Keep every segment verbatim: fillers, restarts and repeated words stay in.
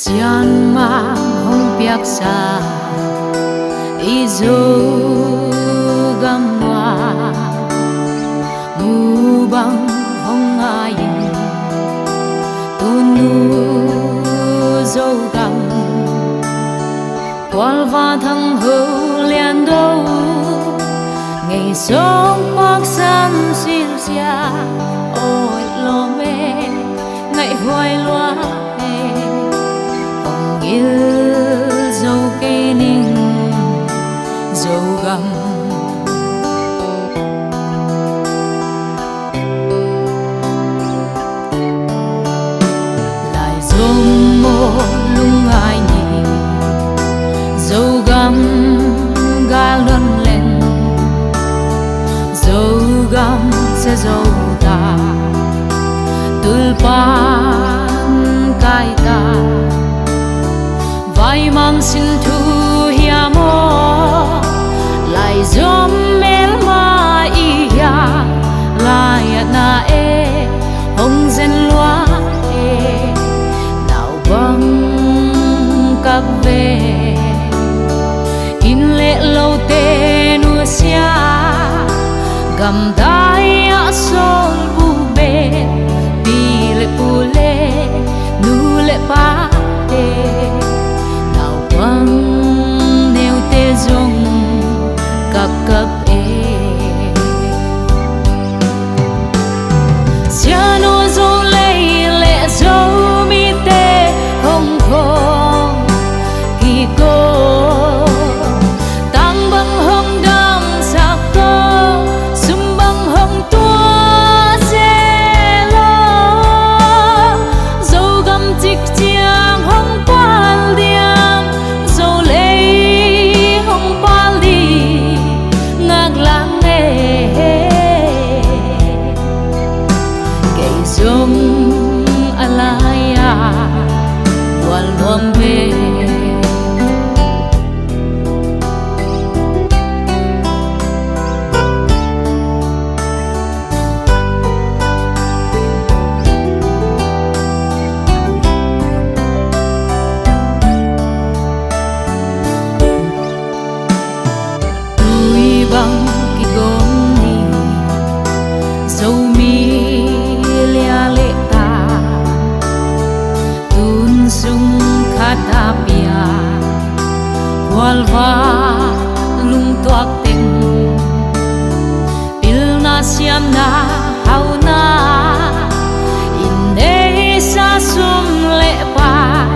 Sianmang hong piaksa i Zogam ah, mubang hong ngai in, tunu Zogam, Khualva Thang Ho Lian Do, ngei song paksan silsia, oi lawm e, ngaihhuai lua e, hong gil zo kei ning Zogam. Lai Zom maw lungngai ni, Zogam gal don leng, Zogam sia zo ta, tulpan kai ta. Vaimang sin thu hiam aw, Lai Zom melma i hia, lai a na e, hong zen lua e, naupang kap ve. Inn le lote nusia, gamdai ah sawl bu be, pi le pu le nu le pate, naupang neute zong kapkap e. Sianu Zo lei le Zomite hong khawm kik aw, tang bang hong damsak aw, sum bang hong tua zel aw, Zogam cik ciang hong pal diam, Zo lei hong pal ding ngaklang e. Kei zong a lai-ah gual nuam ve. Tui bang kigawm ni, Zomi lia le ta, tun sung khat a pia, khualva lungtuak teng, pilna siamna hauna, inn neisa sum le pai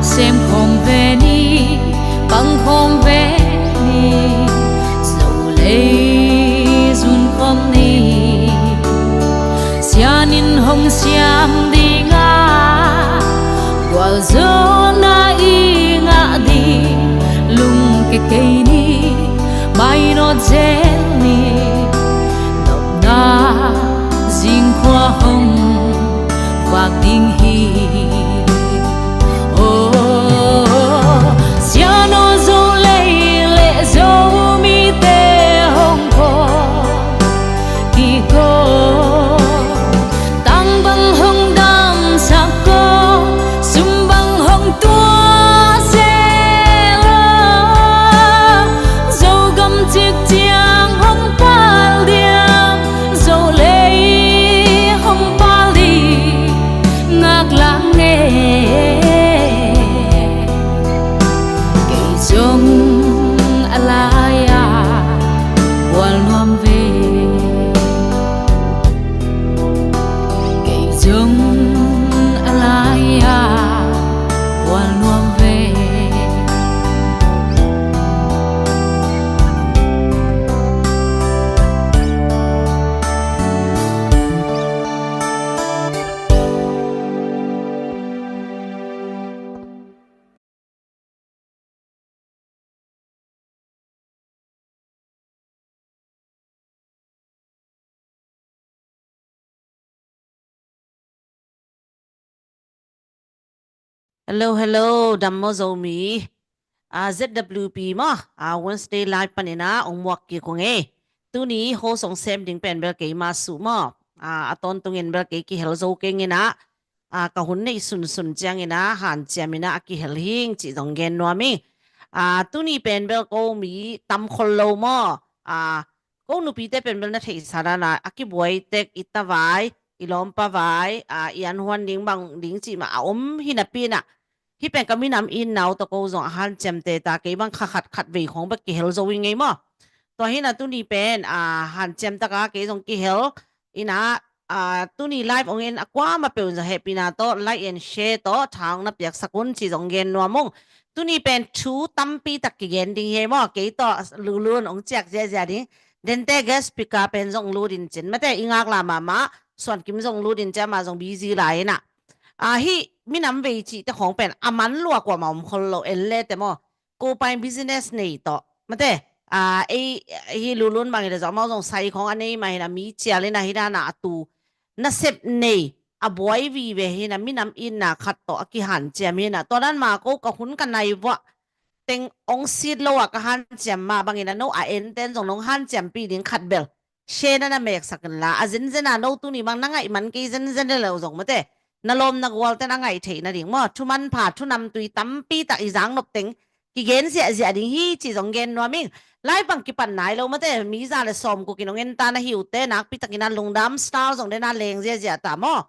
sem khawm ve ni, pang khawm ve ni, Zo lei zun khawm ni. Sian in hong siam ding a, gualzawhna i ngah ding lungke kei ni, mainawt zel ni, nopna zingkhua hong vak ding hi. Aw, Sianu Zo lei le Zomite hong khawm kik aw, tang bang hong damsak aw, sum bang hong tua zel aw, Zogam cik ciang hong pal diam, Zo lei hong pal ding ngaklang e. Kei zong a lai-ah gual nuam ve. Kei zong a lai-ah gual nuam ve. Hello, hello, dam maw Zomi? A, Z W P maw, a, Wednesday live panin ah ong muak kik ung ei. Tuni host ong sem ding pen bel keima suh maw. A, a tawntungin bel kei kihel zo keng in ah, a, ka hun neih sunsun ciangin a hanciam in a kihel hing cih zong gen nuam ing. A, tuni pen bel ko mi tam khol lo maw? A, ko nupite pen bel na theihsa dan a, a kibuai tek i tavai, i lawmpa vai, a, i anhuan ding bang ding cih mah a om hi napi in a, hih pen ka minam itna uh tawh ko zong a hanciam teta, kei bang kha khat khat vei khong bek kihel zo i ngei maw? Tua hi in a tuni pen, a, hanciam taka kei zong kihel in a, a, tuni live ong en a kuamah peuh in zong hehpihna tawh like and share tawh tha ong na piaksak un cih zong gen nuam ung. Tuni pen thu tampi tak kigen ding hi maw? Kei tawh Lulun ong ciak ziahziah ding. Dente guest speaker pen zong lut in cin, mate, i ngaklah mahmah, Suan Kim zong lut in cin, amah zong busy lai in a. A, hih minam vei cihte khong pen a man lua kuamah om khol lo, en le te maw? Ko pai business nei tawh, mate, a, ei, hih Lulun bang hi le zong amau zong sai khong a nei mah hi in a, mi cial in a, hi dan a, a tu nasep nei, a buai vive hi in a, minam itna khat tawh a kihanciam hi in a, tua dan mah ko ka hun ka nai vuah teng ong sit lo a ka hanciam mah bangin a, no a enten zong nong hanciampi ding khat bel share na na meksak in la, a zenzen a no tuni bang na ngaih man kei zenzen le lo zong, mate, na lawm na gualte na ngaih theih nading maw? Thu manpha, thu namtui tampi tak i zang nop teng kigen ziahziah ding hi cih zong gen nuam ing. Live bang kipan nai lo, mate, mi za le sawm kuk in ong en ta na hi uh teh, nakpi takin a lungdam, star zong den a leng ziahziah ta maw?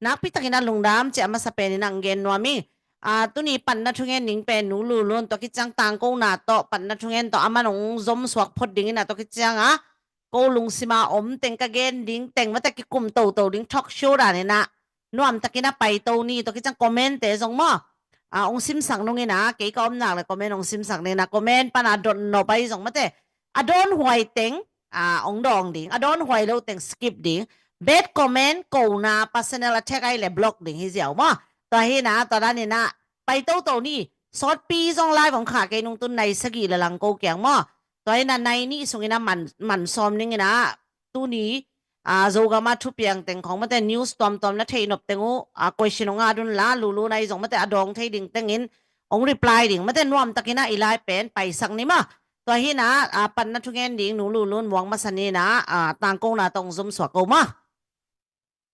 Nakpi takin a lungdam cih a masa pen in a ong gen nuam ing. A, tuni panna thungen ding pen Nu Lulun, tua khit ciang tangkona tawh panna thungen tawh a man ong zom suak phot ding in a, tua khit ciang a ko lungsima om teng ka gen ding teng, mate, kikum toto ding talk show dan in a nuam takin a paito ni. Tua khit ciang comment te zong maw, a, ong simsak nung in a, kei ka om nak le comment ong simsak ni in a, comment pan a dot nop ahi zong, mate, a dawnhuai teng, a, ong dawng ding, a dawnhuai lo teng skip ding. Bad comment, kona personal attack ahi le block ding hi ziau maw? Tua hi in a, tua dan in a paito to ni. Sawtpi zong live ong khah kei nung tun nai sagih le lang ko kiang maw? Tua hi in a nai nih sung in a man, man sawm ning in a, tuni, a, Zogam a thupiang teng khong, mate, news tuamtuam na theih nop teng uh, a, question ong at un la, Lulun ahi zong, mate, a dawng thei ding teng in ong reply ding, mate, nuam takin a i live pen paisak ni maw? Tua hi in a, a, panna thungen ding Nu Lulun muang masa ni in a, a, tangkona tawh ong zom suak ko maw?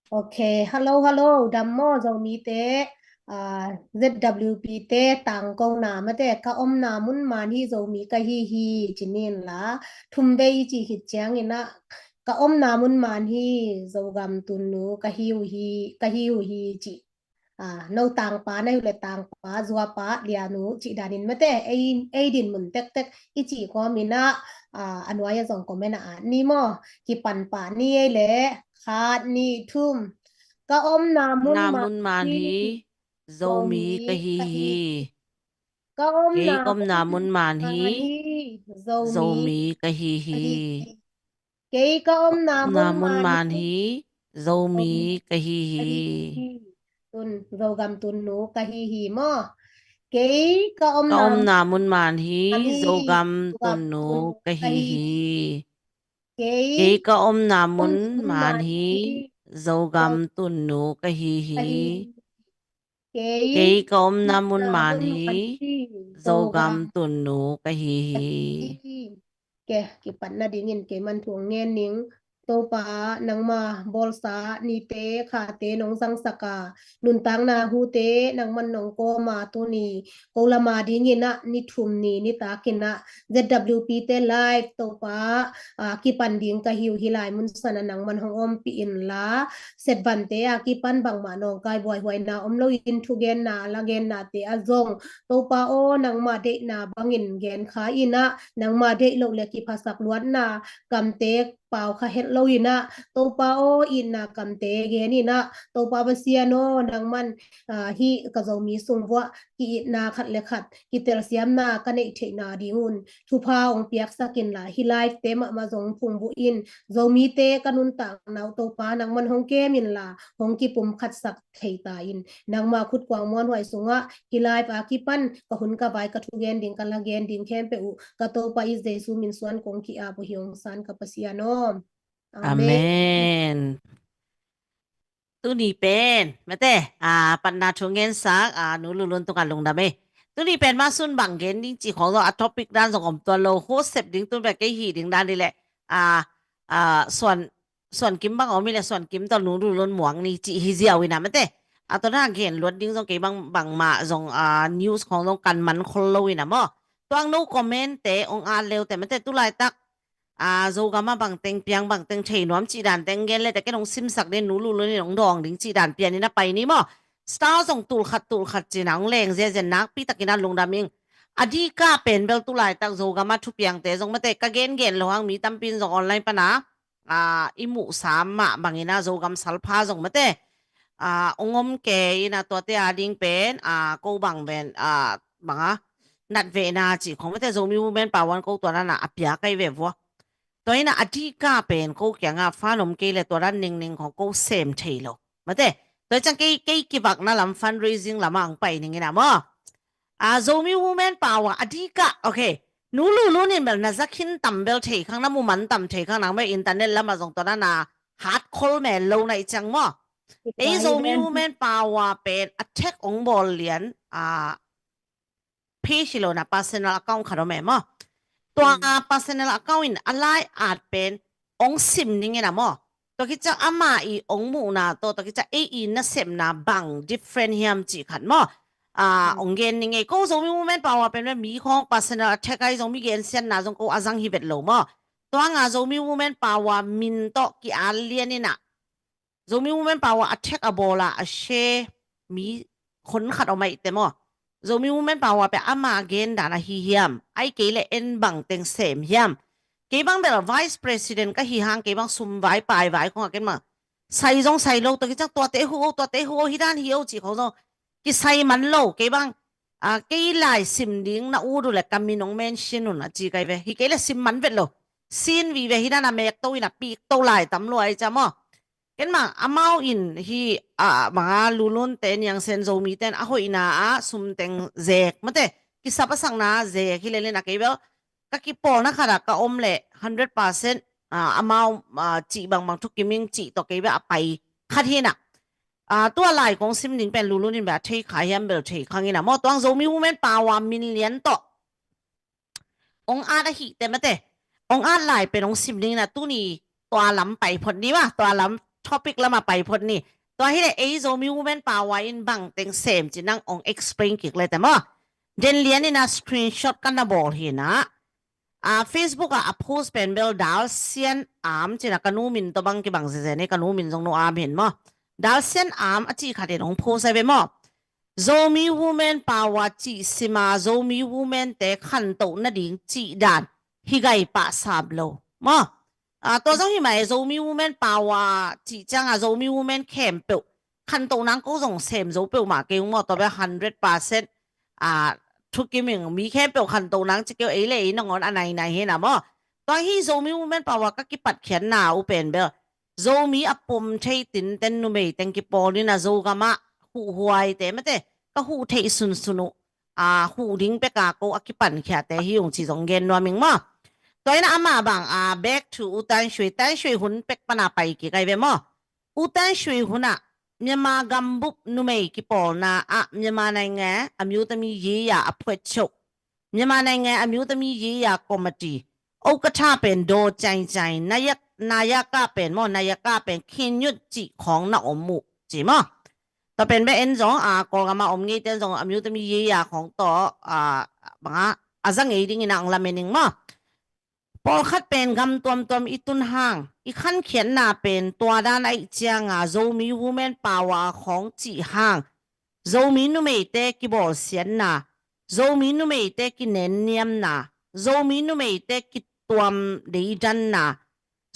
Ok, hello, hello, dam maw Zomite, a, Z W P te tangkona, mate, ka omna mun man hi, Zomi ka hi hi ci ni in la, thum vei i cih khit ciangin a, ka omna mun man hi, Zogam tunnu ka hi uh hi, ka hi uh hi ci. A, no tangpa na hi uh le tangpa, zuapa, lianu cih danin, mate, ei, ei din mun tektek i cih kawm in a, a, a nuai a zong comment a at ni maw? Kipan pah ni ei le, khat, nih, thum. Ka omna mun man hi, Zomi ka hi hi. Ka omna mun man hi, Zomi ka hi hi. Kei ka omna mun man hi, Zomi ka hi hi. Tun, Zogam tunnu ka hi hi maw? Kei ka omna mun man hi, Zogam tunnu ka hi hi. Kei ka omna mun man hi, Zogam tunnu ka hi hi. Kei ka omna mun man hi, Zogam tunnu ka hi hi. Ke, kipat nadingin kei man thu ong ngen ning. Topa, nangma bawlsa nite khate nong zangsak a, nuntakna hute nangman nong kawm a, tuni ko lama dingin a ni thum ni nitakin a Z W P te live, Topa, a, kipan ding ka hi uh hi lai mun san a nangman hong ompih in la, Setvante a kipan bangmah nawngkai buaihuaina om loin thugenna, lagennate a zong, Topa aw, nangma deihna bangin genkha in a, nangma deih loh le kiphasak luatna kamte pau kha het loin a, Topa aw, itna kamte gen in a, Topa Pasian aw, nangman, a, hih ka Zomi sung vuah ki-itna khat le khat, kitelsiamna ka neih theihna ding un thupha hong piaksak in la, hih live te mahmah zong phungvuh in, Zomite ka nuntakna uh Topa nangman hong kem in la, hong kipumkhatsak thei ta in, nangma khutkuang muanhuai sungah hih live a kipan ka hun ka vai, ka thugen ding, ka lagen ding khempeuh uh ka Topa i Jesu min suan kong ki-ap uh hi, hong san ka Pasian aw. Amen. Amen. Tuni pen, mate, a, panna thu ngensak, a, Nu Lulun tungah lungdam ei. Tuni pen mah sun bang gen ding cih khawng zong a topic dan zong om tuan lo, host sep ding tun pen kei hih ding dan hi leh, a, a, Suan, Suan Kim bang om hi leh Suan Kim tawh Nu Lulun muang ni cih hi ziau in a, mate. A tua na gen luat ding zong kei bang bangmah zong a news khong zong kan man khol lo ina maw. Tuang no comment te ong at leu te mate tulaitak a Zogam a bangteng piang bangteng thei nuam cih dan teng gen le te ken ong simsak den nu Lulun in ong dawng ding cih dan pian ina pai ni maw. Star zong tulkhat tulkhat cina ong leng ziazian nakpi takin a lungdam ing. A dika pen bel tulaitak Zogam a thupiangte zong mate ka gengen lo hang mi tampin zong online pana a i muhsa mah bangina Zogam salpha zong mate a ong om ke ina tuate a ding pen a ko bang pen a banga natvehna cih khong mate Zomi Women Power in ko tua nana a pia kai ve vua. Tua ina a dika pen ko kianga fan om kei le tua dan ningning khong ko sem thei lo. Mate, tua ciang kei, kei kivakna lam fundraising lama ang pai ning ina maw. A Zomi Women Power a dika, okay. Nu Lulun in bel na zakhin tam bel thei khang na muman tam thei khang nang bel internet lama zong tua nana hat khol mel lo na i ciang maw. Ei Zomi Women Power pen a thek ong bawl lian a page hi lo na personal account khat om e maw. Tua personal account in a lai at pen ong sim ning ina maw. Tua kica ama i ong muhna to tua kica ei i nasepna bang different hiam cih khat maw. A ong gen ning ei ko Zomi Women Power pen mi khong personal attack ai Zomi gen sianna zong ko a zang hi vet lo maw. Tuanga Zomi Women Power min to ki a lian ina Zomi Women Power a thek a bawl a a share mi khon khat om aih te maw. Zomi Women Power pe ama gen dan a hi hiam ai kei le en bang teng sem hiam. Kei bang bel vice president ka hi hang kei bang sum vai pai vai khong a ken ma sai zong sai lo to ki cang tuate hu o tuate hu o hi dan hi o ci khong zong ki sai man lo kei bang a kei lai sim ding na u du le ka min ong mention un a ci kai ve hi kei le sim man vet lo sin vi ve hi dan a mek to in a pik to lai tam lo ai ca maw. Ken mang amau in hi a manga Lulun te Niang Sen Zomi ten a hoihna a sum teng zek mate kisap a sakna zek hi lelin a kei bel ka kipawlna khat a ka om le hundred percent amau cih bangbang thukim ing cih tawh kei bel a pai khat hi na. Tua lai kong sim ding pen Lulun in bel a thei kha hiam bel thei khang in a maw tuang Zomi Women Power min lian tawh ong at ahih te mate ong at lai pen ong sim ding na tuni tua lam pai phot ni ma tua lam topic lama pai phot ni. Tua hi le ei Zomi Women Power in bang teng sem ci nang ong explain kik le te maw. Den lian in a screenshot kan na bawl hi na. A Facebook a a post pen bel Dal Sian Am ci na ka nu min to bang ki bang zeze ni ka nu min zong nu am hin maw. Dal Sian Am a ci khat in ong post ai ve maw. Zomi Women Power cih sima Zomi Women te khantoh nading cih dan hi gai pah sam lo maw. Tua zong hi mai Zomi Women Power cih cianga Zomi Women khempeuh khantoh nang ko zong sem zo peuh mah kei ung maw tua bel hundred percent thukiming mi khempeuh khantoh nang ci keu ei le ei nangawn a nainai hi na maw. Tua hi Zomi Women Power ka kipat khiatna uh pen bel Zomi a pom thei tinten numei teng kipawl in a Zogam ah huhhuai te mate ka huh theih sunsun uh a huh ding peka ko a kipankhia te hi ung ci zong gen nuam ing maw. Tua in a amah bang a back to u Tan Shui Tan Shui hun pek pana pai kik ai ve maw. U Tan Shui hun ah Myanmar gambup numei kipawlna ah Myanmar nainga a miutami yeya a phuet choh Myanmar nainga a miutami yeya committee ဥက္ကဋ္ဌ pen Do Chai Chai နာယကနာယက pen maw နာယက pen ခင်ညွတ် cih khawng na om uh ci maw. Tua pen beh en zong a Kawlgam a om ngei ten zong a miutami yeya khawng tawh a banga a za ngei dingin a ang lamen ing maw. Pawlkhat pen gam tuamtuam i tun hang i khankhiatna pen tua dan a ih cianga Zomi Women Power khawng cih hang Zomi numeite kibawlsiatna Zomi numeite kinenniamna Zomi numeite kituam deidanna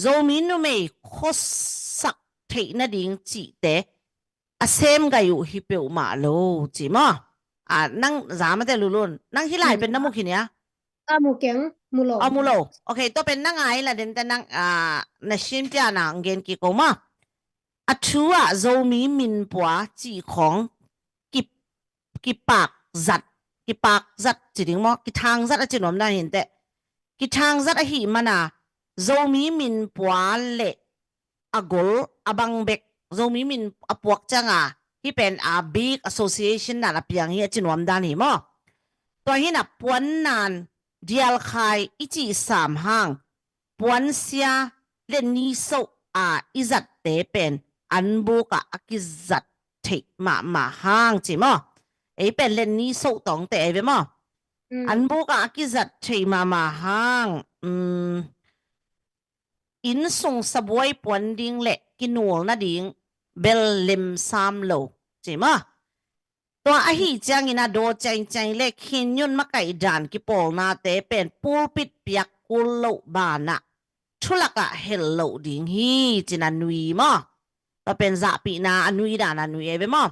Zomi numei khuasak theih nading cihte a sem gai uh hi peuhmah lo ci maw. Nang za mate Lulun nang hi lai pen na mu khin ia? Ka mu keng, mu lo. A mu lo. Okay, tua pen nang ai la den te nang na sin pia na ang gen ki ko maw. A thu ah Zomi minpua cih khawng ki kipak zat kipak zat ci ding maw kithang zat a ci nuam dan hin teh. Kithang zat ahi mana Zomi minpua le a gol a bang bek Zomi min a puak cianga hi pen a big association nan a piang hi a ci nuam dan hi maw. Tua hin a puan nan dialkhai i cih sam hang puansia le nisoh a i zatte pen an buk ah a kizat theih mahmah hang ci maw? Ei pen len ni soh tawngte ei ve maw? An buk ah a kizat theih mahmah hang, inn sung sabuai puan ding le kinul nading bel lemsam lo ci maw? Tua ahi ciangin a daw ciangciang le khinyun makaih dan kipawlnate pen pulpit piak kul loh banah thulakah hel loh ding hi cin a nui maw? Tua pen zahpihna a nui dan a nui ei ve maw?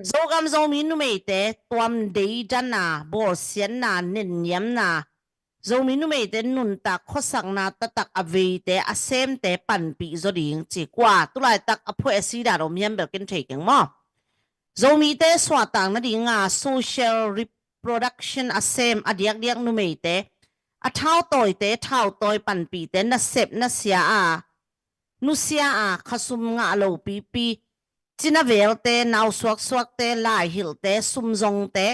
Zogam Zomi numeite tuam deidan a, bawlsiatna, nenniamna, Zomi numeite nuntak khuasakna taktak a veite a semte panpih zaw ding ci kua tulaitak a phueh a si dan om hiam bel ken thei keng maw? Zomite suahtak nadinga social reproduction a sem a diakdiak numeite, a thautawite, thautawi panpihte, nasep nasia a nusia a khasum ngah lo pipi, cina velte, nau suaksuakte, laihilhte, sumzongte,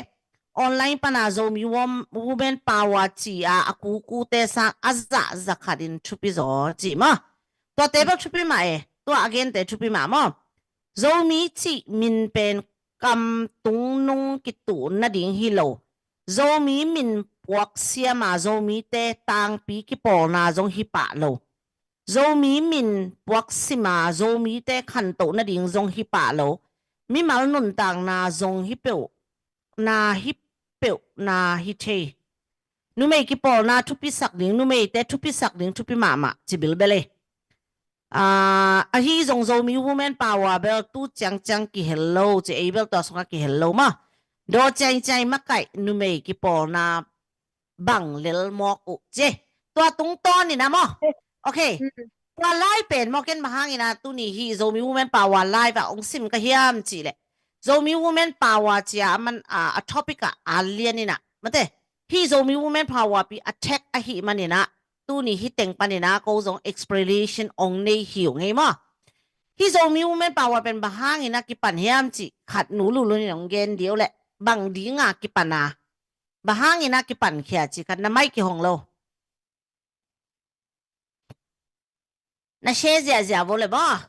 online pana Zomi Wom-, Women Power ci a a kukute sang a zahzah khatin thupi zaw ci maw? Tuate bel thupi mah e, tua a gente thupi mah maw? Zomi cih min pen kam tungnung kituh nading hi lo. Zomi min puak siama Zomite tangpi kipawlna zong hi pah lo. Zomi min puak sima Zomite khantoh nading zong hi pah lo. Mimal nuntakna zong hi peuh, na hi peuh, na hi thei. Numei kipawlna thupisak ding, numeite thupisak ding thupi mahmah ci bilbel ei. Ahi zong Zomi Women Power bel tu ciangciang kihel lo ci, ei bel tua sungah kihel lo maw? Daw ciangciang makaih numei kipawlna bang lel mawk uh ci. Tua tungtawnin a maw? Ok. Tua lai pen maw ken bang hangin a tuni hi Zomi Women Power live ah ong sim ka hiam cih leh, Zomi Women Power cia a man a, a topic ah a lianin a mate, hi Zomi Women Power pi a tag ahi manin a, tuni hi teng panin a ko zong explanation ong nei hi ung ei maw? Hi Zomi Women Power pen bang hangin a kipan hiam cih khat Nu Lulun in ong gen diu leh, bang dinga kipan a, bang hangin a kipan khia cih khat na mai kihong lo. Na share ziahziah vo le maw?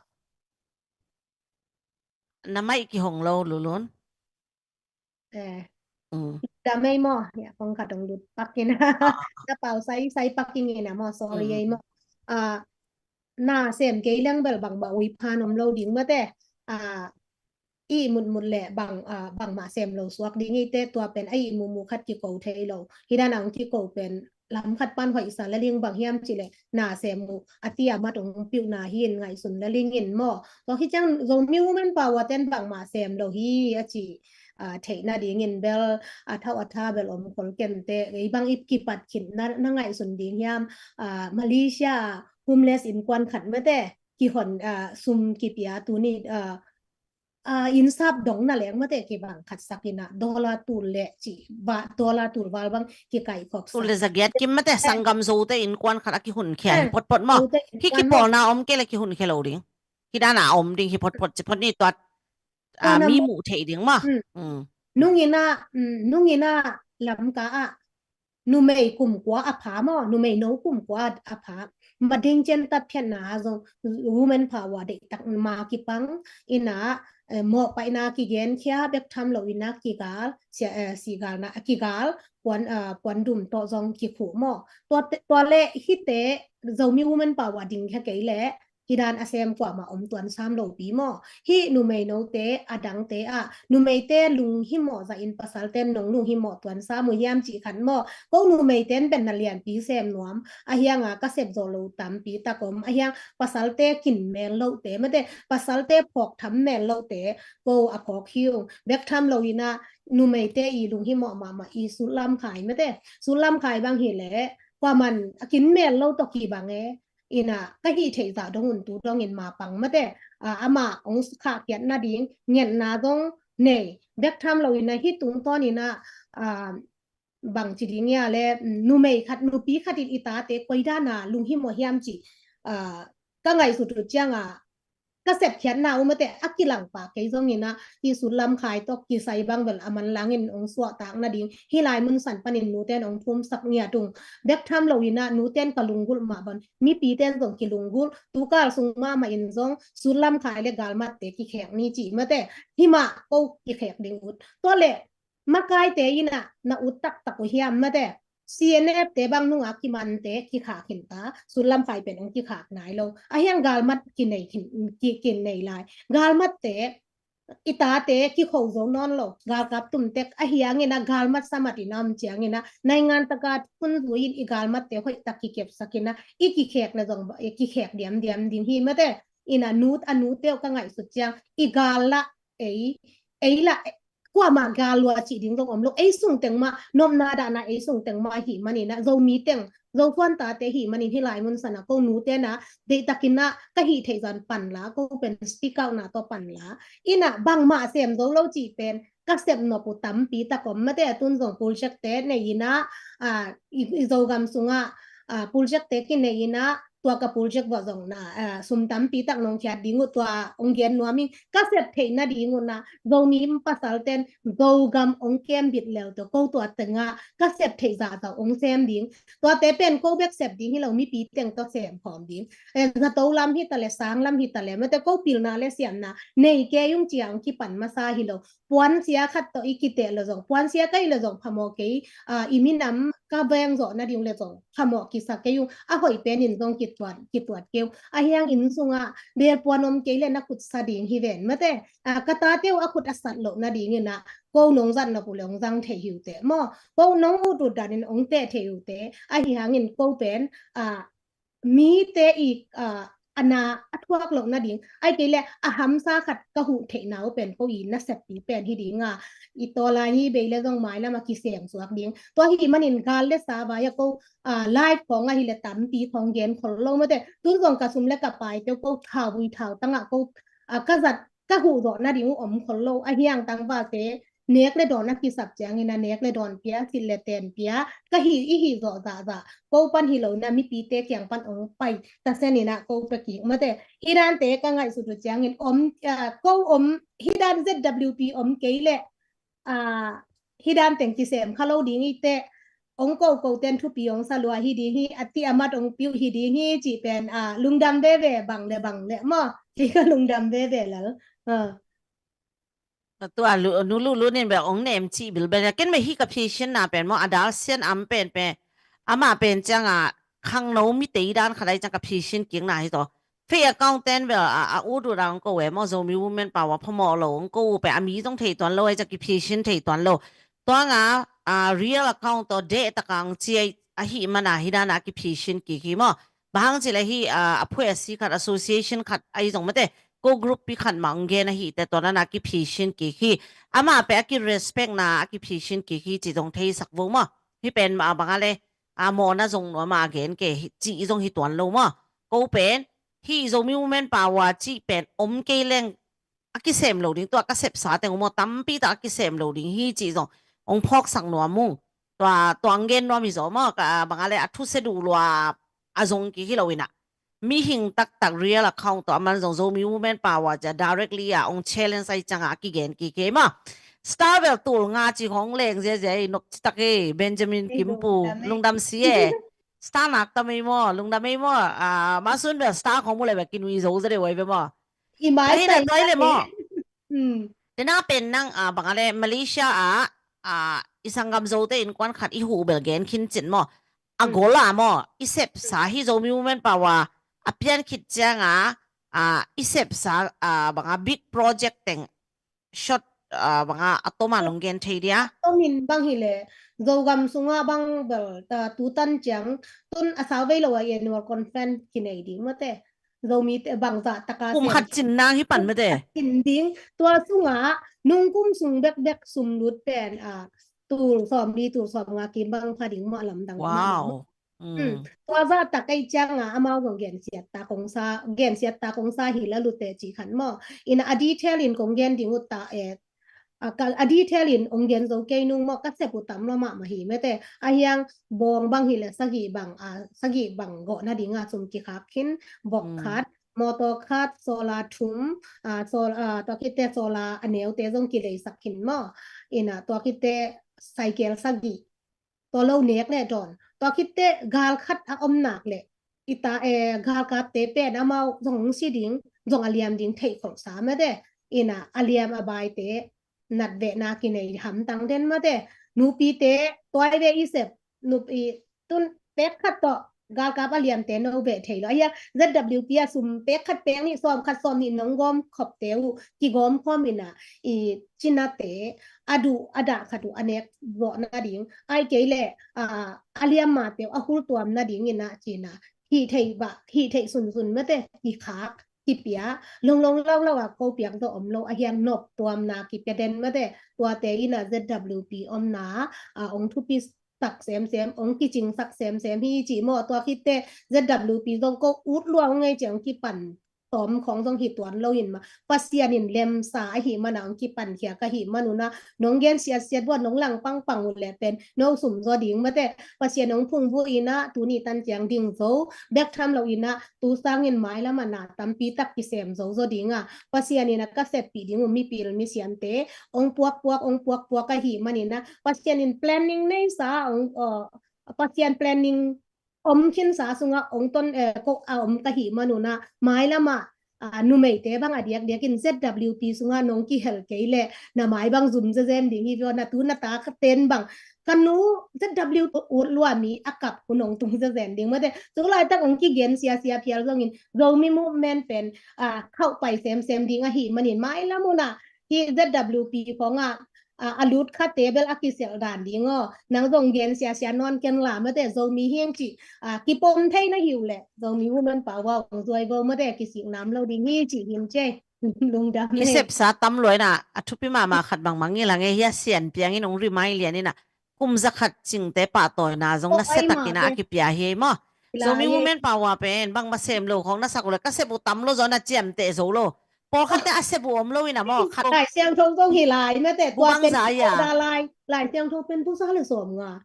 Na mai kihong lo Lulun. Eh. Damei maw? Ya, kong khat ong lut pakin. Na pau sai sai pakin ina maw? Sorry ei maw? Ah, na sem kei leng bel bangmah ui phan om lo ding mate. Ah, i mutmut le bang, ah, bangmah sem lo suak ding ite, tua pen a i mumu khat kiko thei lo. Hi dan ang kiko pen lam khat pan hoih sa laling bang hiam cih leh na sem uh a tia mat ong piuhna hi in ngaihsun lalingin maw? Tua hi ciang Zomi Women Power ten bangmah sem lo hi a ci, ah, theihna dingin bel a thau a tha bel om khol kente, ei bang i kipat khin na, na ngaihsun ding hiam? Ah, Malaysia homeless innkuan khat mate kihon, ah, sum kipia tuni, ah, ah, innsap dong na leng mate kibang khat sak ina dollar tul le ci ba, dollar tul val bang kikaih khop sak. Tul le zagiat kim mate sanggam Zote innkuan khat a kihun khia hi photphot maw? Hi kipawlna om kei le kihun khia lo ding. Hi dana om ding hi photphot ci phot ni tua, ah, mi muh theih ding maw? Nungina, nungina Lamka ah numei kum kua a pha maw, numei no kum kua a pha. Mading cian tatphiatna zong Women Power deihtak ma kipang ina, eh, mawhpaihna kigen khia, bek tham lo ina kigal, sia, eh, sigalna kigal, puan, eh, puan dum tawh zong kikhuh maw? Tua, tua le hite Zomi Women Power ding khia kei le hi dan a sem kuamah om tuan sam lopi maw? Hi numei note a dangte ah numeite lunghimawh zahin pasalte nong lunghimawh tuan sam uh hiam cih khat maw? Ko numeite in pen na lianpi sem nuam a hianga ka sep zawh lo tampi tak om a hiang pasalte kin mel lohte mate, pasalte phawk tham mel lohte ko a phawk hi ung. Bek tham lo ina numeite i lunghimawh mahmah i sullamkhai mate, sullamkhai bang hi le kuaman a kin mel lo tawh kibang e. Ina ka hih theih zah dong un tu dongin mapang mate, ah, ama ong khahkhiat nading ngetna dong nei bek tham lo ina hi tungtawn ina, ah, bang ci ding ia le, mm, numei khat nupi khat in i tate koi dana lunghimawh hiam ci, ah, ka ngaihsut uh cianga ka sepkhiatna uh mate a kilangpa kei zongin ah, hih sutlam khai tawh kisai bang bel a manlangin ong suahtak nading hih lai mun san panin nute in ong thumsak ngiat ung. Bek tham loin ah nute in ka lunggulh mah bang, mipite in zong kilunggulh, tukal sung mahmah in zong sutlam khai le galmatte kikhek ni cih mate, himah ko kikhek ding ut. Tua leh makaite in ah na ut taktak uh hiam mate, C N F te bang nungah kimante kikhak khin ta, sutlam khai pen ong kikhak nai lo. Ahi hang galmat kinei khin, ki, kinei lai. Galmatte, i tate kikho zo nawn lo, galkap tumtek, ahi hangin ah galmat samat in a om ciangin ah, naingan taka phun zui in i galmatte hoih tak kikepsak in ah, i kikhek na zong, i kikhek diamdiam ding hi mate, in ah nu, a nute uh ka ngaihsut ciang, i gal lah, ei, ei lah, kuamah gal lua cih ding zong om lo, ei sung teng mah, nopna dahna ei sung teng mah ahih manin ah, Zomi teng, Zosuan tate ahih manin hih lai mun san ah, ko nute in ah, deihtakin ah, ka hih theih zah pan la, ko pen speak out na tawh pan la, in ah bangmah sem zo lo cih pen, ka sep nop uh tampi tak om mate, a tun zong project te nei in ah, ah, i, i Zogam sungah, ah, project te kinei in ah, tua ka project vawh zong na, ah, sum tampi tak nong khiat ding uh, tua ong gen nuam ing, ka sep theih nading uh na, Zomi pasal ten Zogam ong kem bit lel tawh ko tua tengah ka sep theih zahzah ong sem ding, tuate pen ko bek sep ding hi lo, mipi teng tawh sem khawm ding. Eh, zato lam hi ta leh, sang lam hi ta leh, mate ko pilna le siamna nei kei ung ciang kipan masa hi lo. Puansia khat tawh i kiteh le zong, puansia ka hih le zong phamawh kei, ah, i minam ka veng zawh nading le zong phamawh kisa kei ung, a hoih pen in zong kituat, kituat kei ung. Ahi hang inn sungah belpuan om kei le na khut sa ding hi ven mate, ah, ka tate uh a khut a sat loh nadingin ah, ko nong zat nop uh le ong zang thei hi uh teh maw, ko nong ut ut danin ong teh thei hi uh teh, ahi hangin ko pen, ah, mite i, ah, a na a thuak loh nading, ahih kei leh a hamsa khat ka huh theihna uh pen ko i naseppi pen hi ding a, i tawlai hi bei le zong mailam a kiseng suak ding. Tua hih manin gal le sa vai a ko, ah, live khawng ahih leh tampi khawng gen khol lo mate, tun zong ka sum le ka paite uh ko thau vui thau tangah ko, ah, ka zat ka huh zawh nading uh om khol lo, ahi hang tangvalte nek le dawn a kisap ciangin ah nek le dawn pia, silh le ten pia, ka hih, i hih zawh zahzah, ko pan hi lo in ah mipite kiang pan ong pai ta sen in ah ko pia kik mate. Hih dante ka ngaihsut uh ciangin om, ah, ko om, hih dan Z W P om kei leh, ah, hih dan teng kisem kha lo ding hi teh, ong ko ko ten thupi ong sa lua hi ding hi, a ti a mat ong piuh hi ding hi cih pen, ah, lungdam veve bang le bang le maw. Hi ka lungdam veve lal. Ah. Tua lu, nu Lulu nin bel ong nem cih bilbel. Ken bel hi ka pheisinna pen maw, a dal sian am pen pen, amah pen ciang a khangno mite i dan khat ai ciang ka pheisin kikna hi tawh. Fake account ten bel a, a ut ut a ong ko e maw, Zomi Women Power phamawh lo ong ko uh pen a mi zong thei tuan lo ai ciang kipheisin thei tuan lo. Tua nga, a, real account tawh deih taka ong ci ai ahih mana hi dana kipheisin kik hi maw. Bang hang cih leh hi, a, a phuai a si khat, association khat ahi zong mate, ko group pi khat mah ong gen ahih teh tua dana kipheisin kik hi. Amah pen a kirespect na a kipheisin kik hi cih zong theisak vo maw. Hih pen mah bang a le, a, mawhna zong nuam a gen kei hi cih zong hi tuan lo maw. Ko pen hih Zomi Women Power cih pen om kei leng a kisem lo ding, tua ka sepsa teng uh maw, tampi tak a kisem lo ding hi cih zong ong phawksak nuam ung. Tua, tua ong gen nuam hi zaw maw, ka, bang a le a thuse duh lua a zong kik hi lo in ah, mihing taktak real account tawh a man zong Zomi Women Power ci a directly a ong challenge ai ciang a kigen kik hi maw. Star bel tul nga ci hong leng ziazia i, nok citak e, Benjamin Kimpu, lungdam si e. Star nak ta mei maw, lungdam mei maw. A, masun bel star khong mu le bel kinui zo za de wai ve maw. I mai tai le maw. Tena pen nang, a, bang a le Malaysia a, a, i sanggam Zote innkuan khat i huh bel gen khin cin maw. A gol a maw, i sepsa hi Zomi Women Power a pian khit ciang a, a, i sepsa, a, bang a big project teng short, a, bang a, a tom a nong gen thei dia. Tomin bang hi le, Zogam sunga bang bel, a, tutan ciang, tun a sau vei lo a annual conference kinei ding mate. Zomi te bang zah taka kum khat cin nang hi pan mate. Cin ding, tua sunga, nung kum sung bekbek sum lut pen, a, tul sawm li, tul sawm nga kim bang pha ding maw lamdang. Wow. Tua zah tak ei ciang a, amau zong gensiat ta kongsa, gensiat ta kongsa hi la lute ci khan maw. In a detail in kong gen ding ut ta, eh, a, ka, a detail in ong gen zo kei nung maw, ka sep uh tam lo mahmah hi mate. A hiang bawng bang hi le sagih bang, a, sagih bang gawh nading a sum kikhak khin, bawk khat, mawtaw khat, solar thum, ah, sol-, ah, tua khitte solar a neute zong kileisak khin maw. Ina tua khitte cycle sagih, tua lo nek le dawn. Tua khitte gal khat a om nak le, i ta, eh, galkapte pen amau zong hong si ding, zong a liam ding theih kholhsa mate. Ina a liam a baite nat vehna kinei hamtang den mate. Nupite tuai ve i sep, nupi tun pek khat tawh galkap a liamte no beh thei lo. Ahiang Z W P a sum pek khat pek nih sawm khat sawm nih nong gawm khopte uh kigawm khawm ina i cinate a duh a dah khat uh a nek zawh nading. Ai kei le, a, a liam mate uh a hul tuam nading ina cina hih theih bah, hih theih sunsun mate kikhak, kipia, longlong laulau a ko piak zawh om lo, ahiang nop tuamna kipia den mate, tuate ina Z W P omna, a, ong thupi sak semsem, ong kicing sak semsem hi ci maw. Tua khitte Z W P zong ko ut luang ngei ci ong kipan tawm khong zong hi tuan lo in mah. Pasian in lemsa ahi mana ong kipan khia ka hi manuna, nong gen siatsiat buat nong lang pangpang uh le pen no sum zaw ding mate. Pasian ong phung bu ina tuni tan ciang ding zo bek tham lo ina tu sangin mailam a na tampi tak kisem zo zaw ding a. Pasian ina ka seppih ding uh mipil misiamte ong puakpuak, ong puakpuak ahi manina Pasian in planning neisa ong, uh, Pasian planning om khinsa sunga ong ton, eh, ko a om ka hi manuna mailama, ah, numeite bang a diakdiakin Z W P sunga nong kihel kei le na mai bang zum zezem ding hi vio na tu na ta ka ten bang ka nu Z W P ut lua mi a kap ku nong tung zezem ding mate. Tu laitak ong kigen siasia phial zongin Zomi movement pen, ah, khauh pai semsem ding ahi manin mailamuna hi Z W P khonga a, a lut kha table a kiselh dan ding aw. Nang zong gen siasia nawn ken la mate Zomi hiang ci, a, kipom thei na hiu le Zomi Women Power ong zuai vo mate kisik nam lo ding hi ci hin ce. Lungdam hi. Kisepsa tam luai na a thupi mama khat bangmang i la nge hia sian piang in ong remind lian ina kum za khat cingte pahtawina zong na setak ina a kipia hi maw. Zomi Women Power pen bang ma sem lo khong na sak uh le ka sep uh tam lo zaw na ciamteh zo lo. Pawlkhatte a sep uh om lo ina maw khat. Lai Siangtho zong hi lai mate tua pen order lai. Lai Siangtho pen tu sa le sawm nga.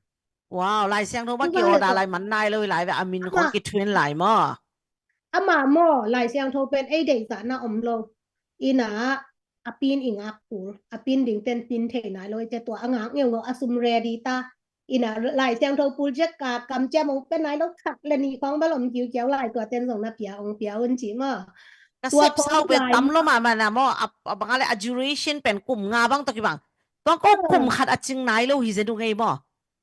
Wow, Lai Siangtho ba ki order lai man nai lo hi lai ve a min khong ki thuin lai maw. Ama maw Lai Siangtho pen ei deih zahna om lo. Ina a pin i ngak kul a pin ding ten pin thei nai lo i te tua a ngak ngeu ngeu a sum ready ta. Ina Lai Siangtho pul jek ka kamciam ong pen nai lo khat le ni khong bal om kiu kiau lai tua ten zong na pia ong pia un ci maw. Ka sep sau pen tam lo mama na maw a bang a le a duration pen kum nga bang to kibang. Tua ko kum khat a cing nai lo hi ze du ngei maw.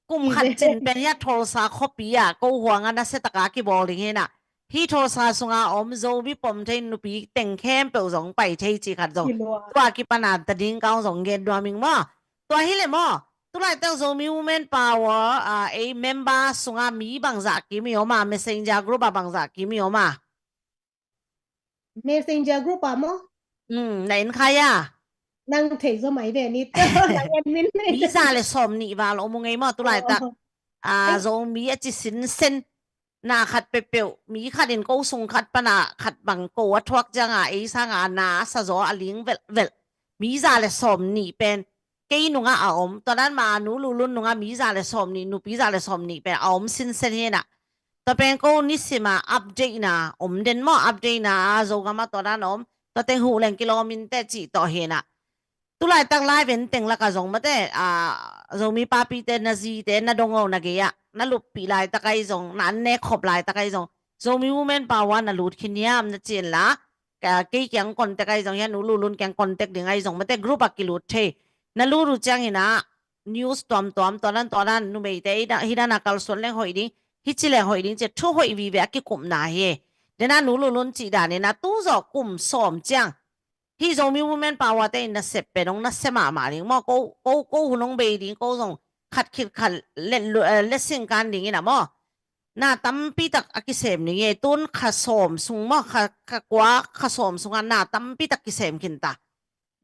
Kum khat cin pen hia tholsa khopi a ko huanga na setaka kibawl ding hi na. Hi tholsa sunga om Zomi pom thei nupi teng khempeuh zong pai thei ci khat zong. Tua kipana ta ding kaung zong gen dua ming maw. Tua hi le maw. Tulaitak Zomi Women Power a ei member sunga mi bangzah kimi oma messenger group a bangzah kimi oma. Messenger group a maw? Na in khai a. Nang thei zo mai ve ni. Nang admin. Mi za le sawm nih val om ngei maw tulaitak. A Zomi a ci sinsen. Na khat pepeuh mi khat in ko sung khat pana khat bang ko a thuak cianga ei sanga na a sa zaw a ling velh velh mi za le sawm nih pen kei nunga a om tua dan ma nu lulun nunga mi za le sawm nih nupi za le sawm nih pen a om sinsen hina. Tua pen ko nisima update na om den maw update na a Zogama tua dan a om tua teng huh leng kilawm in teh cih tawh hina. Tulaitak live en teng laka zong mate a Zomi papite na zite na dong o na gei ah na luppih laitak ai zong na an nek khop laitak ai zong Zomi Women Power na lut khin hiam na cin la kei kiang contact ai zong hian u lulun kiang contact ding ai zong mate group a kilut thei na lut uh ciang hina news tuamtuam tuanan tuanan numeite hidana kalsuan leng hoih ding hici leng hoih ding cia thu hoih vive a kikupna hi. Dena nu lulun cih dan hina tu zawh kum sawm ciang Hi Zomi Women Power te in na sep pen ong na se mahmah ding maw ko ko ko hun ong bei ding ko zong khat khit khat let sing kan ding ina maw. Na tampi tak a kisem ding e tun kha sawm sung maw kha kha kua kha sawm sunga na tampi tak kisem khin ta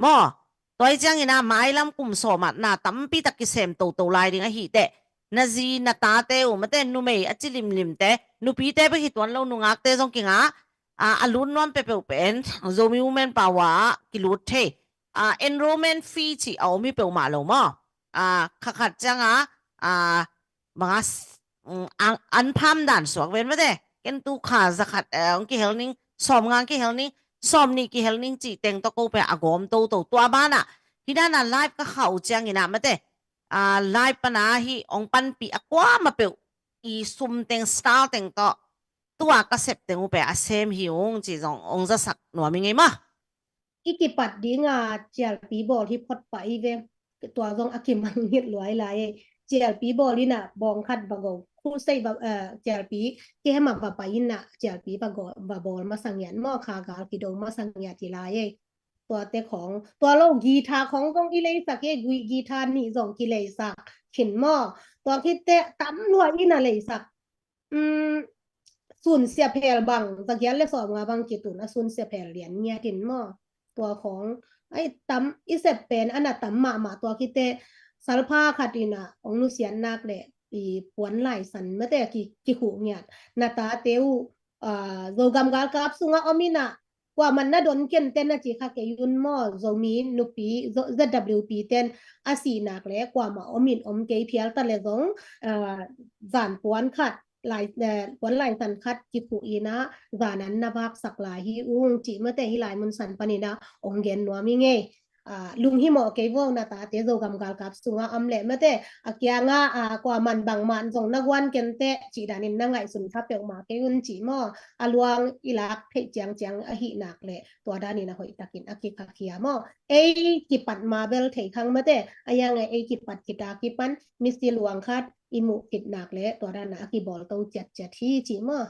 maw. Tua hi ciangin a mailam kum sawm ah na tampi tak kisem toto lai ding ahi teh na zi na tate uh mate numei a ci limlimte nupite bek hi tuan lo nungakte zong kinga a lut nuam peuhpeuh pen Zomi Women Power ah kilut thei. Enrollment fee cih a om hi peuhmah lo maw. Kha khat cianga banga an pham dan suak ven mate ken tu kha za khat ong kihel ning sawmnga kihel ning, sawmnih kihel ning cih teng tawh ko pen a gawm toto. Tua banah hih dana live ka khauh ciangin ah mate, a, live pana hih hong panpih a kuamah peuh i sum teng, star teng tawh tua ka sep teng uh pen a sem hi ung cih zong hong zasak nuam i ngei maw? I kipat dinga cialpi bawl hi phot pah i ve. Tua zong a kimangngilh luai lai ei. Cialpi bawl inah bawng khat va go. Crusade va, eh, cialpi kihema va pai inah cialpi va go, va bawl masa ngiat maw, kha gal kido masa ngiat hi lai ei. Tuate khawng, tua lo guitar khawng zong i leisak ei, gui-, guitar nih zong kileisak khin maw. Tua khitte tam luai inah leisak. Um, sun siaphel bang, zagial le sawmnga bang kitun a sun siaphel lian ngiatin maw. Tua khawng, ai tam, i sep pen ana tam mahmah tua khitte, salpha khat inah hong nusiat nak le i puan laisan mate ki, kikhuh ngiat. Na tate uh, ah, Zogam galkap sungah om inah, kuamah na don ken ten a ci kha kei un maw, Zomi nupi, Zo-, Z W P ten a sih nak le kuamah om in om kei phial ta le zong, ah, zan puan khat, lai, eh, puan laisan khat kikhuh inah zan an na vaksak lai hi ung cih mate hih lai mun san paninah hong gen nuam i ngei. Ah, lunghimawh kei vo, na tate Zogam galkap sungah om leh mate a kiangah, ah, kuaman bangmah zong na guan kenteh cih danin na ngaihsun kha peuhmah kei un cih maw. A luang i lak theih ciangciang ahih nak leh tua danin a hoihtakin a kikhakhia maw. Ei kipat ma bel thei khang mate, a hiang ei kipat khita kipan misi luang khat i muh khit nak leh tua dana a kibawl to ciatciat hi cih maw.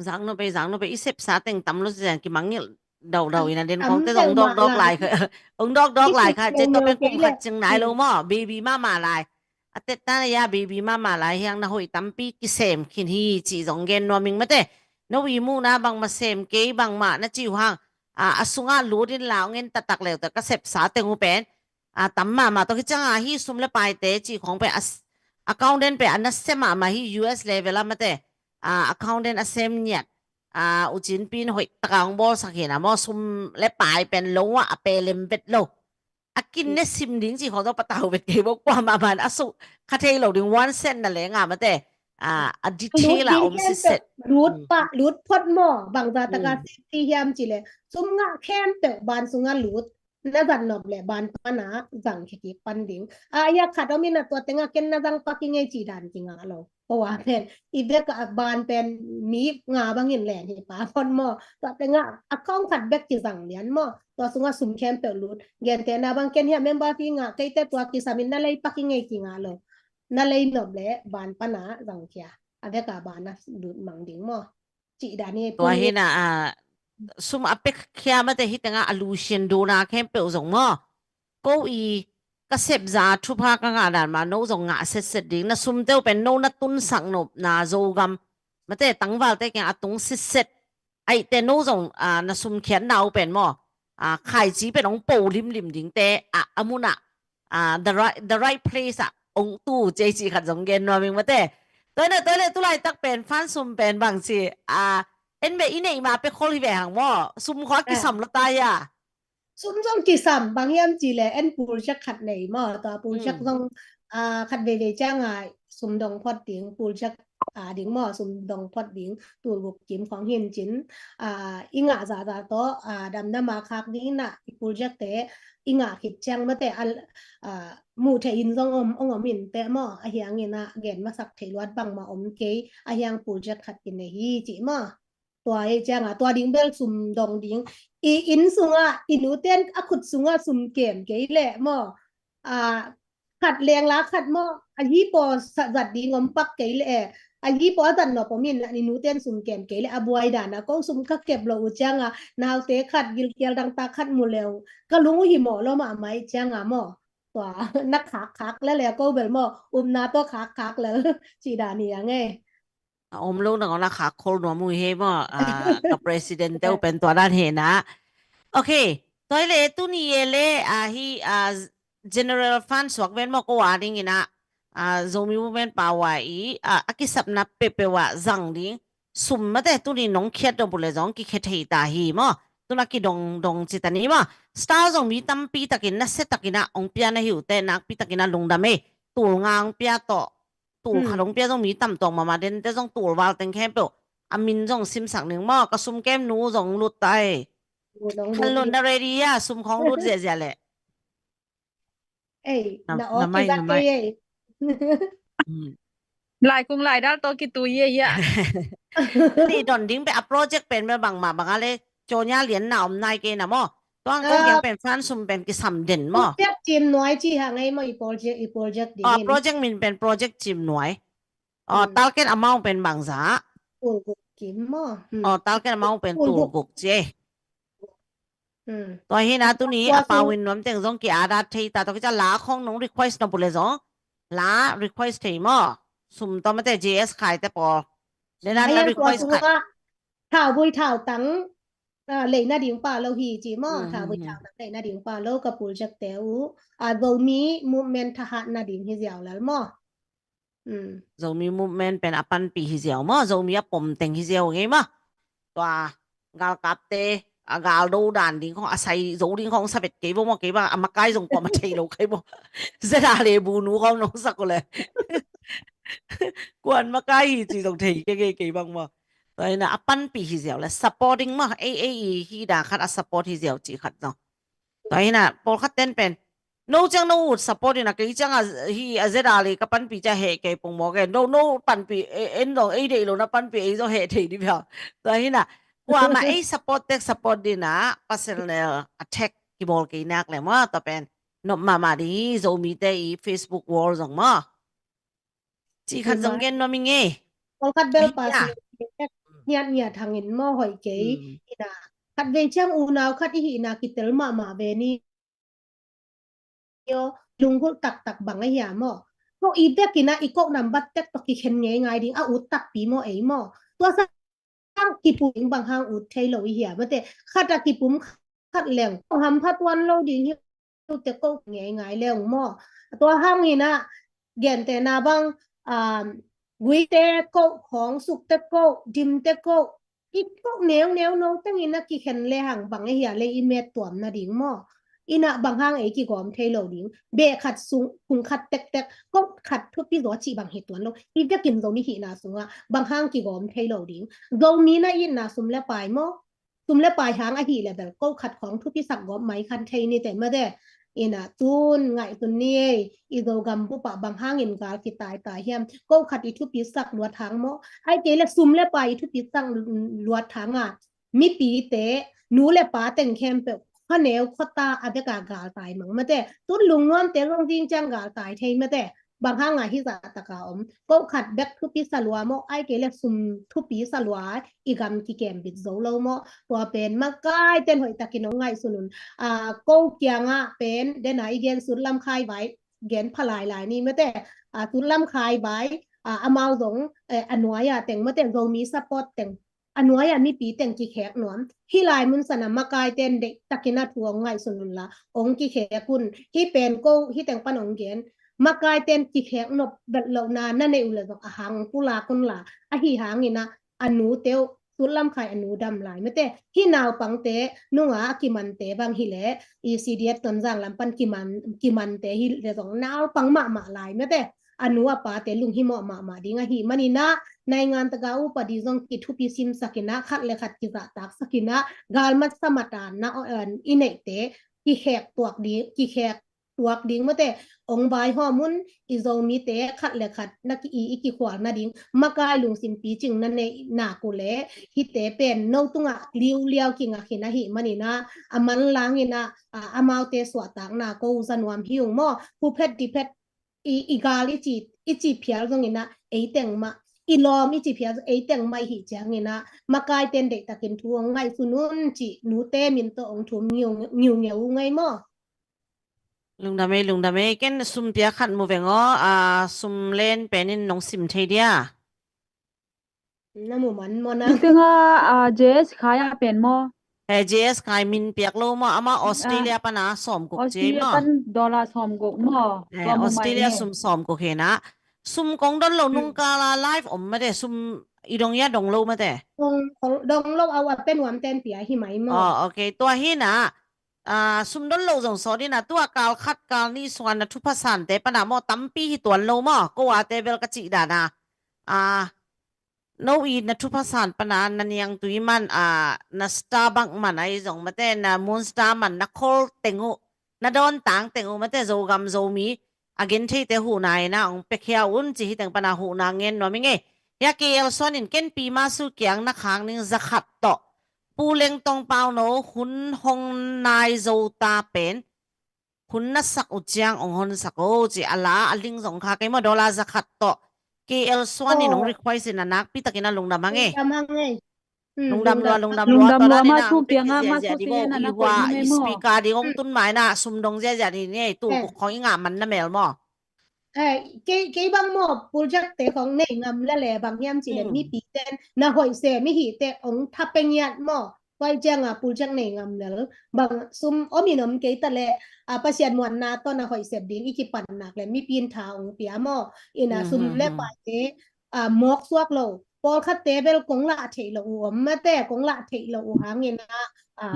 Zang no pe, zang no pe, i sepsa teng tam lo sia, kimangngilh daudau ina den kong te zong dawkdawk lai kha, ong dawkdawk lai kha, cei to pe kum khat cing nai lo maw, baby mama lai. A tet ta na ya baby mama lai hiang na hoih tampi kisem khin hi ci zong gen nuam ing mate. No i muh na bangma sem kei bangma na ci uh hang, a, a sungah lut in la ong en taktak leu te ka sepsa teng uh pen, a, tam mahmah tawh hi cianga hi sum le paite ci khong pen a s-, account den pen a nasia mahmah hi U S level a mate, a, account den a sem ngiat, a, U Cin Pi in hoih taka hong bawlsak hi na maw, sum le pai pen lo ah a pelem vet lo. A kin ne sim ding ci khong tawh patau vet kei bo, kuamah ban a suk kha thei lo ding, one cent na leng a mate, a, a detail a om siset. Lut pah, lut phot maw, bangza taka safety hiam ci le, sum ngah khempeuh ban sungah lut na zat nop le ban pana zang khia kik pan ding. A, a hiak khat om ina tua tenga ken na zang pak i ngei ci dan kingah lo. Ko a pen i bek a ban pen mi nga bangin len hi pa phot maw. Tua tenga account khat bek kizang lian maw. Tua sungah sum khempeuh lut. Gente na bang ken hiah member fee ngah keite tua kisamin na lei pak i ngei kingah lo. Na lei nop le ban pana zang khia. A bek a ban a lut mang ding maw. Cih dan hi. Tua hi na, a, sum a pek khia mate hi tenga a lusian dona khempeuh zong maw. Ko i ka sepza thupha ka ngah dan ma no zong ngah setset ding. Na sum teuh pen no na tunsak nop na Zogam mate tangvalte kiang a tung sitset. Aihte no zong, a, na sum khiatna uh pen maw, a, khaici pen ong po limlim dingte a, a munah, a, the right, the right place ah ong tu cei ci khat zong gen nuam ing mate. Tua hi na, tua le tulaitak pen fan sum pen bang ci, a, en beh i neih ma pe khol hi ve hang maw, sum khua kisam lo ta hia. Sum zong kisam bang hiam ci le en pulchak khat nei maw, tua pulchak zong, a, khat veivei cianga sum dong phot ding, pulchak a ding maw, sum dong phot ding, tul guk kim khong hin cin, a, i ngah zahzah tawh, a, damdam a khak ding na, i pulchak te i ngah khit ciang mate, a, a, muh theih in zong om, ong om in te maw, a hiang ina gen masak theih luat bangma om kei, a hiang pulchak khat kinei hi ci maw. Tua hi cianga tua ding bel sum dong ding. I inn sunga, i nuten a khut sunga sum kem kei leh maw. A, khat lengla khat maw, a hi paw zat ding om pak kei leh. A hi paw a zat nop om in, i nuten sum kem kei leh. A buai dana ko sum ka kep lo uh cianga, naute khat gilkial dangtak khat mu leu. Ka lung uh hi mawh lo mahmah i cianga maw. Tua, na khakkhak lele ko bel maw, upna tawh khakkhak lel. Ci dan hi a ngei. A om lo na kong na khak khol nuam uh hi maw, a, ka president te uh pen tua dan hi na. Ok, tua hi le tuni e le, a, hi, a, general fund suak ven maw ko a ding ina, a, Zomi Women Power i, a, a kisapna peuhpeuh ah zang ding. Sum mate tuni nong khiat dong pule zong kikhia thei ta hi maw. Tuna kidong dong ci ta ni maw. Star zong mi tampi takin nasia takin a ong pia na hi uh te nakpi takin a lungdam e. Tul nga ong pia tawh. Tul khat ong pia zong mi tam tuak mahmah den te zong tul val teng khempeuh a min zong simsak ning maw, ka sum kem nu zong lut ta ei. Khan lut na ready a, sum khawng lut ziahziah leh. Ei, na, na awk mai, na mai kei ei. Laikung laidal tawh kitui ei a. Ni don ding pen a project pen bel bangmah bang a le, cawnya lianna om nai kei na maw. Tuang kong kiang pen fan sum pen kisam den maw. Project Cim Nuai ci hang ei maw, i project, i project ding in. Project min pen Project Cim Nuai. Target amount pen bangzah? Tulguk kim maw. Target amount pen tulguk ci ei. Tua hi na tuni a pau in nuam teng zong ki-adat thei ta, tua kici a la khong nong request nop uh leh zong la request thei maw. Sum tawh mate J S Khai te pawl. Nena na request khat. Thaubui thautang leina ding pa lo hi ci maw. Thaubui thautang leina ding pa lo ka project te uh. A Zomi movement thahatna ding hi ziau lel maw. Zomi movement pen a panpih hi ziau maw, Zomi a pom teng hi ziau ngei maw. Tua galkapte a galdo dan ding khong, a sai zo ding khong sa vet kei bo maw, kei bang a makai zong kuamah thei lo kei bo. Zeda le bu nu khong nong sak uh leh kuan makai hi ci zong thei kei, kei, kei bang maw. Tua hi na a panpih hi ziau leh supporting maw, ei, ei, i hi dan khat a support hi ziau ci khat zong. Tua hi na pawlkhat ten pen no ciang no ut support in a, kei ciang a hi a zeda le ka panpih ciang heh kei pong maw ke. No, no panpih, en zong ei deih lo na panpih ei zong heh thei dih bia. Tua hi na kuamah ei support tek support ding a personal attack kibawl kei nak leh maw, tua pen nop mahmah ding hi. Zomite i Facebook wall zong maw. Ci khat zong gen nuam i ngei. Pawlkhat bel pa si ngiat ngiat hangin maw hoih kei. Hi na khat vei ciang unau khat i hihna kitel mahmah ve ni. Lunggulh taktak bang a hia maw. Ko i bek in a i koh nambat tek tawh kikhen ngeingai ding a ut takpi maw ei maw. Tua sang kipum bang hang ut thei lo i hia mate. Khat a kipum khat leng kong hampha tuan lo ding hi. Te koh ngeingai leng maw. Tua hang in a gente na bang guite koh, khawngsukte koh, dimte koh, i koh neuneu no teng in a kikhen le hang bang a hia le i met tuam nading maw. Ina bang hang ei kigawm thei lo ding. Beh khat sung, kung khat tektek, koh khat thupi zaw cih bang hi tuan lo. I vekin Zomi hihna sungah bang hang kigawm thei lo ding. Zomi na itna sum le pai maw. Sum le pai hang ahih leh bel koh khat khawng thupisak gawp mai khan thei ni te mate. Ina tun ngaihsun ni ei, i Zogam bup ah bang hangin gal kitaitai hiam. Koh khat i thupisak luat hang maw. Ai kei le sum le pai i thupisak luat hang a mipite, nu le pa teng khempeuh khuaneu khuata a bek a galtai mang mate. Tun lungnuamte zong zing ciang galtai thei mate. Bang hang a hih zah tak a om. Koh khat bek thupi sa lua maw, ai kei le sum thupi sa lua, i gam kikem bit zo lo maw. Tua pen makai ten hoih takin hong ngaihsun un. Ko kiangah pen den a i gen Sutlam Khai Vai gen pha lailai ni mate. Sutlam Khai Vai amau zong a nuai a teng mate, Zomi support teng a nuai a mipi teng kikhek nuam. Hih lai mun san a makai ten deih takin a thu hong ngaihsun un la, hong kikhek un. Hih pen ko hih teng pan hong gen, makai ten kikhek nop vet lohna na neih uh leh zong a hang hong pulak un la, ahi hangin a a nute uh, Sutlam Khai a nu dam lai mate. Hih naupangte nunga a kimante bang hi leh i C D F Tonzang lam pan kiman, kimante hi leh zong naupang mahmah lai mate. A nu a pate lunghimawh mahmah ding ahih manin a, naingan taga upadi zong kithupi simsak in a, khat le khat kizahtaksak in a, galmat samat a na i neihte kikhek tuak ding, kikhek tuak ding mate. Hong vaihawm un, i Zomite khat le khat na ki, i, i kikhual nading makai lungsim picing na neih nak uh leh hihte pen no tungah liuliau kingak hi na hih manin a, a manlang in a, amaute suahtakna ko za nuam hi ung maw. Huphet diphet i, i gal i ci, i ci phial zongin a, ei teng mah, i lawm i ci phial zong ei teng mah i hih ciangin a, makai ten deih takin thu hong ngaihsun un cih nute min tawh hong thum ngiungeu uh ngei maw. Lungdam ei, lungdam ei. Ken sum piak khat mu veng aw, a sum len pen in nong sim thei dia. Na mu man maw na? Tua teng a, a, J S Khai a pen maw? Eh, J S Khai min piak lo maw, ama Australia pan a sawm guk ci maw? Australia pan dollar sawm guk maw? Eh, Australia sum sawm guk hi na. Sum kong don lo nung kal a live om mate, sum i dong hia dong lo mate? Dong, dong lo, a pen nuam ten pia hi mai maw? Oh, okay. Tua hi na, a, sum don lo zong sawt in a, tua kal khat kal nih sung a na thupha sante pan a maw, tampi hi tuan lo maw? Ko a te bel ka cih dan a. A, no i na thupha san pana na niangtui man, a, na Starbucks man ahi zong mate, na Moon Star man, na khol teng uh, na dawn tang teng uh mate, Zogam Zomi a gentheite huhna ina ong pekhia un ci hi teng pana huhna ngen nuam i ngei. Hia K L Suan in ken pi masu kiang na khang ning zakhat tawh Pu Leng Tong Pau no hun hong nai zo ta pen hun na sak uh ciang ong honsak o ci a la a ling zong kha kei maw, dollar zakhat tawh K L Suan in ong request in a nakpi takin a lungdam hang e. Lungdam hang e. Lungdam lua, lungdam lua, lungdam lua, ma thu piang a, ma thu piang a, i hua i speaker ding ong tun mai na sum dong ziazia ni ni tu khong i ngah man na mel maw? Kei, kei bang maw, puljak te khong nei ngam la le bang hiam ci le mipi ten na hoih se mi hi te ong tha pengiat maw? Pai cianga puljak nei ngam lel bang sum om in om kei ta le, a, Pasian muanna tawh na hoih sep ding i kipan nak le mipin tha ong pia maw? Ina sum le pai te, a, mawk suak lo. Pawlkhatte bel kong lah theih lo uh om mate, kong lah theih lo uh hangin a, a,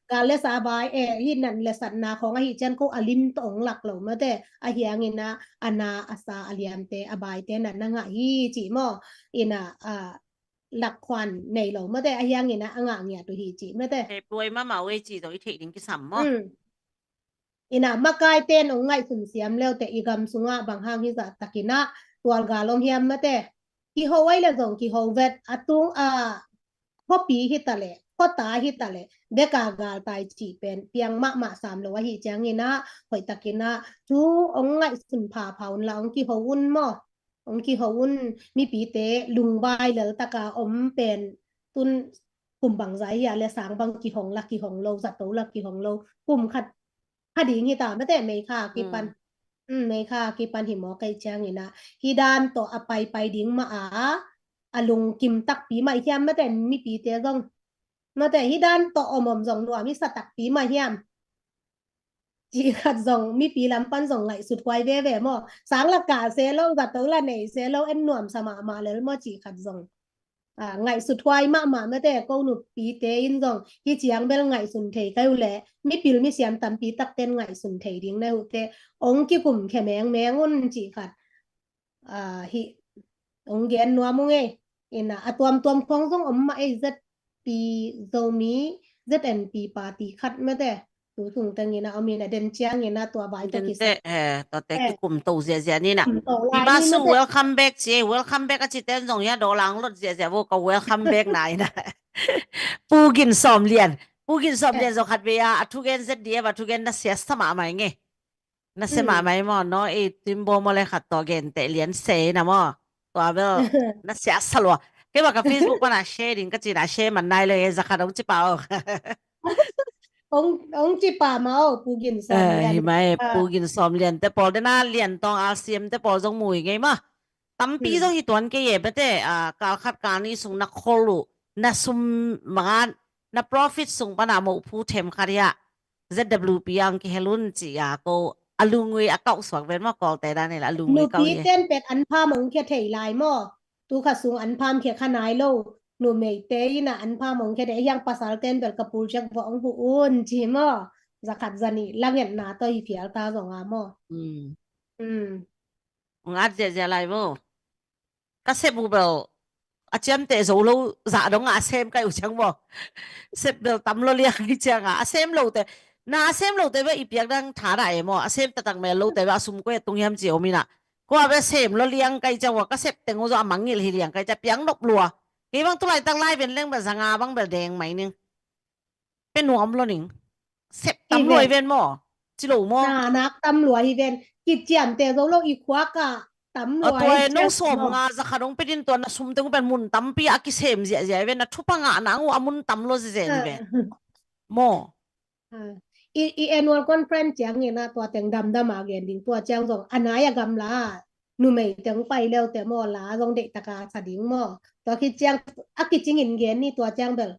gal le sa bai e, hi nan le satna khong ahi cian ko a lim tawh ong lak lo mate, a hiangin a, a na a sa a liamte a baite na na ngah hi ci maw? Ina, a, lak khuan nei lo mate, a hiangin a, a ngah ngiat uh hi ci mate. He puai mama wei ci zo i theih ding kisam maw? Ina makai ten ong ngaihsun siam leute i gam sunga bang hang hi zah takin a tual gal om hiam mate. Kiho ai le zong kiho vet a tung a khuapi hi ta le, khuata hi ta le, beka gal tai ci pen piang mahmah sam lo ahi ciangin a hoih takin a thu ong ngaihsun phapha un la ong kiho un maw? Ong kiho un, mipite lungvai lel taka om pen tun kum bang zai hia le sang bang kihong la kihong lo, zato la kihong lo, kum khat kha ding hi ta mate, May kha kipan. May kha kipan hi maw kei ciangin a hi dan tawh a paipai ding mah a, a lungkim takpi mah hiam mate, mipite zong mate, hi dan tawh om om zong nuam i sa takpi mah hiam? Ci khat zong mipi lam pan zong ngaihsut huai veve maw? Sang la kah se lo, zato la nei se lo, en nuam sa mahmah lel maw ci khat zong. A, ngaihsut huai mahmah mate, ko nupite in zong hi ciang bel ngaihsun thei kai uh le, mipil misiam tampi takten ngaihsun thei ding na uh te, ong kikum khe mengmeng un ci khat. A, hi, ong gen nuam ung ei. Ina, a tuamtuam khong zong om mah ei, Z P Zomi, Z N P party khat mate. Tu sung teng ina om ina den ciang ina tua vai to kisa. Te, eh, tua te kikum to ziazia ni na. Pi masu welcome back ci, welcome back a ci ten zong ya do lang lot ziazia vo ka welcome back na ina. Pu Gin Sawm Lian. Pu Gin Sawm Lian zong khat ve a, a thugen Z D F, a thugen na siasa mahmah ing ei. Na se mahmah ei maw, no, i timbo maw le khat tawh gente lian se na maw. Tua bel, na siasa lua. Kei ba ka Facebook pana share ding ka ci na share man nai lo e, za khat ong ci pah o. Ong, ong ci pah ma o, Pu Gin Sawm Lian. Hi mai, Pu Gin Sawm Lian te pawl dena Lian Tawng R C M te pawl zong mu i ngei ma. Tampi zong hi tuan kei e bete, a, kal khat kal ni sung na khol uh, na sum manga, na profit sung pana moh phu them khat ia. Z W P ang kihel un ci a ko a lungui a kauh suak ven maw, Kawlte dan hi la a lungui kauh hi. Nupi ten pet an pham ong khia thei lai maw? Tu kha sung an pham khia kha nai lo. Numeite ina an pham ong khia thei hiang pasal ten bel ka pul ciak va ong hu un ci maw? Za khat za nih la ngetna tawh hi phial ta zong a maw? Ong at ziahziah lai vo. Ka sep uh bel a ciamteh zo lo zah dong a sem kai uh ciang maw? Sep bel tam lo liang hi ciang a, a sem lote, na a sem lote ve i piak dang tha dah e maw? A sem taktak mel lote ve a sum koi a tung hiam ci om ina. Kua ve sem lo liang kai ciang ua, ka sep teng uh zo a mangngilh hi liang kai ciang piang nop lua. Kei bang tulaitak lai ven leng bel za nga bang bel deng mai ning. Pe nuam lo ning. Sep tam lua hi ven maw? Ci lo maw? Na nak tam lua hi ven. Kiciamteh zo lo i khuak ah tam lua hi. Tua e, no sawm nga za khat ong pe din tua na sum teng uh pen mun tampi a kisem ziahziah hi ven, na thupha ngah nang uh a mun tam lo zezen hi ven. Maw? I, i annual conference ciang ina tua teng damdam a gen ding, tua ciang zong a nai a gamla numei teng pai leute maw, la zong deih taka sa ding maw? Tua khit ciang a kicing in gen ni tua ciang bel.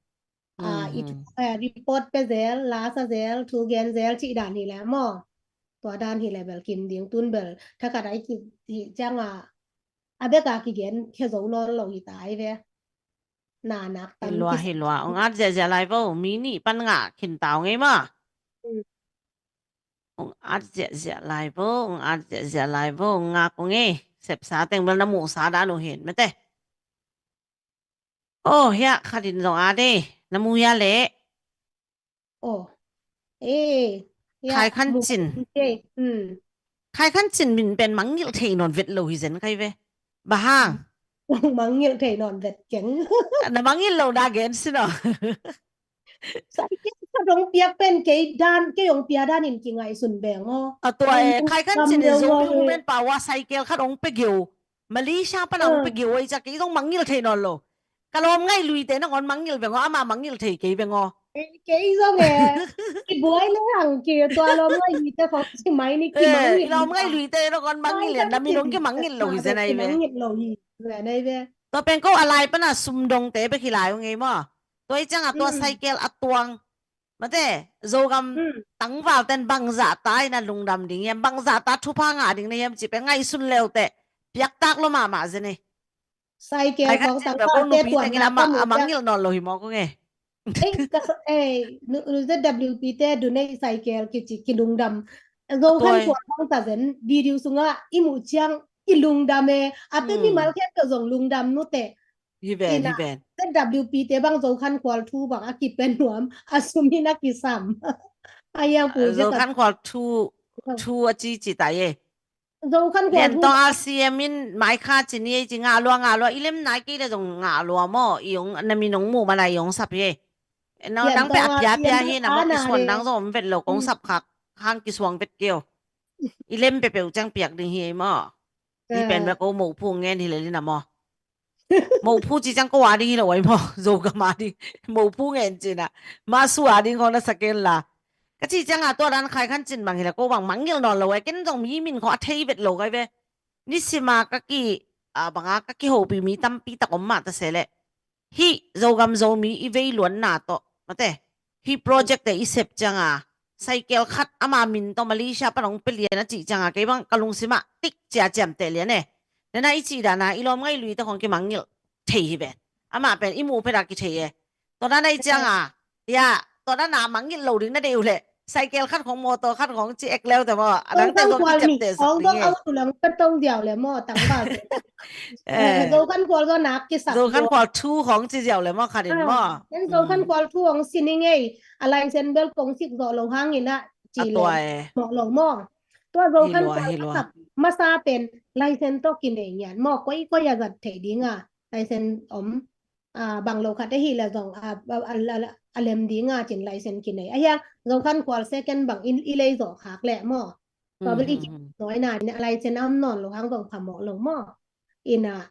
A, i thu, eh, report pe zel, la sa zel, thu gen zel cih dan hi le maw? Tua dan hi le bel kim ding tun bel thakat a i ki, hi ciang a, a bek a kigen khe zo nawn lo hi ta hi ve. Na nak tam hi lua, hi lua. Ong at ziahziah lai vo, mi nih pan ngah khin ta ong ei maw? Ong at ziahziah lai vo, ong at ziahziah lai vo, ong ngak ong ei. Sepsa teng bel na muhsa dan uh hin mate. Oh, hiah khat in zong a dei. Na mu hiah leh. Oh. Eh, hiah Khai Khan Cin. Hmm. Khai Khan Cin min pen mangngilh thei nawn vet lo hi zen kai ve. Bang hang. Mangngilh thei nawn vet keng. Na mangngilh lo na gen sin aw. Sai kei khat hong piak pen kei dan, kei hong pia dan in kingaihsun beng aw. A tua e, Khai Khan Cin in Zomi Women Power cycle khat hong pia geu. Malaysia pan a hong pia geu ahi ciang kei zong mangngilh thei nawn lo. Ka lawm ngaih luite nangawn mangngilh beng aw, ama mangngilh thei kei beng aw. Kei zong e, i buai le hang ki tua lawm ngaih luite khong ci mai ni ki mangngilh. I lawm ngaih luite nangawn mangngilh lian, na min hong ki mangngilh lo hi zen ai ve. Mangngilh lo hi zen ai ve. Tua pen ko a lai pan a sumdongte bek hi lai ung ei maw. Tua hi ciang a tua cycle a tuang. Mate, Zogam tangval ten bangzah ta in a lungdam ding hiam, bangzah ta thupha ngah ding na hiam cih pen ngaihsun leute piaktak lo mahmah zen ei. Cycle khong tangval te tuan na a mangngilh nawn lo hi maw kong e. Ei, ka sa, ei, nu, nu Z W P te dun ei cycle kici kilungdam. Zo khan tuan bang ta zen, video sungah i muh ciang i lungdam e. A pen mimal khen ka zong lungdam nute. Hi ven, hi ven. Z W P te bang Zo Khan Khual thu bang a kipen nuam, a sum in a kisam. A yang pu Zo Khan Khual thu, thu a ci ci ta ye. Zo Khan Khual thu. Lian tawng R C M in mai kha ci ni ei ci ngah lua, ngah lua. I lem nai kei le zong ngah lua maw. I ong na min ong mu mana i ong sap hi. Nang dang pe a pia pia hi na maw kisuan dang zong om vet lo kong sap khak. Hang kisuang vet keo. I lem pe peu ciang piak ding hi ei maw. Hi pen bek ko mophu ngen hi le lina maw. Mophu ci ciang ko a ding hi lo ai maw. Zogam a ding. Mophu ngen cina. Masu a ding ko na saken la. Ka ci ciang a tua dan Khai Khan Cin bang hi le ko bang mangngilh nawn lo ai. Ken zong mi min ko a thei vet lo kai ve. Nisima ka ki, a, banga ka kihopih mi tampi tak om mah ta se le. Hih Zogam Zomi i vei luanna tawh. Mate. Hih project te i sep cianga. Cycle khat ama min tawh Malaysia pan hong pia lian a cih cianga. Kei bang ka lungsimah tik cia ciamteh lian e. Nana i cih dana i lawm ngaih luite khong kimangngilh thei hi ven. Amah pen i muh phet a kithei e. Tua dana i cianga. Ya, tua dana mangngilh lo ding na dei uh leh. Cycle khat khong, motor khat khong ci ek leu te maw. A dang te khong kiciamteh sak ding e. Zo Khan Khual ni khong zong au tu lang ka tong diau le maw tang ba. Eh. Zo Khan Khual zong nak kisap. Zo Khan Khual thu khong ci diau le maw khat in maw. Ken Zo Khan Khual thu khong sining ei. A license bel kong sik zo lo hangin a ci le. A tua e. Maw lo maw. Tua Zo Khan Khual a sap masa pen license tawh kinei ngian maw. Koi koi a zat thei ding a. License om. A, bang lo khat ahi la zong, a, a, a, a, a lem dinga cin license kinei. Ahi a, Zo Khan Khual second bang in, i lei zo khak leh maw. Tua bel i ki noi na, license a om nawn lo hang zong phamawh lo maw. Ina,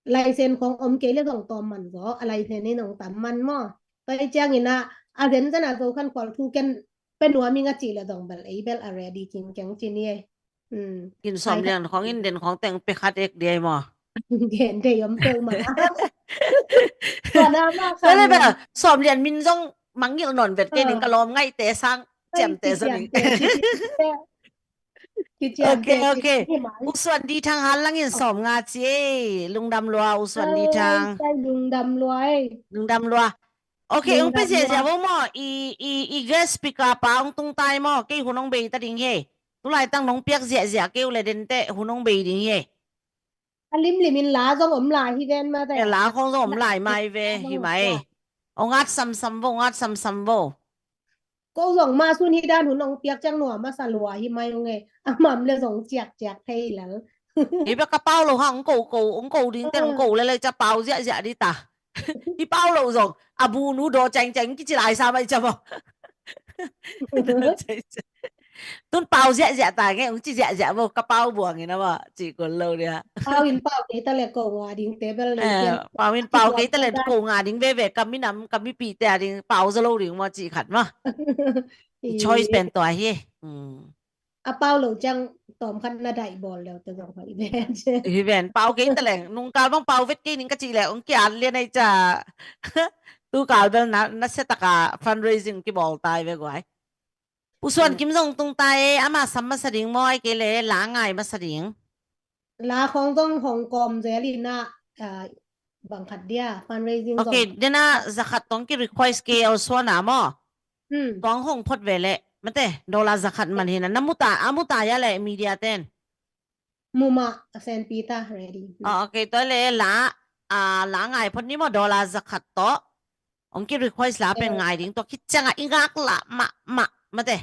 license khong om kei le zong tawm man zo, a license in hong tam man maw. Tua i ciang ina, a zen zen a Zo Khan Khual thu ken pe nuam ing a cih le zong bel, ei bel a ready king keng ci ni ei. Kin sawm lian khong in den khong teng pe khat ek diai maw. Gen dei om peuh ma. Sawm lian min zong mangngilh nawn vet kei ning ka lawm ngaihte sang ciamteh zaw ning. Ok, ok. U Suan Di Thang hal langin sawm nga ci ei. Lungdam lua U Suan Di Thang. Lungdam lua ei. Lungdam lua. Ok, ong pe ziahziah vo maw. I, i, i guest speaker pa ong tung tai maw. Kei hun ong bei ta ding hi. Tulai tang nong piak ziahziah kei uh le dente hun ong bei ding hi. A limlim in la zong om lai hi ven ma te. La khong zong om lai mai ve hi mai. Ong at samsam vo, ong at samsam vo. Ko zong ma sun hi dan hun ong piak ciang nua masa lua hi mai ong e. A mam le zong ciak ciak thei lal. Hi bek ka pau lo hang ko ko, ong ko ding ten ong ko le le ca pau ziahziah di ta. I pau lo zong a bu nu daw cengceng kici lai sa mai ca maw. Tun pau ziahziah ta nge ong ci ziahziah maw ka pau buang ina maw ci kol lo dia. Pau in pau kei ta le ko nga ding te bel le. Pau in pau kei ta le ko nga ding veve ka minam ka mipite a ding pau za lo ding maw ci khat maw. I choice pen tua hi. A pau lo ciang tawm khat na daih bawl leu te zong hoih ven. Hi ven, pau kei ta leng. Nungkal bang pau vet kei ning ka cih leh ong kiat lian ai ca. Tukal bel na, na setaka fundraising kibawl tai ve guai. U Suan Kim zong tung tai e, ama sam masa ding maw ai kei le la ngai masa ding. La khong zong hong kawm zel ina, bang khat dia fundraising zong. Ok, dena zakhat tong ki request kei au Suan a maw. Tuang hong phot ve le mate dollar zakhat man hina na muta a muta ya le media ten. Muma a Saint Peter ready. Ok, tua le la a, la ngai phot ni maw, dollar za khat tawh. Hong ki request la pen ngai ding tawh, khit ciangah i ngak la mahmah mate.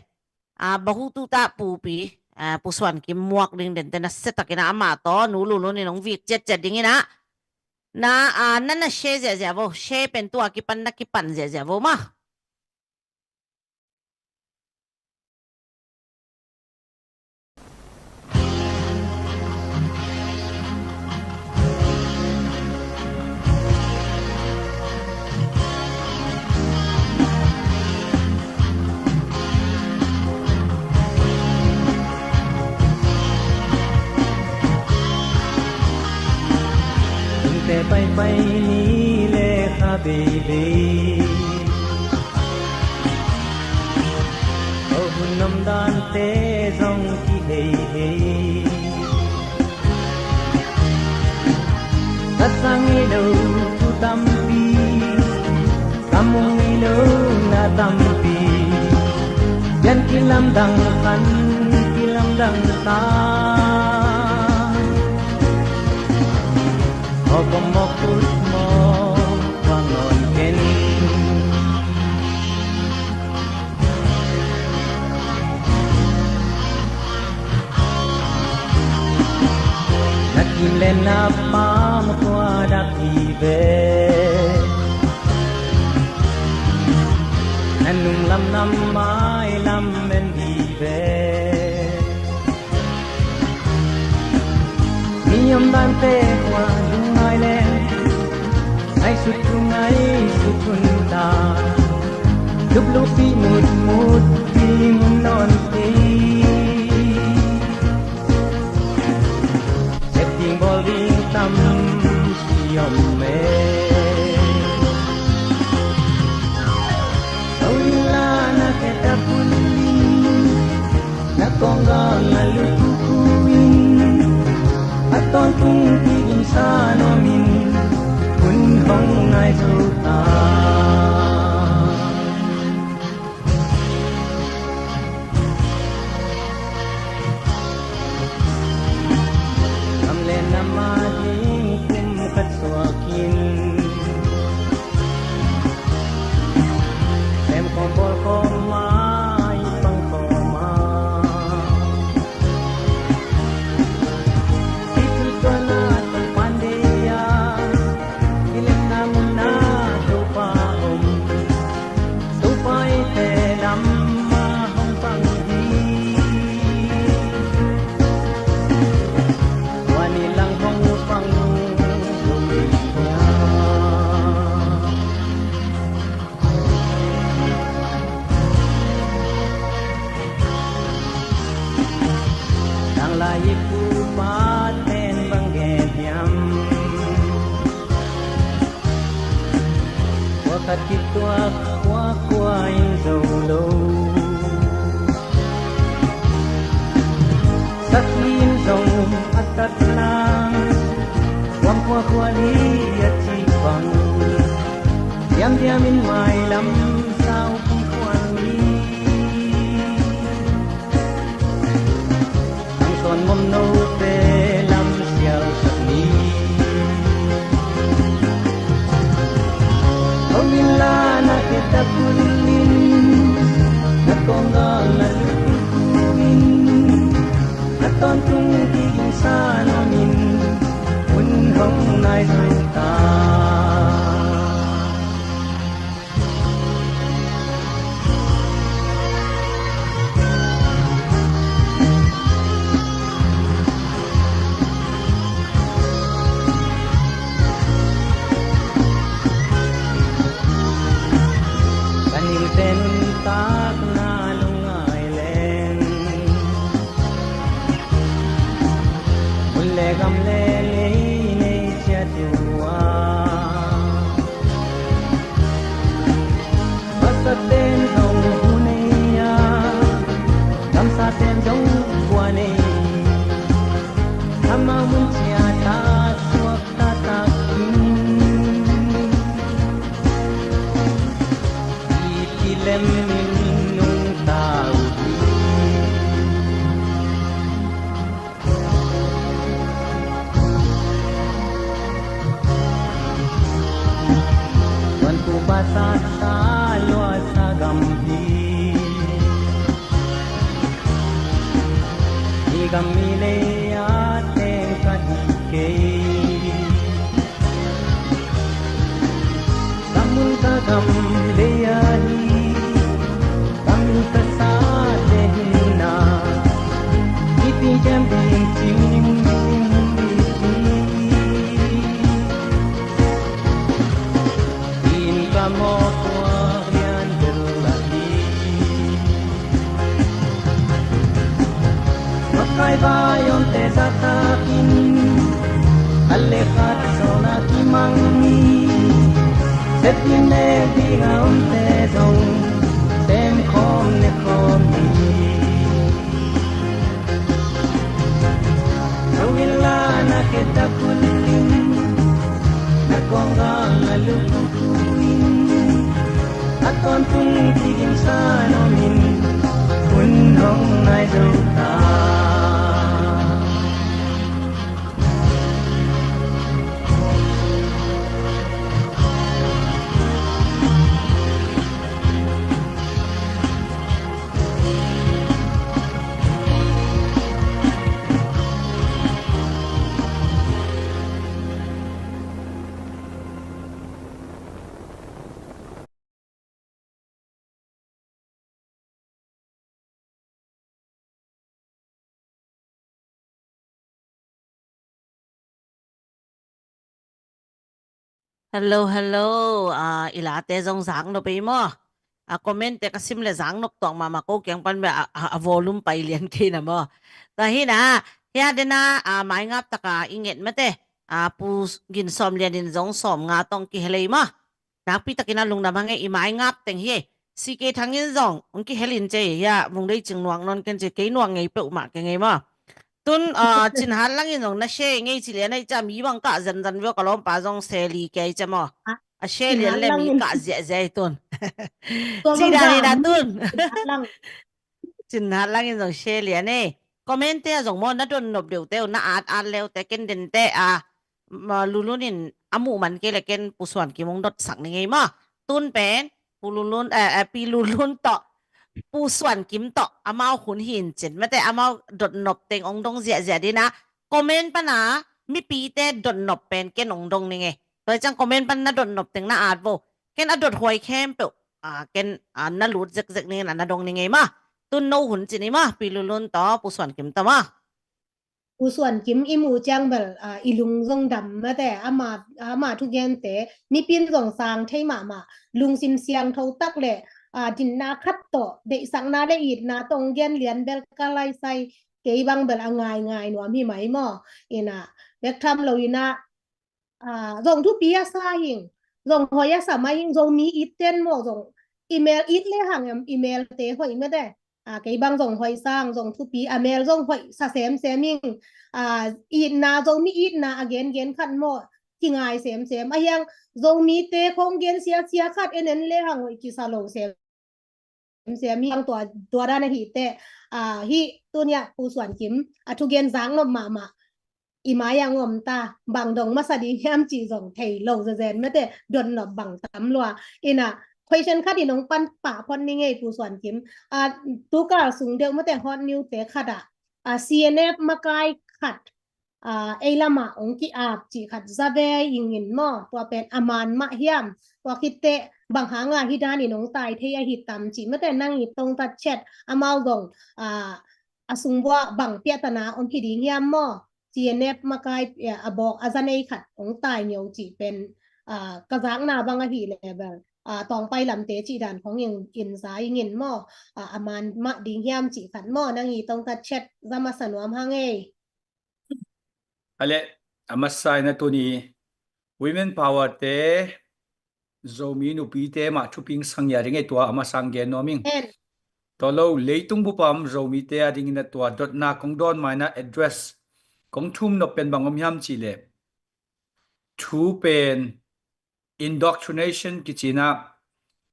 A, bahu tuta pupi, a, Pu Suan Kim muak ding den te na se takin a, ama tawh nu lulun in hong vik ciatciat dingin a. Na, a, na na share ziahziah vo, share pen tua kipan na kipan ziahziah vo maw. Tungte paipai ni le kha beibei, ko hun om dante zong kiheihei. Ka sang ngei lo thu tampi, ka mu ngei lo na tampi, pian kilamdang khan kilamdang ta. Mawk om mawk ut mawk vang nawn ken. Na kim le na pam tua dak hi ve. Na nung lam na mai lam men hi ve. Mi om dante hua lungngai le, ngaihsut thu ngaihsut hun ta. Luplup pi mutmut pi mun nawn pi. Sep ding bawl ding tam si om e. Ko inn la na khe ta pun in, na konggal na lukuku in, a tawntung pi in sa nuam in, hun hong nai zo ta. Nam le nam a ding kum khat suak in, lem khawm bawl khawm a, i pang khawm a. I tun tuan a Topa'n deih a, i lemna mun a Topa om. Topa eite lam a hong pang hi. Tua ni lang hong pang lo hi hia? Tanglai i pu pa ten bang gen hiam? Kua khat kituak kua kua in zo lo. Sakhi in zong a tat nang, kuam kua kua li a ci bang. Diamdiam in mailam saupi khuan mi. Ang sawn ngom note lam sialsak ni. Ko inn la na khe ta pun in, na konggal na lukuku in, na tawntung pi in sa nuam in, hun hong nai zo ta. Ka ningte nuntakna lungngai leng, mun le gam le lei nei ciat uh a. Pasaten zong hu nei a, gamsaten zong kua nei. Amau mun ciat a suak taktak in, i kilem in nungta uh hi. Ka mi lei a teng ka hi kei. Ka mun ka gam lei a hi. Ka mi ka sa te hi na. Hiti kem ding cing ding hum ding hum ding hi. In ka mawk tua rian bel a hi. Makai vai omte zatakin, a le khat sawna kimang ni. Sepin nek ding a omte zong, sem khawm ne khawm ni. Sawila na keta kulin, na konggang a lukukuin. A tawntung kigin sa nomin, hun hong nai zo ta. Hello, hello. Ah, i late zong zak nop ei maw? Ah, comment te ka sim le zak nop tuak mahmah ko kiang pan bia, ah, ah, a volume pai lian kei na maw? Tua hi na, hia dena, ah, maingap taka i nget mate. Ah, Pu Gin Sawm Lian in zong sawm nga tong kihelei maw? Nakpi takin a lungdam hang e, i maingap teng hi e. C K Thang in zong hong kihel in ci e, hia Vung Dei Cing nuak nawn ken ci e, kei nuak ngei peuhmah kei ngei maw? Tun, ah, Cin Hat Lang in zong na share ngei ci lian a i ci a, mi bang kah zenzen veu, ka lawmpa zong share li kei ci a maw? Ah, a share lian le mi kah ziahziah i tun. Ci dan hi na tun. Cin Hat Lang in zong share lian e. Comment te a zong maw, na dot nop deuh teu, na at at leu te, ken den te a, ma, Lulun in a muh man kei le ken Pu Suan Kim hong dot sak ni ngei maw? Tun pen Pu Lulun, eh, eh, Pi Lulun tawh Pu Suan Kim tawh amau hun hi in cin mate, amau dot nop teng hong dong ziahziah dina. Comment pana mipite dot nop pen ken hong dong ni ngei. Tua ciang comment pan na dot nop teng na at vo. Ken a dot huai khempeuh, ah, ken, ah, na lut zekzek ni ngei, na dong ni ngei maw? Tun no hun cin i maw, Pi Lulun tawh Pu Suan Kim tawh maw? Pu Suan Kim i muh ciang bel, ah, i lung zong dam mate, ama, ama thugente, mipin zong sang thei mahmah, lungsim siangtho tak le, ah, dinna khat tawh, deihsakna le itna tawh hong gen lian bel ka laisai, kei bang bel a ngaingai nuam hi mai maw? Ina, bek tham lo ina, ah, zong thupi a sa hing, zong hoih a sa mai hing, Zomi it ten maw, zong i-mail it le hang em, i-mail te hoih mate. Ah, kei bang zong hoih sang, zong thupi, a mel zong hoih sa semsem hing. Ah, itna, Zomi itna a gengen khat maw, kingai semsem. A hiang Zomite khong gen siasia khat en en le hang hoih kisa lo sem. Siam hi ang tua, tua dan ahi teh, ah, hih tuni-ah Pu Suan Kim a thugen zak nop mahmah. I mai-ah hong om ta, bang dong masa ding hiam cih zong thei lo zezen mate, dot nop bang tam lua. Ina, question khat in hong pan pah phot ni ngei Pu Suan Kim. Ah, tukal sung deuh mate hot news te khat ah, ah, C N F makai khat ah, ei lamah hong ki-ap cih khat za ve ing in maw? Tua pen a man mah hiam? Tua khit teh bang hanga hih danin hong tai thei ahi tam cih mate nang i tongtat chet amau zong, ah, a sung buah bang piahtana om hi ding hiam maw? C N F makai, eh, a bawk a za nei khat hong tai ngiau cih pen, ah, ka zakna bang ahi level, ah, tawngpai lamte cih dan khong in, in za ing in maw? Ah, a man mah ding hiam cih khat maw? Nang i tongtat chet za masa nuam hang ei. Ale, a masa in a tuni Women Power te, Zomi nupite mah thuping sang ya ding e, tua a masa in gen nuam ing. En. Tua lo, leitung bup a om Zomite a dingin a tua dotna kong dawn ma-in a address kong thum nop pen bang om hiam cih leh, thu pen indoctrination kici-in ah,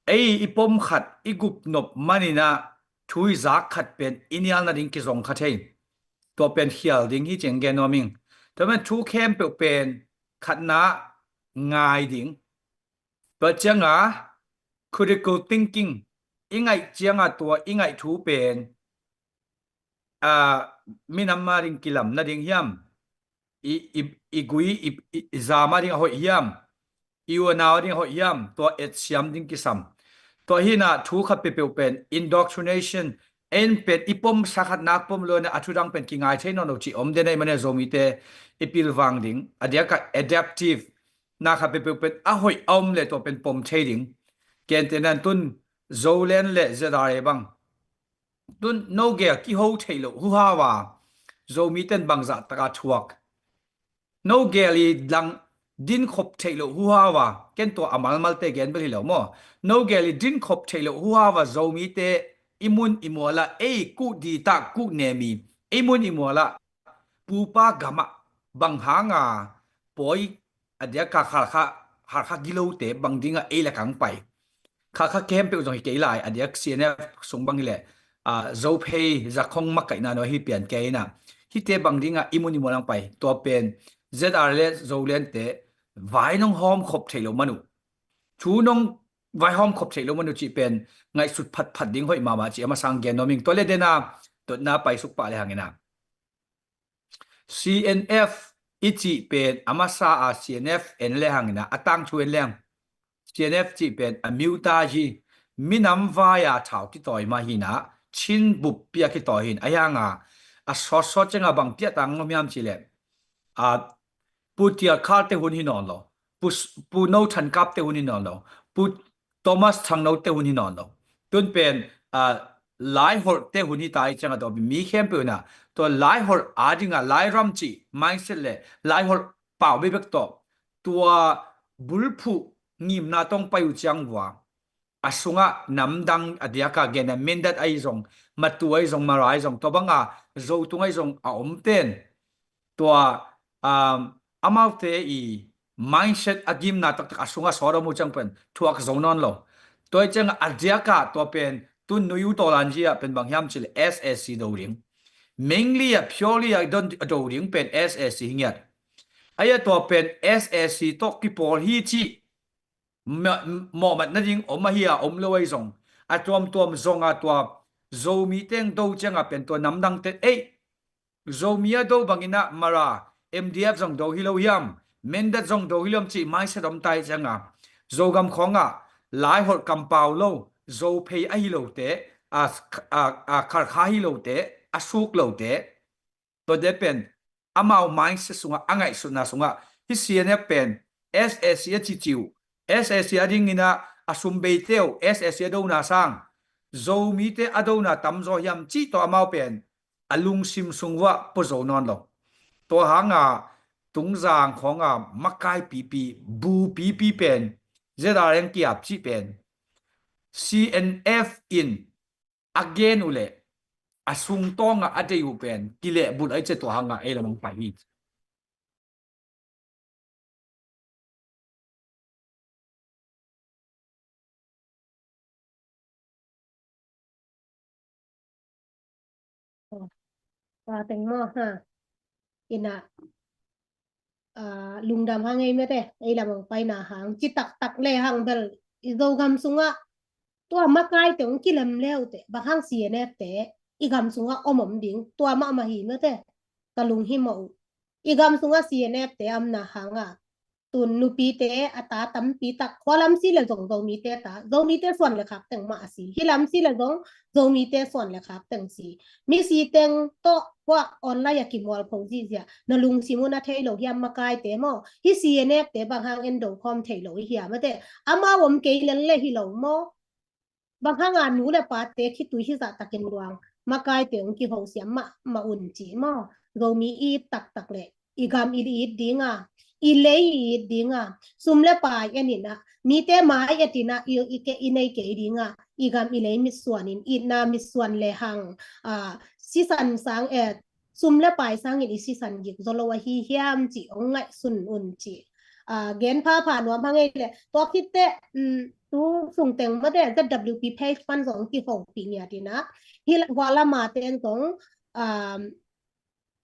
ei i pom khat, i gup nop manin ah thu i zak khat pen i nial nading kizong kha thei. Tua pen khial ding hi ci-in gen nuam ing. Tua pen thu khempeuh pen khatna ngai ding. Tua ciangah critical thinking, i ngaih ciangah tua i ngaih thu pen ah, minam a ding kilam nading hiam? I, i, i gui, i, i, i zam a ding a hoih hiam? I u a nau a ding a hoih hiam? Tua etsiam ding kisam. Tua hi a, thu khat peuhpeuh pen indoctrination, en pen i pom sa khat nak pom lo in a, a thu dang pen kingai thei nawn lo cih om den a, i mane Zomite i pilvang ding. A diak a adaptive na khat peuhpeuh pen a hoih a om le tua pen pom thei ding. Gentehna in tun Zoland le Z R A bang, tun no gel kiho theih loh huhau a, Zomite in bangzah taka thuak. No gel i lang dinkhop theih loh huhau a, ken tua a malmalte gen bel hi lo maw. No gel i dinkhop theih loh huhau a, Zomite i mun i mual ah, ei kuh ditak kuh nem i, ei mun i mual ah, pupa gam ah bang hang a pawi, a diak a Khalkha, Khalkha gilote bang ding a ei le kang pai. Khalkha khempeuh zong hi kei lai, a diak C N F sung bang hi leh, ah, Zophei zakhong makaihna nuai hi pian kei in a, hihte bang ding a i mun i mual ah pai. Tua pen Z R le Zolandte vai nong hawm khop theih loh man uh. Thu nong vai hawm khop theih loh man uh cih pen ngaihsut phatphat ding hoih mahmah cih a masa in gen nuam ing. Tua le den a, dotna paisuk pah le hang in a, C N F i cih pen a masa a, C N F en le hang in a, a tangthu en le hang. C N F cih pen a miuta hi, minam vai a thau kitawi mah hi in a, Chin buppi a kitawi hi in, ahi hang a, a sawtsawt ciang a bang piahtang ngom hiam cih leh, a, Pu Tial Khar te hun hi nawn lo, Pu, Pu No Than Kap te hun hi nawn lo, Pu Thomas Thang No te hun hi nawn lo. Tun pen, ah, Laiholh te hun hi ta i ciang a, tua mi khempeuh in a, tua Laiholh a ding a, Lairam cih mindset le Laiholh pau bekbek tawh, tua bulphuh ngimna tawh pai uh ciang vua, a sungah namdang a diak a gen a, Mindat ahi zong, Matu ahi zong, Mara ahi zong, tua bang a Zotung ahi zong a om ten, tua, um, amaute i mindset a gimna taktak a sungah sawt om uh ciang pen thuak zo nawn lo. Tua i ciang a diak a tua pen tun nui uh tawlan zia pen bang hiam cih leh S A C do ding. Mainly a purely a don, a do ding pen S A C hi ngiat. Ahi a tua pen S A C tawh kipawl hi cih ma-, mawhmat nading om ahi a, om lo ahi zong, a tuamtuam zong a tua Zomi teng do ciang a pen tua namdang ten, ei, Zomi a do bang in a Mara, M D F zong do hi lo hiam, Mindat zong do hi lo hiam cih mindset om ta i ciang a, Zogam khawng ah Laiholh kampau lo, Zophei ahi lote, a, a, a Khalkha hi lote, a suk lote, tua te pen amau mindset sungah, a ngaihsutna sungah, hih C N F pen S A C a cici uh, S A C a ding in a, a sum beite uh S A C a dona sang, Zomite a dona tamzaw hiam cih tawh amau pen a lungsim sung uah pua zo nawn lo. Tua hang a Tungzang khawng a makai pipi, bu pipi pen, Z R N kiap cih pen, C N F in a gen uh leh a sungtawng a a deih uh pen kilehbulh ahi ciang tua hang a ei lam hong pai hi. Tua teng maw, ha. Ina, ah, lungdam hang ei mate, ei lam hong paina hang ci taktak le hang bel i Zogam sungah tua makaite hong kilem le uh teh, bang hang C N F te i gam sungah om om ding, tua mahmah hi mate, ka lunghimawh uh. I gam sungah C N F te a omna hang a, tun nupite a ta tampi tak, khua lam si le zong Zomite ta, Zomite suan le khak teng mah a si. Hih lam si le zong Zomite suan le khak teng si. Misi teng tawh kua online a kimual pho zihziah, na lungsim uh na thei lo hiam makaite maw? Hih C N F te bang hang en do khawm thei lo i hiam mate? Amau om kei lel le hi lo maw? Bang hang a nu le pate khitui hizah takin luang, makaite hong kihosiam mahmah un ci maw? Zomi i it taktak le i gam i it ding a, i lei i it ding a, sum le pai en in a, mite mai et in a, i, i ke, i nei kei ding a, i gam i lei mitsuan in, itna mitsuan le hang, a, sisan sang, eh, sum le pai sangin i sisan gik zaw lo ahi hiam cih hong ngaihsun un ci. A, gen phapha nuam hang ei le. Tua khit teh, um, tu sung teng mate Z W P page pan zong kihopih ngiat in a, hih hua lam a ten zong, um,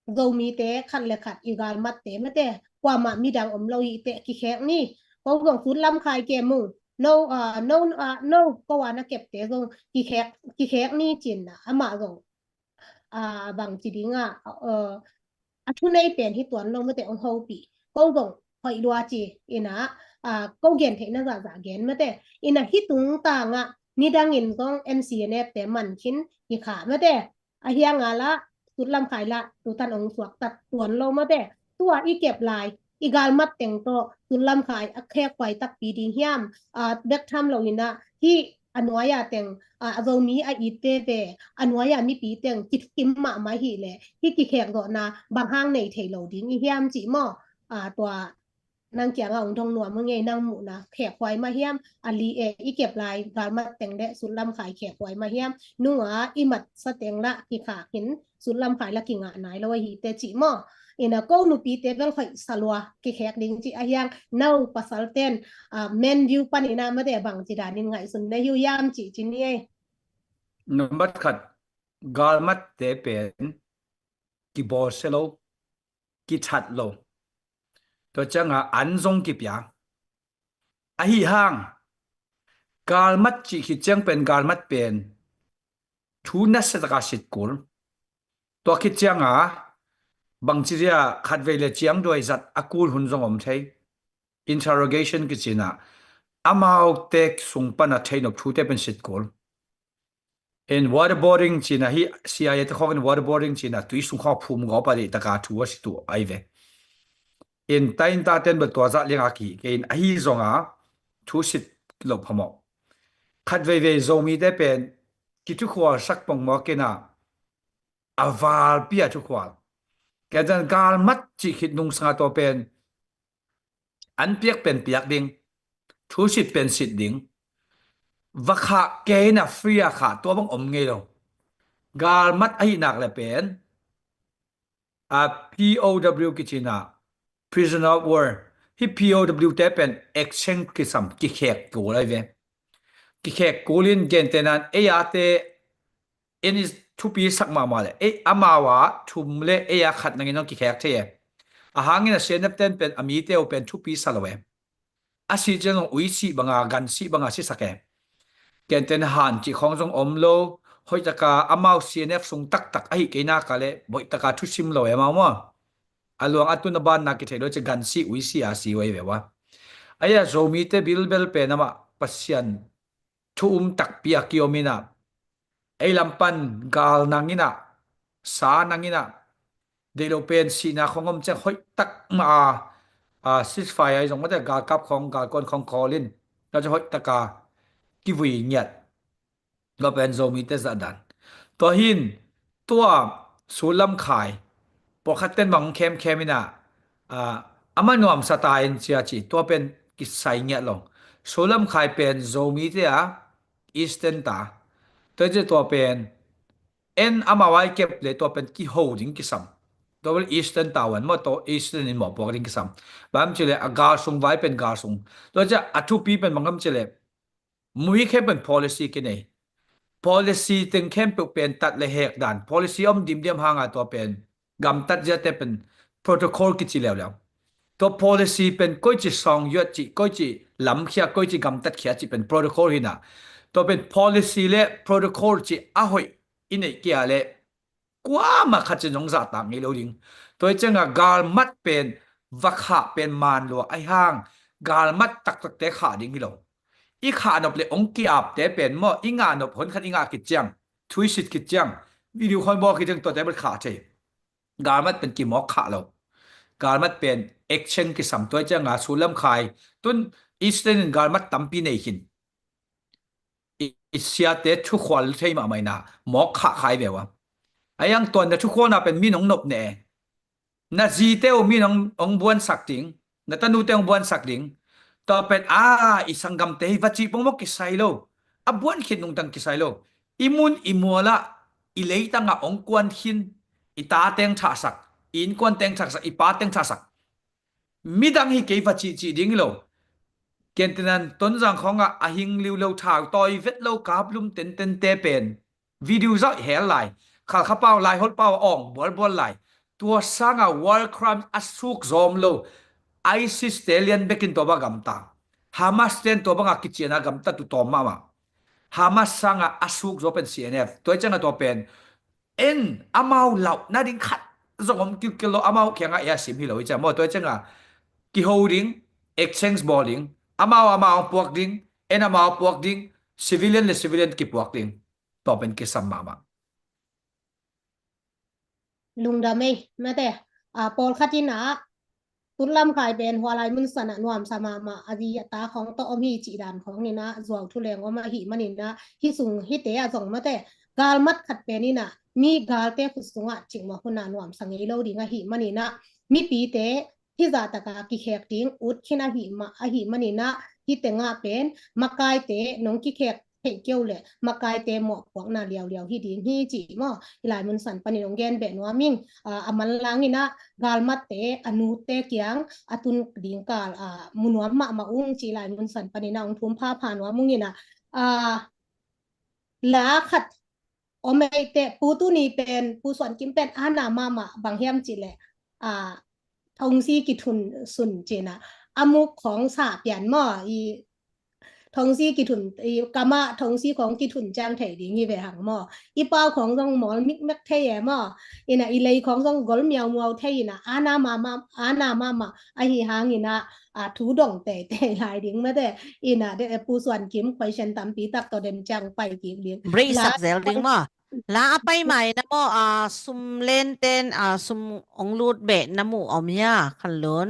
Zomite khat le khat i galmatte mate, kuamah midang om lo hi teh kikhek ni. Ko zong sut lam khai ke mung. No, ah, no, ah, no, ko a na kepte zong kikhek, kikhek ni cin a, amah zong a, bang ci ding a, a, a thu nei pen hi tuan lo mate, ong hopih. Ko zong hoih lua ci ina, a, ko gen theihna zahzah gen mate. Ina hi tung tangah nidangin zong M C N F te man khin hi kha mate. A hiang a la, sut lam khai la, tutan ong suaktat tuan lo mate. Tua i kep lai, i galmat teng tawh sut lam khai a khekhuai takpi ding hiam? A, bek tham lo ina, hi a nuai-a teng, a, a Zomi a it veve, a nuai-a mipi teng kithukim mahmah hi le, hi kikhek zawhna bang hang nei thei lo ding i hiam cih maw? A, tua nang kiangah ong dong nuam ung ei, nang muhna khekhuai mah hiam? A li e, i kep lai galmat teng le sut lam khai khekhuai mah hiam? Nunga i matsa teng la kikhak in sut lam khai la kingah nai lo ahi te cih maw? Ina ko nupite bel hoih sa lua kikhek ding cih a hiang, no pasal ten, a, men view pan ina mate bang ci danin ngaihsun na hiu hiam cih ci ni ei. Number khat, galmat te pen kibawlsia lo, kithat lo. Tua cianga an zong kipia. Ahi hang, galmat cih khit ciang pen, galmat pen thu nasia taka sit kul. Tua khit cianga bangci dia khatvei le ciang duai zat a kul hun zong om thei. Interrogation kici ina, amaute sung pana theihnop thute pen sit kul. In waterboarding ci ina, hi C I A te khawng in waterboarding ci ina, tui sung khawng phum gawp a deih taka thu a sit uh ahi ve. In tain taten bel tua zah lianga kihih kei in, ahi zonga thu sit loh phamawh. Khatveivei Zomite pen kithukhual sak pongmawk ina, a valpi a thukhual. Ken zan galmat cih khit nungsanga tua pen an piak pen piak ding, thu sit pen sit ding. Va khah kei ina, free a khah, tua bang om ngei lo. Galmat ahi nak le pen, a, P O W kici ina, prisoner of war. Hi P O W te pen exchange kisam, kikhek kul ahi ve. Kikhek kul in gentehna in ei a te in i thupi sak mahmah le, ei amau a thum le ei a khat nangin hong kikhek thei e. A hangin a C N F ten pen a mite uh pen thupi sa lo e. A si ciang zong ui sih banga, gan sih banga sisak e. Gentehna han cih khawng zong om lo, hoihtaka amau C N F sung taktak ahi kei nak le, hoihtaka thusim lo e amau maw. A luang a tun a banna kithei lo ci, gan sih ui sih a si uh ahi ve ua. Ahi a Zomite bilbel pen amah Pasian thu um takpi a kiom ina, ei lam pan gal nang ina, sa nang ina, deih lo pen sihna khawng om ciang hoihtak mah a, a, ceasefire ahi zong mate, galkap khawng, galkuan khawng call in, tua ciang hoihtaka kivui ngiat. Tua pen Zomite zahdan. Tua hin, tua sut lam khai, pawlkhat ten bang khemkhem ina, a, amah nuamsa ta in cia ci, tua pen kisai ngiat lo. Sut lam khai pen Zomite a, Eastern ta. Tua ci tua pen, en amau a i kep le tua pen kiho ding kisam. Tua bel Eastern ta wan maw, tua Eastern in mawhpuak ding kisam. Bang ci le a gal sung vai pen gal sung. Tua ci a thupi pen bang ci le, mui khempeuh in policy kinei. Policy teng khempeuh pen tat le hek dan. Policy om dimdiam hanga tua pen gamtat ziate pen protocol kici leuleu. Tua policy pen koici sawng yuat cih, koici lamkhia, koici gamtat khia cih pen protocol hi ina. Tua pen policy le protocol cih a hoih i neih kei a le kuamah khat cin zong zahtak ngei lo ding. Tua hi cianga galmat pen va khah pen man lua ahi hang, galmat taktakte khah ding hi lo. I khah nop le ong ki-apte pen maw, i ngah nop hon khat i ngah khit ciang, thuisit khit ciang, video khawng bawl khit ciang tuate bel khah thei. Galmat pen kimawk khah lo. Galmat pen action kisam. Tua hi cianga sut lam khai, tun Eastern in galmat tampi nei khin. I, i siate thukhual thei mahmah ina, mawk khah khai ve ua. A iang tuan na thukhualna pen min hong nop ne. Na zite uh min hong, hong buansak ding, na tanute hong buansak ding. Tua pen, a, i sanggamte hi va cih pongmawk kisai lo. A buan khit nungtang kisai lo. I mun i mualah, i leitangah hong kuan khin, i ta teng thahsak, i innkuan teng thahsak, i pa teng thahsak. Midang hi kei va cihcih ding hi lo. Gentehna in Tonzang khawngah a hing liu lo, thau tawi vet lo, kaplum tentente pen video zah hel lai. Khalkha pau, Laiholh pau a awng bualbual lai. Tua sanga war crime a suk zawm lo, ISIS te lian bekin tua bang gamta. Hamas ten tua banga kiciana gamta tu tawm mahmah. Hamas sanga a suk zaw pen CNF. Tua hi cianga tua pen En amau lauh nading khat zong om kilkil lo, amau kiangah ei a sim hi lo hi ciang maw. Tua hi ciangah kiho ding, exchange bawl ding, amau amau puak ding, en amau puak ding, civilian le civilian kipuak ding. Tua pen kisam mahmah. Lungdam ei, mate. A, pawlkhat in ah, Tun Lam Khai pen Hua Lai Mun San ah nuamsa mahmah, a zi a ta khawng tawh om hi cih dan khawng in ah, zuau thu leng om ahih manin ah, hih sung hihte ah zong mate, galmat khat pen in ah, mi galte khut sungah cikmawh hun ah nuamsa ngei lo ding ahih manin ah, mipite hih zah taka kikhek ding ut khin ahih ma-, ahih manin ah, hih tengah pen makaite nong kikhek theih keuh leh makaite mawhpuakna liauliau hi ding hi cih maw. Hih lai mun san panin hong gen beh nuam ing. A, a manlang in ah galmatte a nute kiang a tun ding kal, a, mu nuam mahmah ung cih lai mun san panin ah hong thum phapha nuam ung in ah, a, la khat om ei teh, Pu, tuni pen, Pu Suan Kim pen ana mahmah, bang hiam cih leh, a, thongsi kithun sun cih in ah, a muk khawng sa pian maw, i thongsi kithun, i kamah thongsi khawng kithun ciang thei ding hi ve hang maw. I pau khawng zong mawl mikmek thei e maw. In ah i lei khawng zong gol miaumiau thei in ah, ana mahmah, ana mahmah, ahi hang in ah, a, thu dong teitei lai ding mate. In ah de, Pu Suan Kim question tampi tak tawh den ciang pai kik ding. Break sak zel ding maw. La a pai mai na maw, a, sum lenten, a, sum ong lut beh na mu om hia, Khan Lun?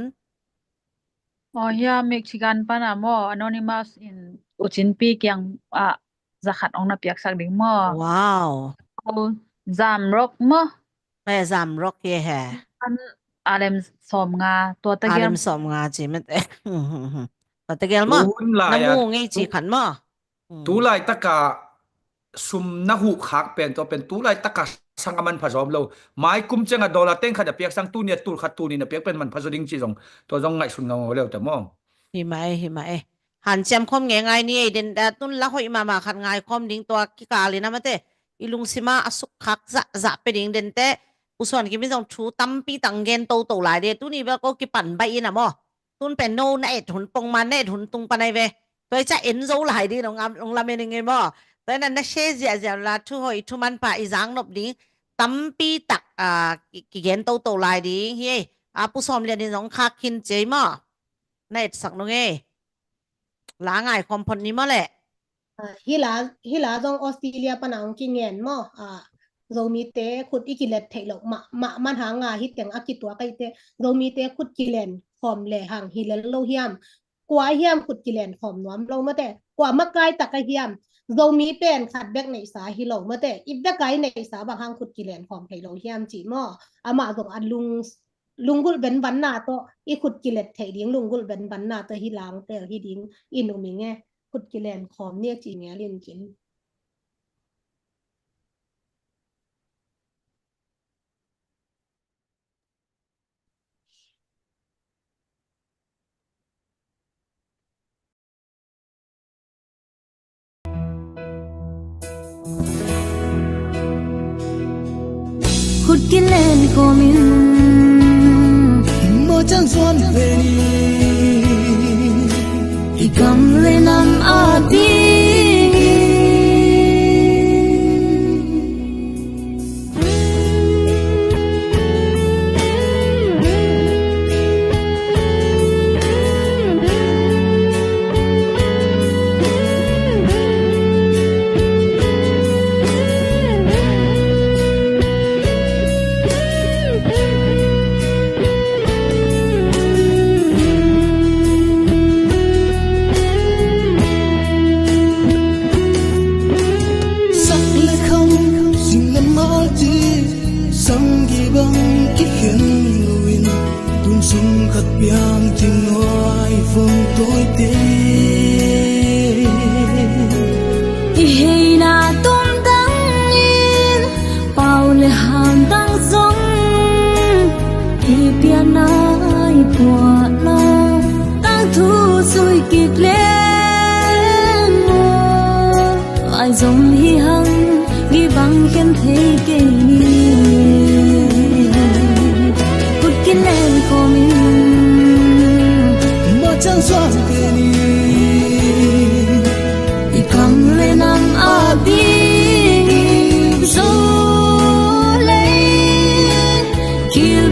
Aw, hia, Michigan pan a maw, anonymous in U Cin Pi kiang a zakhat ong na piaksak ding maw. Wow. Aw, Zam Rock maw. He, Zam Rock hi he. An a lem sawm nga, tua tegel. A lem sawm nga ci mate. Tua tegel maw. Tun lai a, na mu ngei ci tu-, khan maw. Hmm. Tu laitaka sum na huh khak pen, tua pen tu laitaka sang a manpha zawm lo. Mai kum cianga dollar teng khat a piak sang tuni a tul khat tuni na piak pen manpha zaw ding ci zong, tua zong ngaihsun ngaungau leu ta maw. Hi mah e, hi mah e. Hanciam khawm ngei ngai ni ei den, a, tun la hoih mahmah khat ngai khawm ding tua kikal in a mate. I lungsima a suk khak zahzah pe ding den teh. Pu Suan Kim in zong thu tampi tang gen toto lai de. Tuni bel ko kipan baih in a maw. Tun pen no na et hun pongman na et hun tung pan ai ve. Tua i ca en zo lai ding ong am, ong lamen ing e maw. Tua i na na share ziahziah la thu hoih thu manpha i zang nop ding. Tampi tak, a, ki, kigen toto lai ding hi ei. A, Pu Sawm Lian in zong khak khin ci ei maw. Na etsak nung ei. La ngai khawm phot ni maw leh. A, hi la, hi la zong Australia pana ong kingen maw. A, Zomite khut i kilet theih loh mah, mah, mah hanga hi teng a kituak ei teh. Zomite khut kilen khawm le hang hi lel lo hiam. Kua hiam khut kilen khawm nuam lo mate. Kua makai tak a hiam. Zomi pen khat bek neihsa hi lo mate. I bek a i neihsa bang hang khut kilen khawm thei lo hiam ci maw. Amah zong a lung, lunggulh benbanna tawh i khut kilet theih ding lunggulh benbanna tawh hi lang tel hi ding in um ing e. Khut kilen khawm nia ci ngial in cin. Khut kilen khawm in. Mawh ciang suan pen in. I kam le nam a ding. Sak le kham, sing le mal ci, sang kibang kikhen loin, tun sung khat piang cing nuai fong tawite. I heina tumtang in, pau le hamtang zong, i pianna i puahna, tangthu zui kik leng maw. Ai zong hi hang, gibang khen thei kei ni. Khut kilen khawm in. Mawh ciang suan pen in. I kam le nam a ding in zo.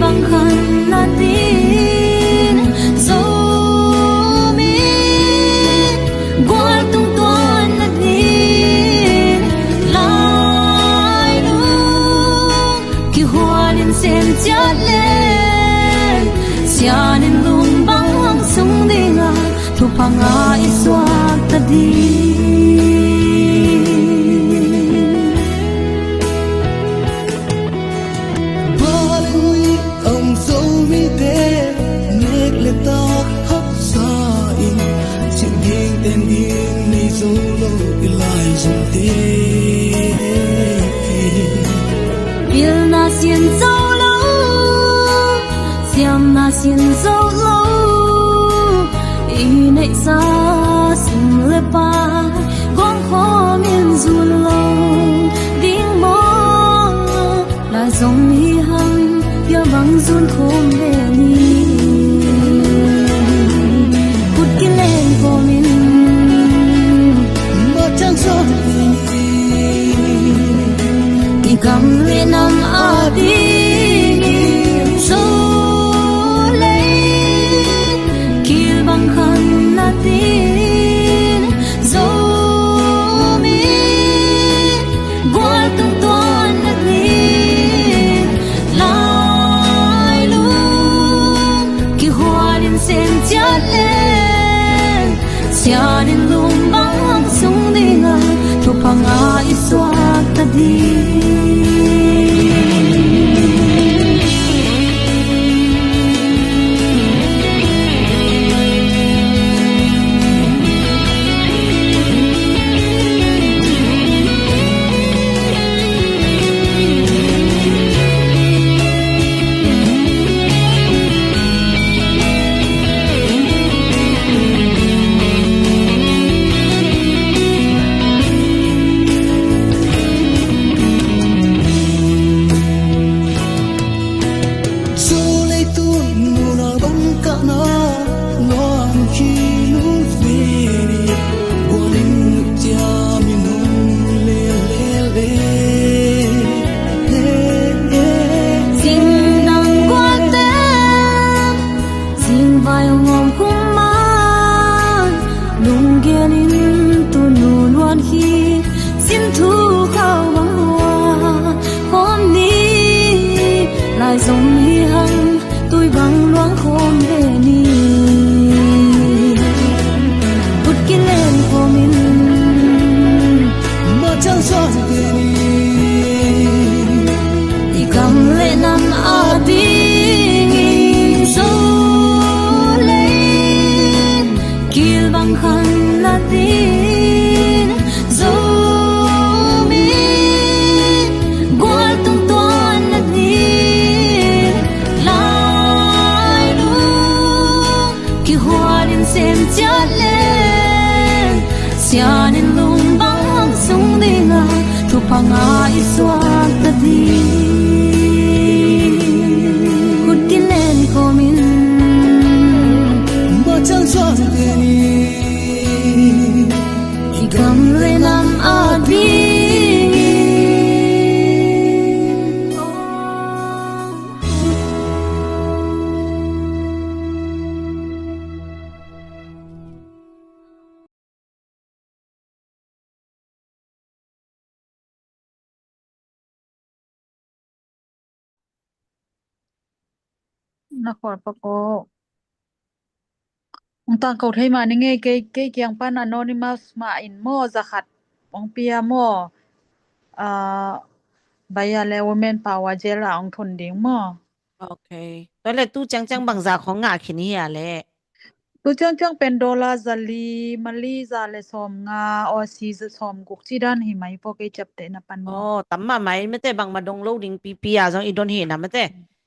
Bang khan na din Zomi gual tungtuan na din lailung kihualin sem ciat le sianin lung bang sung dinga thupha nga i suak ta ding. Balenui ang Zomite nek le tak haksa in cih ding ten ding nei zo lo i lai zomte. Pilna sin zo lo, siamna sin zo lo, i neihsa sum le pai guang khawm in zun lo ding maw? Lai Zomi hang ya bang zun khawm ve ni. Khut kilen khawm in matang zon i gam le nam a ding in zo lei kil bang khan na din Zomi gual tungtuan na din lailung kihualin sem ciat le sianin lung bang sung dinga thupha nga i suak ta ding. Zo leitun nuna bang kahna luang khi lul ve ni. Gualin cia minung lel lel le. Zingdang gualte zingvai ngawm kum man lunggelin tunu luan hi. Sin thu khau bang hua khawm ni. Lai Zomi hang tui bang luang khawm ve ni. Khut kilen khawm in matang zon ve ni. I gam le nam a ding in zo lei kil bang khan na din Zomi gual tungtuan na din lailung kihualin sem ciat le sianin lung bang sung dinga thupha nga i suak ta ding. Khut kilen khawm in matang zon ve ni. I gam le nam a ding in. Na khual pak aw. Hong tangko thei mah ning ei, kei, kei kiang pan anonymous mah in maw, za khat hong pia maw. Ah, Baya le Women Power Jail ah hong thun ding maw. Ok. Tua le tu ciangciang bangza khong ngah khin hi a le. Tu ciangciang pen dollar za li, Mali za le sawm nga, Aussie za sawm guk ci dan hi mai pua kei ciapteh na pan maw. Oh, tam mah mai mate, bangmah dong lo ding pipi a zong i don hi na mate.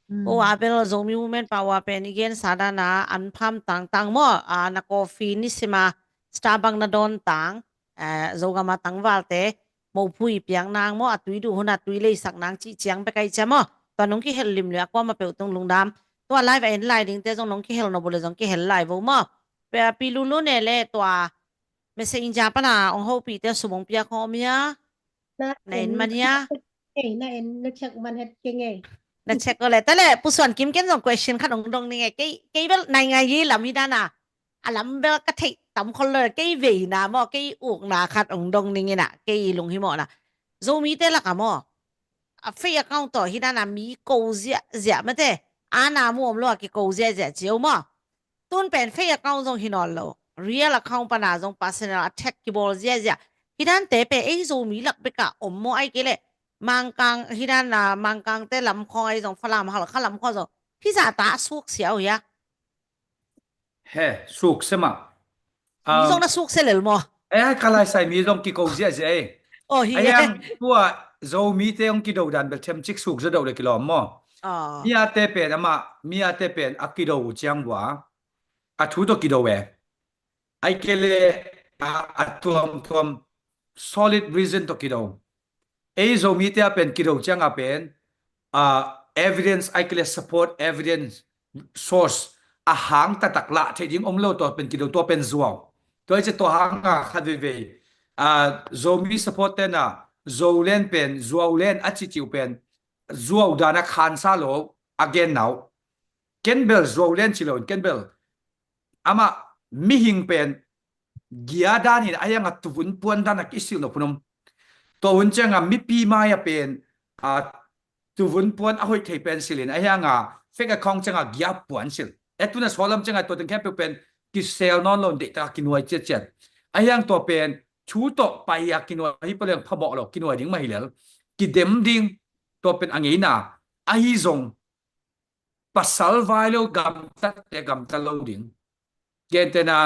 Mm. Oh, a bel Zomi Women Power pen i gensa dan a an pham tangtang maw, a na coffee nisima Starbucks na dawn tang, eh, Zogam a tangvalte mopui piak nang maw, a tui duh hun a tui leisak nang cih ciang bek ahi cia maw. Tua nong kihel lim le a kuamah peuh tung lungdam. Tua live a en lai dingte zong nong kihel nop uh le zong kihel lai vo maw. Pi, Pi Lulu ne le tua Messenger pan a hong hopihte sum hong piak hong om hia? Na en man hia? Ei, na en na check man het kei ngei. Na check ko le. Tale, Pu Suan Kim, ken zong question khat ong dong ning e. Kei, kei bel naingan yi lam hi dan a. A lam bel ka theih tam khol lo, kei veina maw, kei ukna khat ong dong ning in a, kei i lunghimawhna. Zomite lak a maw, a fake account tawh hi dan a mi ko ziahziah mate, a na mu om lo a kiko ziahziah ci o maw. Tun pen fake account zong hi nawn lo, real account pan a zong personal attack kibawl ziahziah. Hi dante pen ei Zomi lak bek a om maw, ai kei leh Mangkang, hi dan a Mangkangte lam khawng ai zong, Falam, Halkha lam khawng zong hi zah ta a suk sia uh hia? He, suk sia mah. Mi zong na suk sia lel maw? Eh, ka lai sai mi zong kiko ziahziah ei. Oh, hi e. Tua Zomite hong kido dan bel themcik suk zaw deuh le kilawm maw? Mi ate pen amah, mi ate pen a kido uh ciang bua a thu tawh kido e. Ai kei le a, a tuamtuam solid reason tawh kido. Ei Zomite a pen kido ciang a pen, ah, evidence, ai kei le support evidence, source a hang taktak lah theih ding om lo, tua pen kido, tua pen zuau. Tua i ci tua hang a khat veivei, ah, Zomi support te na Zolen pen zuau len a cihcih uh pen zuau dan a khansa lo a gen na uh. Ken bel zuau len ci lo in, ken bel amah mihing pen gia dan in a hiang a tuvun puan dan a kisilh nop hun om. Tua hun ciang a mipi mai a pen, a, tuvun puan a hoih thei pen silh in a hiang a fake account ciang a gia puan silh. E tun a sawlam ciang a tua teng khempeuh pen kisel nawn lo in deihtak a kinuai ciatciat. A hiang tua pen thu tawh pai a kinuai hi pah leng phamawh lo, kinuai ding mah hi lel. Kidem ding, tua pen a ngeina. Ahi zong pasal vai lo gamtate gamta lo ding. Gentehna,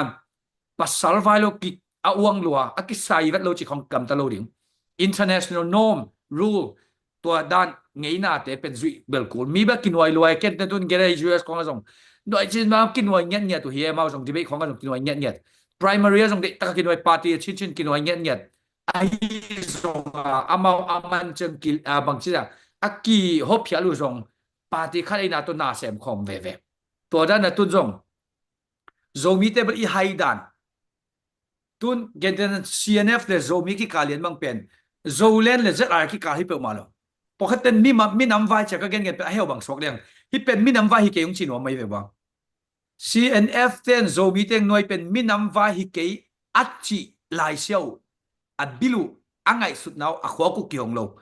pasal vai lo ki a uang lua, a kisai vet lo cih khawng gamta lo ding. International norm, rule, tua dan ngeinate pen zuih bel kul. Mi bel kinuai luai, kentehna tun gere U S khawng a zong. Nuai cin ma kinuai ngiatngiat uh hi e, mau zong debate khawng a zong kinuai ngiatngiat. Primary a zong deihtak a kinuai, party a cincin kinuai ngiatngiat. Ahi zong a, amau a man ciang ki, a, bangci a, a kihophial uh zong party khat eina tawh na sem khawm veve. Tua dan a tun zong Zomite bel i hai dan. Tun gentehna C N F le Zomi kikal lian bang pen Zolen le Z R kikal hi peuhmah lo. Pawlkhat ten mi ma, minam vai cia ka gengen pen a heu bang suak liang. Hi pen minam vai hi kei ung ci nuam mai ve bang. C N F ten Zomi teng nuai pen minam vai hi kei a cih lai sia uh, a bil uh, a ngaihsutna uh, a khuak uh kihong lo.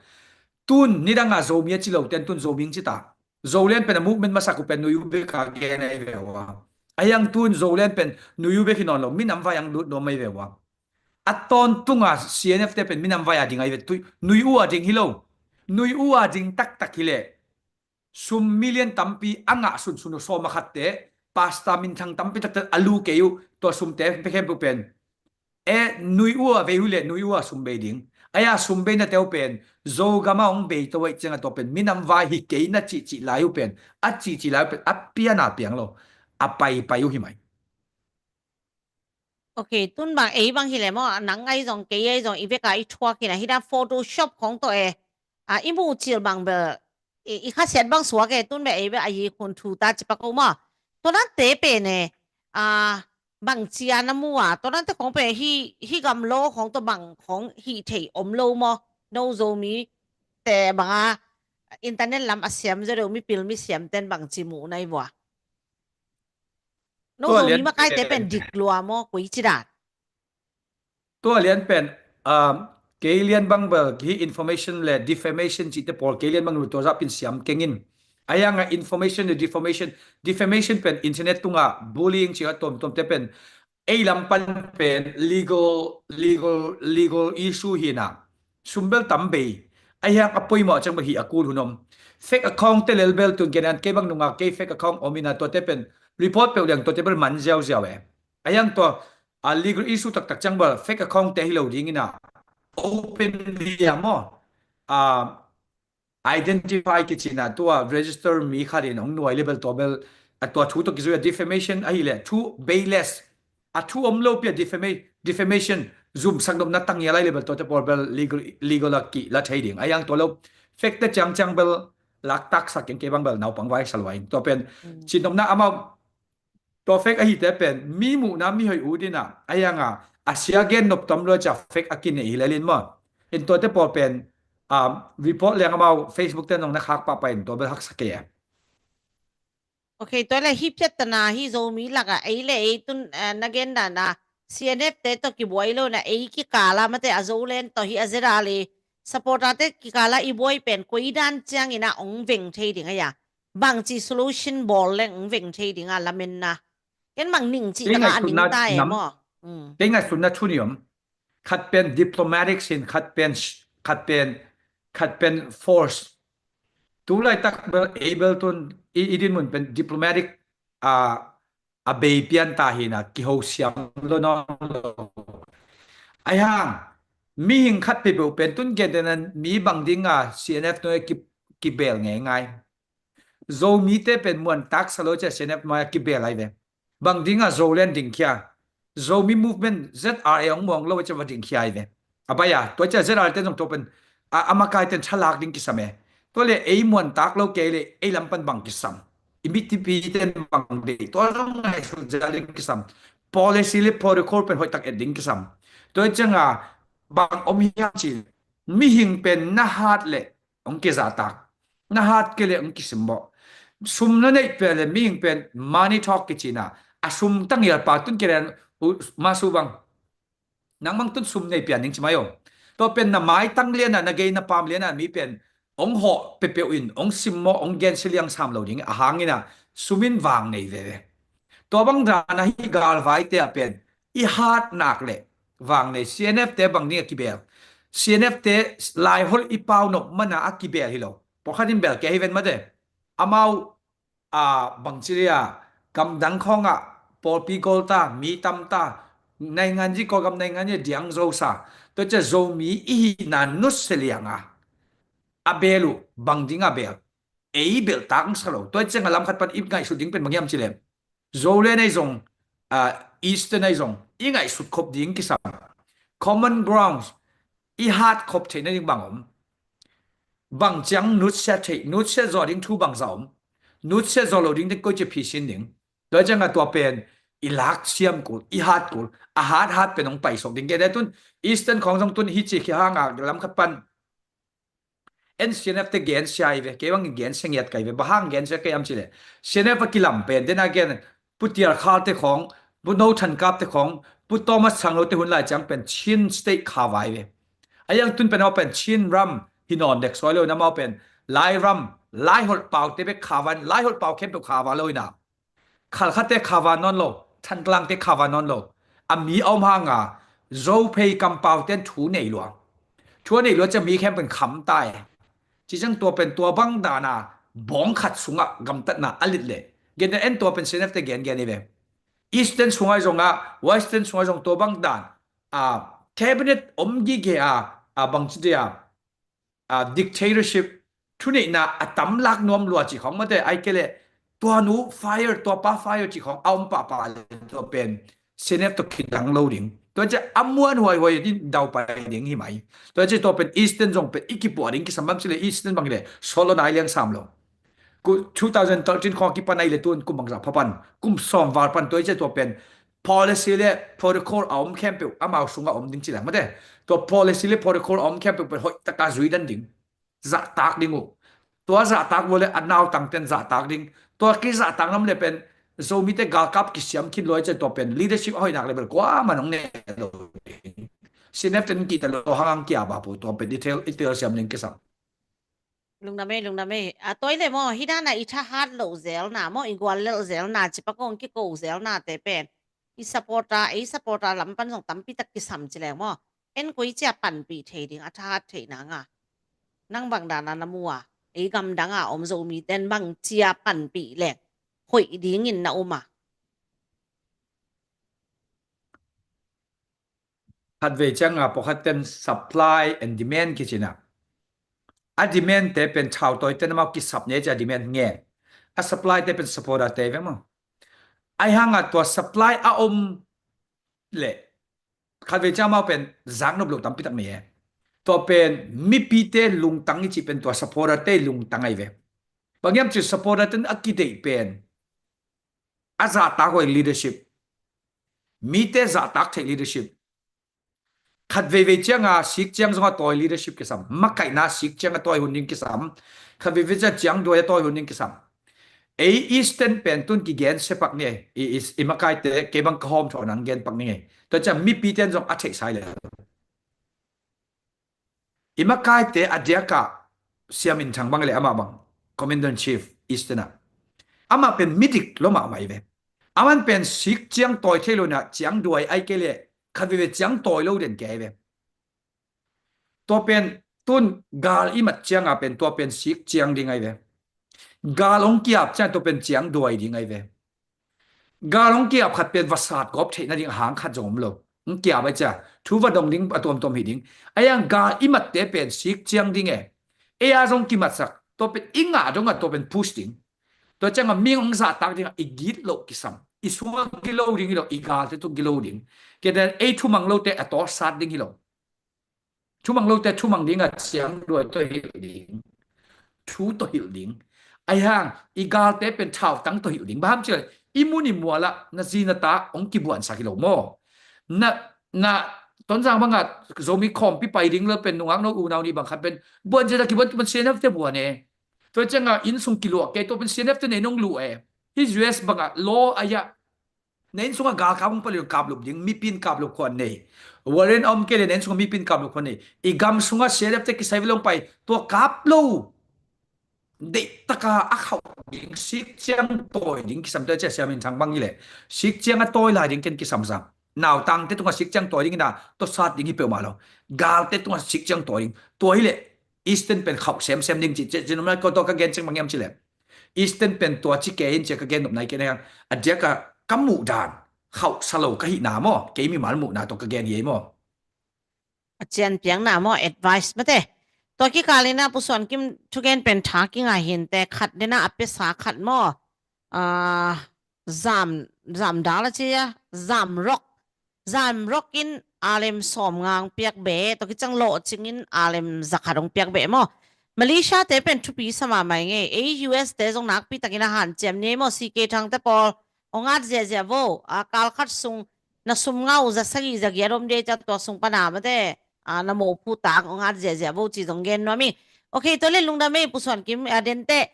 Tun nidang a Zomi a ci lo ten tun Zomi ing ci ta. Zolen pen a movement masak uh pen Nui U bek a gen ahi ve ua. A hiang tun Zolen pen Nui U bek hi nawn lo, minam vai ang lut nuam ahi ve ua. A tawntung a C N F te pen minam vai a ding ahi ve, tui, Nui U a ding hi lo. Nui U a ding taktak hi leh sum million tampi a ngah sunsun uh sawm a khatte, pastor minthang tampi takte a lu kei uh, tua sumte pia khempeuh pen. E, Nui U a vei uh leh Nui U a sum bei ding. Ahi a sum bei na teu pen, Zogam a hong bei to uh ciang a tua pen, minam vai hi kei na cihcih lai uh pen, a cihcih lai uh pen, a pian a piang lo, a paipai uh hi mai. Ok, tun bang ei bang hi leh maw, nang ahi zong, kei ahi zong, i vek a i thuak hi na, hi dan Photoshop khawng tawh e, a, i muh cil bang bel, i, i khasiat bang suak e, tun bel ei bel a yi khun thu ta ci pak o maw. Tua nante pen e, a, bang cia na mu a, tua nante khawng pen hi, hi gam lo khawng tawh bang khawng hi thei om lo maw. No Zomi te bang a, internet lam a siam zaw deuh mipil misiam ten bang ci mu na i vua. No Zomi makai te pen dik lua maw, koi ci dan. Tua lian pen, um, kei lian bang bel hi information le defamation cihte pawl kei lian bang tua zah pin siam keng in. A hiang a information le defamation, defamation pen internet tung a bullying cih a tuamtuam te pen ei lam pan pen legal, legal, legal issue hi na. Sum bel tam bei. A hiang a poimawh ciang bel hi a kul hun om. Fake account te lel bel tun gen an kei bang nung a kei fake account om hi na tuate pen report peuh liang tuate bel man ziauziau e. A hiang tua a legal issue taktak ciang bel fake account te hi lo ding in a openly a maw, a, identify kici na tua register mi khat in hong nuai le bel tua bel a tua thu tawh kizui a defamation ahi leh thu baseless a thu om lo pi a defama-, defamation zumsak nopna tang ia lai le bel tuate pawl bel legal, legal a kih la thei ding. A hiang tua lo fake te ciangciang bel laktak sak keng kei bang bel naupang vai sa lua in tua pen cin nopna amau. Tua fake ahite pen mi muhna mi hoih ut in a, a hiang a, a sia gen nop tom lua cia fake a kinei hi lel in maw. In tuate pawl pen um, report leng amau Facebook te nong na khak pahpah in tua bel haksa kei e. Ok, tua le hi phiat tana hi Zomi laka ei le ei tun, eh, na gen dana C N F te to kibuai lo na ei kikala mate a Zoland to hi a zera le supporter te kikala i buai pen koi dan ciangina ong veng thei ding a ya. Bangci solution bol leng ong veng thei ding a lamen na. Ken mang ning ci taka a ning ta e maw. Kei ngaihsutna thu ni om. Khat pen diplomatic sin, khat pen, khat pen, khat pen force. Tulaitak bel ei bel tun i, i dinmun pen diplomatic a, a bei pian ta hina kiho siam lo nawn lo. Aihang mihing khat peuhpeuh pen tun gentena mi bang dinga C N F nuai ki, kibel ngeingai. Zomite pen muan taksa lo cia C N F nuai a kibel ai ve. Bang dinga Zoland dingkhia. Zomi movement Z R A ong muang lo cia va dingkhia ai ve. A bai a tua cia Z R A te zong tua pen a, a makai ten thalak ding kisam e. Tua le ei muan tak lo kei le ei lam pan bang kisam. I mitipi ten bang dei. Tua zong ngaihsut zel ding kisam. Policy le protocol pen hoih tak et ding kisam. Tua cianga bang om hiam ci mihing pen na hat le ong kizahtak. Na hat kei le ong kisimbawh. Sum na neih pia le mihing pen money talk kicina. A sum tangial pa tun kei le masu bang. Nang mang tun sum nei pian ding ci mai o. Tua pen na maitang liana na gei na pam liana mi pen ong hawh pepeuh in ong simmawh ong gensia liang sam lo ding a hangina sum in vang nei veve. Tua bang dana hi galvaite a pen i hat nak le vang nei C N F te bang ding a kibel. C N F te laiholh i pau nop mana a kibel hi lo. Pawlkhat in bel kei hi ven mate. Amau a bangci lia gamdang khawngah pawlpi gol ta mi tam ta naingan ji kawlgam naingan ji diang zo sa. Tua cia Zomi i hina nutsia lianga a bel uh bang dinga bel ei belh tak sa lo. Tua cianga lam khat pan i ngaihsut ding pen bang hiam cilem Zoland ahi zong, uh, Eastern ahi zong i ngaihsut khop ding kisam. Common grounds i hat khop theih nading bang om. Bang ciang nutsia theih, nutsia zaw ding thu bangza om. Nutsia zaw lo ding te koi cia phisin ding. Tua cianga tua pen i lak siam kul, i hat kul, a hat hat pen ong paisok ding. Kei tun Eastern khawng zong tun hi ci khi hanga lam khat pan en C N F te gensia hi ve, kei bangin gensia ngiat kai ve, bahang gensia kei am cile. C N F a kilam pen, dena gen, Pu Tial Khal te khawng, Pu No Than Kap te khawng, Pu Thomas Thang Lo te hun lai ciang pen Chin State kha vai ve. A yang tun pen hau pen Chin ram hi nawn dek suai lo na mau pen Lai ram, Lai holh pau te bek kha vai, Lai holh pau khempeuh kha vai lo ina. Khalkhate kha vai nawn lo, Thantlangte kha vai nawn lo. A mi a om hanga Zophei kampau ten thu nei lua. Thu a nei lua cia mi khempeuh kham tai. Ci ciang tua pen tua bang dana bawng khat sungah gamtatna a lit le. Gen en tua pen C N F te gen gen i ve. Eastern sungah zongah, Western sungah zong tua bang dan a cabinet om gige a, a bang ci dia, a dictatorship thuneihna a tam lak nuam lua ci khawng mate ai kei le tua nu fire, tua pa fire ci khawng a om pahpah le tua pen C N F tua kidang lo ding. Tua cia a muan huaihuai din dau pai ding hi mai. Tua cia tua pen Eastern zong pen i kipuah ding kisam bam ci le Eastern bang le solo nai liang sam lo. Ku two thousand thirteen khawng kipan ai le tun kum bangza phapan kum sawm val pan tua cia tua pen policy le protocol a om khempeuh amau sungah om ding ci lang mate. Tua policy le protocol a om khempeuh pen hoih taka zui dan ding. Zahtak ding uh. Tua zahtak vua le a nautang ten zahtak ding. Tua kizahtak nam le pen Zomite galkap kisiam khin luai cia tua pen leadership a hoihnak le bel kuaman hong ne lo ding. C N F ten kihta lo hangang kia ba pu tua pen i tel, i tel siam ding kisam. Lungdam ei, lungdam ei. A toi le maw, hi dana i thahat lo zelna maw, i gual lel zelna, cipa kong kiko zelna te pen i supporter, ei supporter lam pan zong tampi tak kisam ci leng maw. En koi cia panpih thei ding a thahat theih nanga nang bang dana na mu a, ei gamdanga om Zomi ten bang cia panpih leng hoih dingin na um a. Khatvei cianga pawlkhat ten supply and demand kicina. A demand te pen thautawi ten amau kisap ne cia demand nge. A supply te pen supporter te ve maw. Ai hanga tua supply a om le khatvei cianga amau pen zaknop lo tampi tak nei e. Tua pen mipite lungtang i ci pen tua supporter te lungtang ai ve. Bang hiam ci supporter ten a kideih pen a zahtak huai leadership. Mite zahtak theih leadership. Khat veivei cianga sik ciang zonga tawi leadership kisam. Makaihna sik cianga tawi hun ding kisam. Khat veivei ciang ciang duai a tawi hun ding kisam. Ei Eastern pen tun kigen sepak ni ei. I, i, i makaite kei bang ka hawm thaw nang gen pak ni ei. Tua ciang mipi ten zong a theihsai le. I makaite a diaka Sia Min Thang bang le amah bang Commander in Chief Eastern ah. Amah pen midik lo mahmah i ve. Aman pen sik ciang tawi thei lo na ciang duai ai kei le khat veve ciang tawi lo den kei ve. Tua pen tun gal i mat cianga pen tua pen sik ciang ding ai ve. Gal ong kiap ciang tua pen ciang duai ding ai ve. Gal ong kiap khat pen va sat gawp theih nading a hang khat zong om lo. Ong kiap ai cia thu va dong ding a tuamtuam hi ding. Ai ang gal i matte pen sik ciang ding e. Ei a zong kimatsak tua pen i ngah dong a tua pen push ding. Tua cianga ming ong zahtak ding a i git loh kisam. I sua gilo ding hi lo, i galte tu gilo ding. Kei den ei thumang lote a tawh sat ding hi lo. Thumang lote thumang ding a ciang duai tawh hilh ding. Thu tawh hilh ding. Ai hang i galte pen thautang tawh hilh ding. Baham cil i mun i muala na zi na ta ong kibuan sak hi lo maw? Na, na Tonzang banga Zomi khawmpi pai ding lo pen nungak no unau ni bang khat pen buan zia ta kibuan tu man sian te buan e. Tua cianga inn sung kiluah kei tua pen sian te nei nong luh e. Hi U S banga law aya na inn sunga galkap hong palion kaplup ding, mipin kaplup khuan nei. Warrant om kei le na inn sunga mipin kaplup khuan nei. I gam sunga sian te kisai vilong pai tua kap lo. Deihtaka a khauh ding sik ciang tawi ding kisam tua cia Sia Min Thang bang hi le sik ciang a tawi lai ding ken kisam sang. Nautangte tunga sik ciang tawi ding ina tua sat ding hi peuhmah lo. Galte tunga sik ciang tawi ding tua hi le Eastern pen khauh semsem ding ci ci ci num nai ko tua ka gen ceng bang hiam ci le Eastern pen tua ci kei in cia ka gen nop nai kei na hiang a diaka ka muh dan khauh sa lo ka hihna maw kei mimal muhna tua ka gen hi ei maw? A cian piakna maw advice mate. Tua kikal ina Pu Suan Kim thugen pen tha kinga hinte khat dena a pesa khat maw? Ah, zam, zam dal a cia, zam rok. Zam rok in alem sawm ngang piak be, tua kicang lawh cingin alem zakhat hong piak be maw? Malaysia te pen thupi sama mai ngei, ei U S te zong nakpi takin a hanciam ni maw, C K Thang te pawl, hong at ziazia vo, a kal khat sung, na sum ngau za sagih za giat om de ca tua sung pana mate, a, na mawh phu tak hong at ziazia vo ci zong gen nuam i. Ok, tua le lungdam ei Pu Suan Kim, a, dente,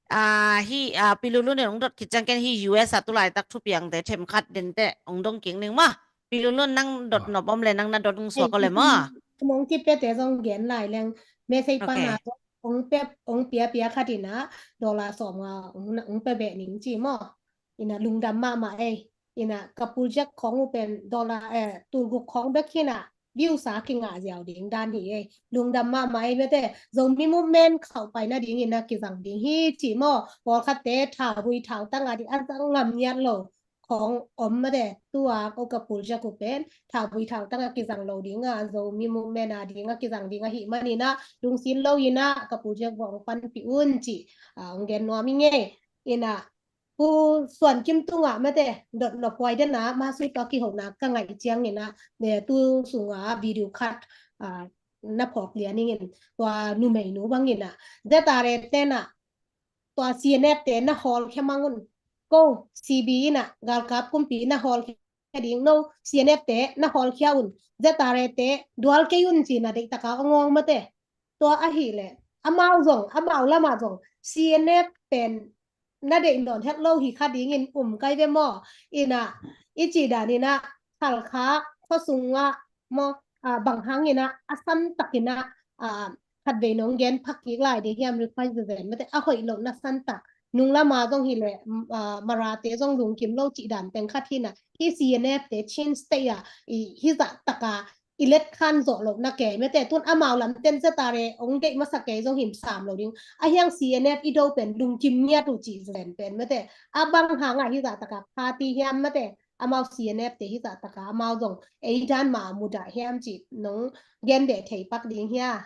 a, hi, a, Pi Lulun in hong dot khit ciang ken hi U S a tulaitak thupiangte themkhat dente hong dong kik ning ma. Pi Lulun nang dot nop om le nang na dot hong suak ko le ma. Mong kipete zong gen lai leng message pana zong hong pia, hong pia pia khat ina dollar sawm nga hong, hong pia beh ning ci maw? Ina lungdam mahmah ei. Ina ka project khong u pen dollar, eh, tulguk khong bek hina views a kingah ziau ding dan hi ei. Lungdam mahmah ei mete Zomi movement khauh pai nading ina kizang ding hi ci maw? Pawlkhatte thauvui thautang a ding a zang ngam ngiat lo khong om mate. Tua ko ka project u pen thauvui thautang a kizang lo ding a Zomi movement a ding a kizang ding a hi manina lungsin lo ina ka project vong panpi un ci, a, hong gen nuam i ngei. Ina Pu Suan Kim tungah mate dot nop huai dena masui tua kihona ka ngaih ciangina, ne, tu sunga video khat, a, na phawk lian ingin tua numeinu bangina Z R A tena tua C N F te na hawlkhia mang un. Ko C B ina galkap kumpi na hawlkhia ding no C N F te na hawlkhia un. Z R A te dual kei un cina deihtaka ong awng mate. Tua ahileh amau zong amau lama zong C N F pen na deih nawn het lo hi kha dingin um kai ve maw? Ina i cih dan ina Khalkha khuasunga maw, a, bang hangina a santakina, a, khatvei nong gen phak kik lai ding hiam request ven mate a hoih lohna santak nung lama zong hileh, a, Marate zong lungkim lo cih dan teng khat hina hi C N F te Chin State a i hizah taka i let khan zawh lohna kei mete tun amau lamten Z R A ong deih masa kei zong him sam lo ding. A hiang C N F i do pen lungkim ngiat uh cih zen pen mete a bang hangah hizah taka party hiam mete amau C N F te hizah taka amau zong ei dan mah mudah hiam cih nong gen deh thei pak ding hia?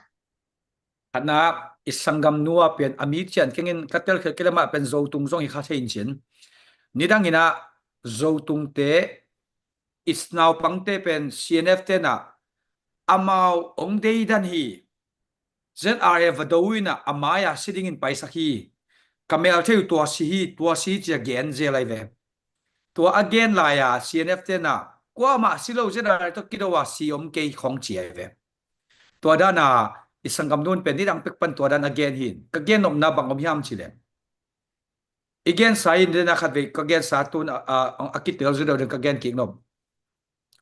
Khatna i sanggam nua pen a mi cian kengin ka telkhiat kei lamah pen Zotung zong hi kha thei in cin. Nidang inah Zotungte i naupangte pen C N F tenah amau ong deidan hi. Z R A va do inah a mai-a si dingin paisak hi. Ka mel thei uh tua si hi, tua si hi cia gen zel ai ve. Tua a gen lai-a C N F tenah Kuamah si lo zia dai tawh kido a si om kei khong ci ai ve. Tua dana i sanggamnu in pen nidang pek pan tua dan a gen hi. Ka gen nopna bang om hiam cileh, i gensa in dena khat vei ka gensa tun a, a, a kitel zu deuh den ka gen kik nop.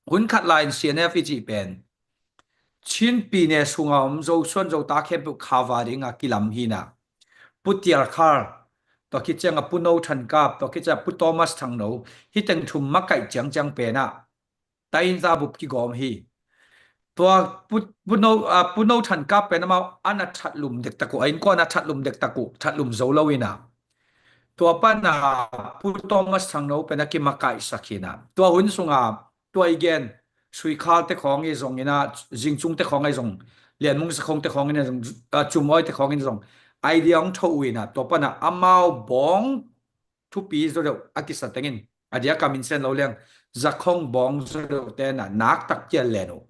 Hun khat lai in C N F i cih pen Chin pi ne sunga om Zo suan Zo ta khempeuh khava dinga kilam hina. Pu Tial Khar, tua khit cianga Pu No Than Kap, tua khit cianga Pu Thomas Thang No, hi teng thum makaih ciangciang pena tainza bup kigawm hi. Tua Pu, Pu No, a, Pu No Than Kap pen amau ana thatlum dektak uh, a innkuan a thatlum dektak uh, thatlum zo lo ina. Tua pana Pu Thomas Thang No pen a kimakaihsak hina. Tua hun sunga tua i gen Sui Khal te khawng i zong ina, Zing Cung te khawng i zong, Lian Mung Za Khong te khawng ina zong, a, Cum Awi te khawng ina zong idea hong tho uh ina, tua pana amau bawng thupi zo deuh a kisa tengin, a diaka min sen lo leng, Za Khong bawng zo deuh tena naktak kia len uh.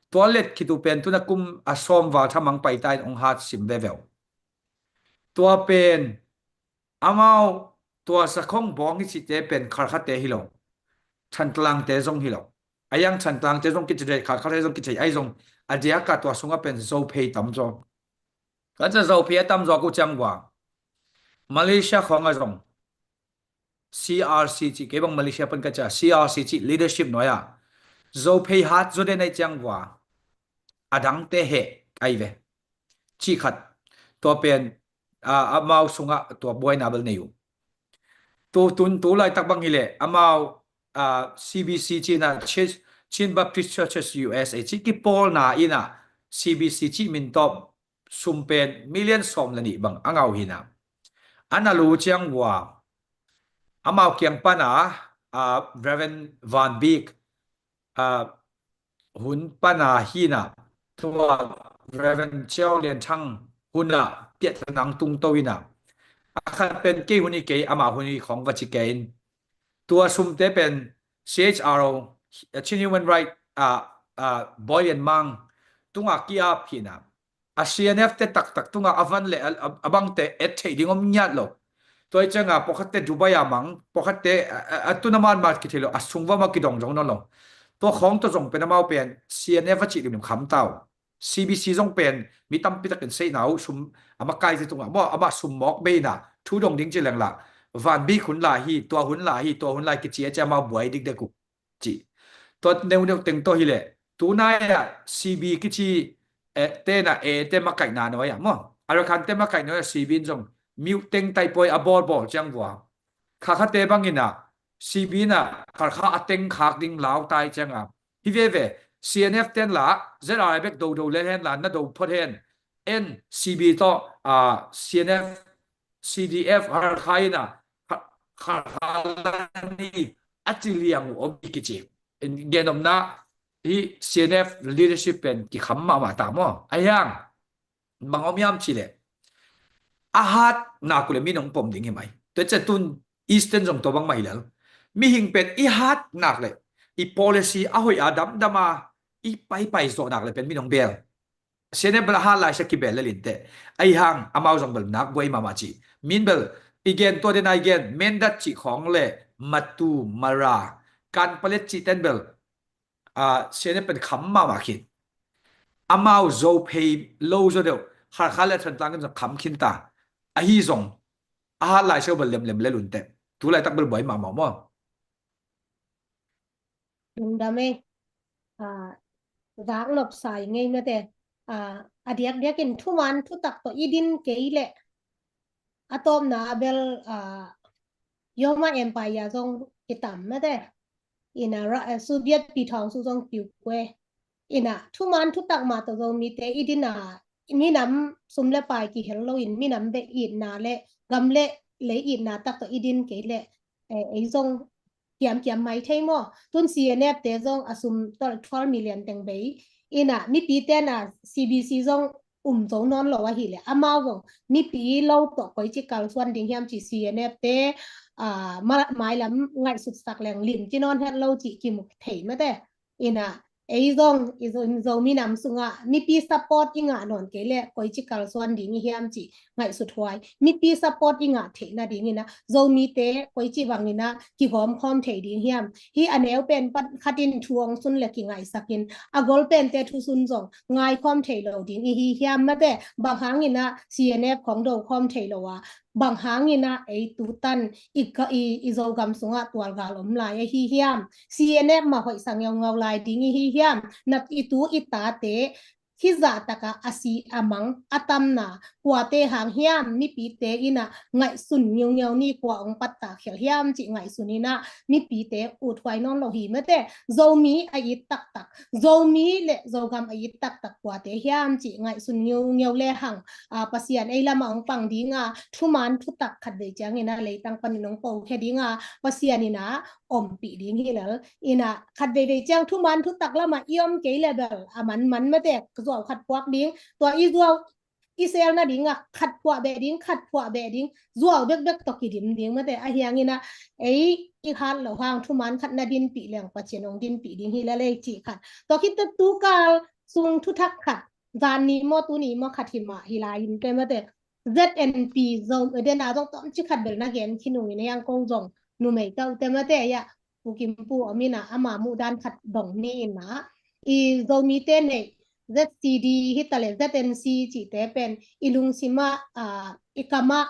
Tua let khit uh pen tuna kum a sawm val thamang paita in hong hat sim veve uh. Tua pen amau tua Za Khong bawng hi cite pen Kharkhate hi lo, Thantlang te zong hi lo. A yang Thantlang te zong kici thei, Kharkhate zong kici thei, ai zong a diaka tua sunga pen Zophei tam zaw. Ka ca Zophei a tam zaw ku ciang vua Malaysia khawng a zong C R C cih, kei bang Malaysia pan ka ca, C R C cih leadership nuai ah Zophei hat zaw den ai ciang vua a dangte heh ai ve. Cih khat. Tua pen, a, amau sungah tua buaina bel nei uh. Tu, tun, tu laitak bang hileh amau, a, C B C cihna, Chi-, Chin Baptist Churches U S A cih kipawlna ina C B C cih min tawp sum pen million sawm le nih bang a ngau hina. A na lu ciang vua amau kiang pana, a, Reverend Van Bik, a, hun pana hina, tua Reverend Chiau Lian Thang huna piahtana tungto ina. A khat pen kei hun hi kei, ama hun hi khawng va ci kei in. Tua sumte pen C H R O, Chin Human Right, a, a, Boy Lian Mang tunga ki-ap hina. A C N F te taktak tunga a van le a, a, a bangte et theih ding om ngiat lo. Tua i cianga pawkhatte Dubai a mang, pawkhatte a, a, a tuna man mat kithei lo, a sungva ma kidong zong nawn lo. Tua khawng tawh zong pen amau pen C N F a cih limlim kham tau. C B C zong pen mi tampi takin seihna uh sum a makaite tungah maw, amah sum mawk beina thu dong ding ci lengla, Van Bik hun la hi, tua hun la hi, tua hun la hi kici a ci amau buai dikdek uh. Ci. Tua neuneu teng tawh hileh tunai ah C B kici, eh, tena e te makaihna nuai ah maw, Arakan te makaih nuai ah C B in zong miuh teng taipawi a bawlbawl ciang vua Kharkhate bangin ah C B in ah Kharkha a teng khak ding lau tai cianga hi veve. C N F ten la Z R I bek dodo le hen la na do phot hen. En C B tawh, a, C N F, C D F Kharkha ina, Kha-, Kharkha la ni a ci liang uh om hi kici. Gen omna hi C N F leadership pen kikham mahmah ta maw. A hiang, bang om hiam cileh, a hat nak uh le mi nong pom ding hi mai. Tua ciah tun Eastern zong tua bang mah hi lel. Mihing pen i hat nak le i policy a hoih a damdam a i paipai zawh nak le pen mi nong bel. C N F bel a hat lai sia kibel lel inteh. Ahi hang amau zong bel nak buai mahmah ci. Min bel i gen tua dena i gen Mindat cih khawng le Matu, Mara, Kanpalet cih ten bel, a, C N F pen kham mahmah khin. Amau Zophei lo zaw deuh Kharkha le Thantlang in zong kham khin ta. Ahi zong a hat lai sia bel lemlem lel inteh. Tu laitak bel buai mahmah maw. Lungdam ei. A, zak nopsa i ngei mate. A, a diakdiakin thuman thutak tawh i din kei leh a tawpna a bel, a, Yoma Empire zong kitam mate. Ina ra, a, Soviet pi thawng su zong kiukue. Ina thuman thutak mah tawh Zomite i din a minam sum le pai kihel loin minam bek itna le gam le lei itna tak tawh i din kei leh, eh, ei zong kiamkiam mai thei maw? Tun C N F te zong a sum twelve million teng bei. Ina mipi tena C B C zong um zo nawn lo ahileh amau zong mipi lo tawh koici kalsuan ding hiam ci C N F te, a, ma-, mailam ngaihsutsak leng limci nawn het lo cih kimu thei mate. Ina ei zong i Zo-, Zomi nam sungah mipi support i ngah nawn kei leh koici kalsuan ding i hiam cih ngaihsut huai. Mipi support i ngah theih nadingin ah Zomite koici bangin ah kihawmkhawm thei ding hiam? Hih a neu pen pan khatin thu hong sun le kingaihsakin a gol pente thusun zong ngaikhawm thei lo ding i hi hiam? Mate, bang hangin ah C N F khawng dokhawm thei lo a, bang hangin ah ei tutan i ka, i, i Zogam sungah tualgal om lai ahi hiam? C N F mah hoihsa ngeungau lai ding i hi hiam? Na i tu i tate hih zahtakah a si a mang a tamna kuate hang hiam? Mipite in ah ngaihsun ngiungeu ni, kua hong pattah khial hiam cih ngaihsun in ah mipite uthuai nawn lo hi. Mate, Zomi a it taktak, Zomi le Zogam a it taktak kuate hiam cih ngaihsun ngiungeu le hang, a, Pasian ei lamah hong pang ding a, thuman thutak khatvei ciangin ah leitang panin hong pokhia ding a, Pasian in ah ompih ding hi lel. In ah khatveivei ciang thuman thutak lamah i om kei leh bel a manman, mate, zuau khat phuak ding, tua i zuau i sel nadingah khat phuah beh ding, khat phuah beh ding, zuau bekbek tawh kidim ding, mate. Ahi hangin ah ei i hat loh hang thuman khat na dinpih leng Pasian hong dinpih ding hi lel ei cih khat. Tua khit teh tukal sung thuthak khat, zan ni maw, tuni maw, khat hi mah hi lai in teh, mate, Z N P zong, den a zong tawmcik khat bel na gen khin ung in, a hiang ko zong numei tawh teh, mate, a, Pu Kim Pu om in ah, ama muhdan khat dong ni in ah, i Zomite neih Z C D hi ta leh Z N C cihte pen i lungsim ah, a, i kam ah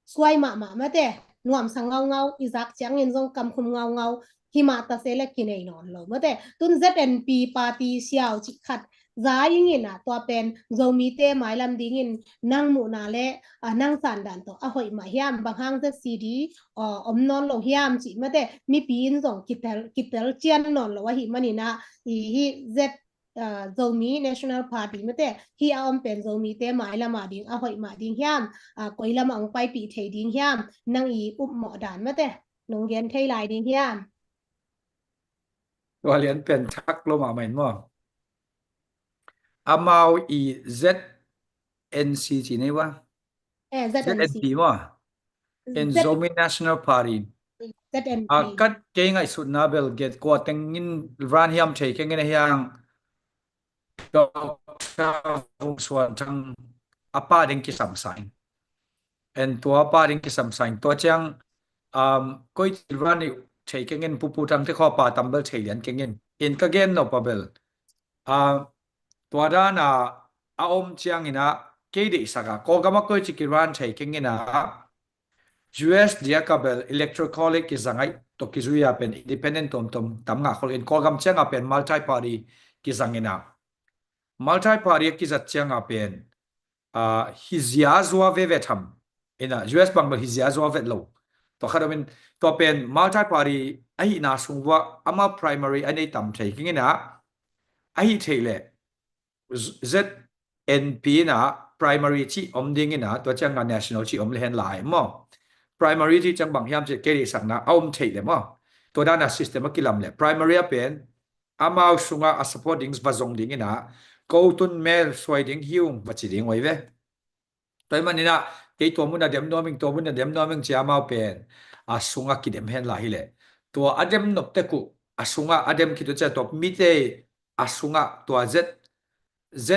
suai mahmah, mate, nuamsa ngaungau, i zak ciangin zong kamkhum ngaungau, himah ta se leh kinei nawn lo, mate. Tun Z N P party siau cih khat za ing in ah, tua pen Zomite mailam dingin nang muhna le, a, nang sandan tawh a hoih mah hiam? Bang hang Z C D, a, om nawn lo hiam cih, mate, mipi in zong kitel, kitel cian nawn lo ahih manin ah, i hih Z, a, Zomi National Party, mate, hih a om pen Zomite mailam a ding a hoih mah ding hiam? A, koi lamah hong paipih thei ding hiam? Nang i upmawh dan, mate, nong gen thei lai ding hiam? Tua lian pen thak lo mahmah in maw. Amau i Z N C ci nei ua. Eh, Z N C. Z N P maw. In Z- Zomi National Party. Z N P. A, kat kei ngaihsutna bel, get kua tengin run hiam thei keng in, a hiang Doctor Vung Suan Thang a pa ding kisam sa ing. En tua pa ding kisam sa ing. Tua ciang, um, koi ci run i thei keng in, Pu Pu Thang te khaw pa tam bel thei lian keng in. In ka gen nop a bel, a, tua dan a a om ciangin ah kei deihsak a, Kawlgam ah koi ci kirun thei keng in ah, U S diak a bel Electoral College kizang a, tua kizui a pen independent tuamtuam tam ngah khol in, Kawlgam ciang a pen multi-party kizang in ah, multi-party a kizat ciang a pen, a, hi zia zua veve tham in ah, U S bang bel hi zia zua vet lo. Tua khat om in, tua pen multi-party ahihna sung uah amau primary a nei tam thei keng in ah, ahi theih leh Z N P in ah primary ci om ding in ah, tua ciang a national ci om le hen lai maw. Primary ci ciang bang hiam ci kei deihsakna a om theih leh maw, tua dan a system a kilam leh primary a pen amau sung a a support ding va zong ding in ah, ko tun mel suai ding hi ung va ci ding uh hi ve. Tua ahih manin ah kei tua mun a dem nuam ing, tua mun a dem nuam ing ci a, amau pen a sung a kidem hen lai hi leh, tua a dem nop tek uh a sung a a dem khit uh ciang, tua mite a sung a tua Z, Z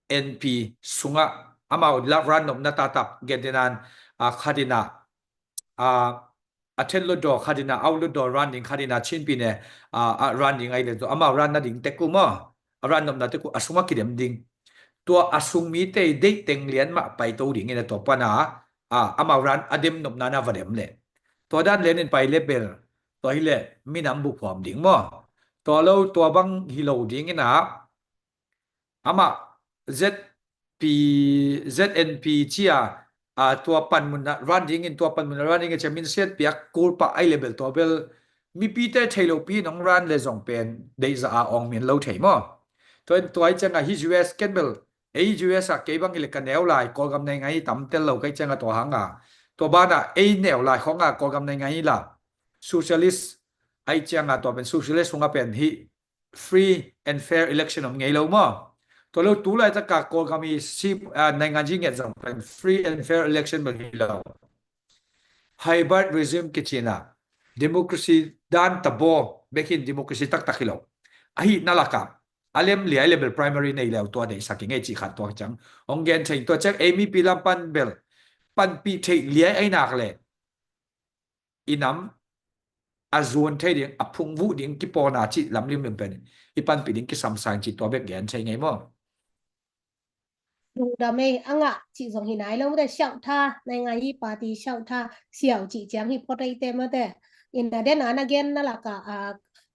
N P sung a amau la run nopna taktak gen ding in ah, a, khat in ah, a, a Then Hlutdaw khat in ah, Au Hlutdaw run ding khat in ah, Chin Pyine, a, a run ding ahih leh, tua amau run nading tek uh maw, a run nopna tek uh a sung a kidem ding. Tua a sung mite deih teng lian mah paito ding in ah, tua pan a, a, amau run a dem nopna na va dem leh, tua dan lian in pai leh bel, tua hi leh minam buphuam ding maw. Tua lo, tua bang hi lo ding in ah, amah Z P, Z N P ci a, a, tua panmun ah run ding in, tua panmun ah run ding in ci a, minsiat piak kul pah ahih leh bel, tua bel mipite thei lopi in hong run leh zong pen deihzah a awng min lo thei maw. Tua in tua ahih ciang a hi U S ken bel, ei U S ah kei bang hi leh ka neu lai, Kawlgam nei ngai hi tam tel lo ka hih ciang a, tua hang a, tua ban ah ei neu lai khawng a Kawlgam nei ngai hi la, socialist ahih ciang a, tua pen socialist sung a pen hi free and fair election om ngei lo maw. Tua lo, tu laitak a Kawlgam i si, a, naingan ci ngiat zong pen free and fair election bel hi lo. Hybrid regime kici in ah, democracy dan tabaw bek hi in, democracy taktak hi lo. Ahih na lakah a lem liai le bel primary nei leu tua deihsak i ngei cih khat tua ciang hong gen thei. Tua ciang ei mipi lam pan bel panpih theih liai ahi nak le i nam a zuan thei ding, a phungvuh ding kipawlna cih lam limlim pen i panpih ding kisam sa ing cih tua bek gen thei ngei maw? Lungdam ei, a ngah cih zong hi nai lo mate, siauh tha, naingan hi party siauh tha, siau cih ciang hi phot ei te mate. Ina den a na gen na lakah a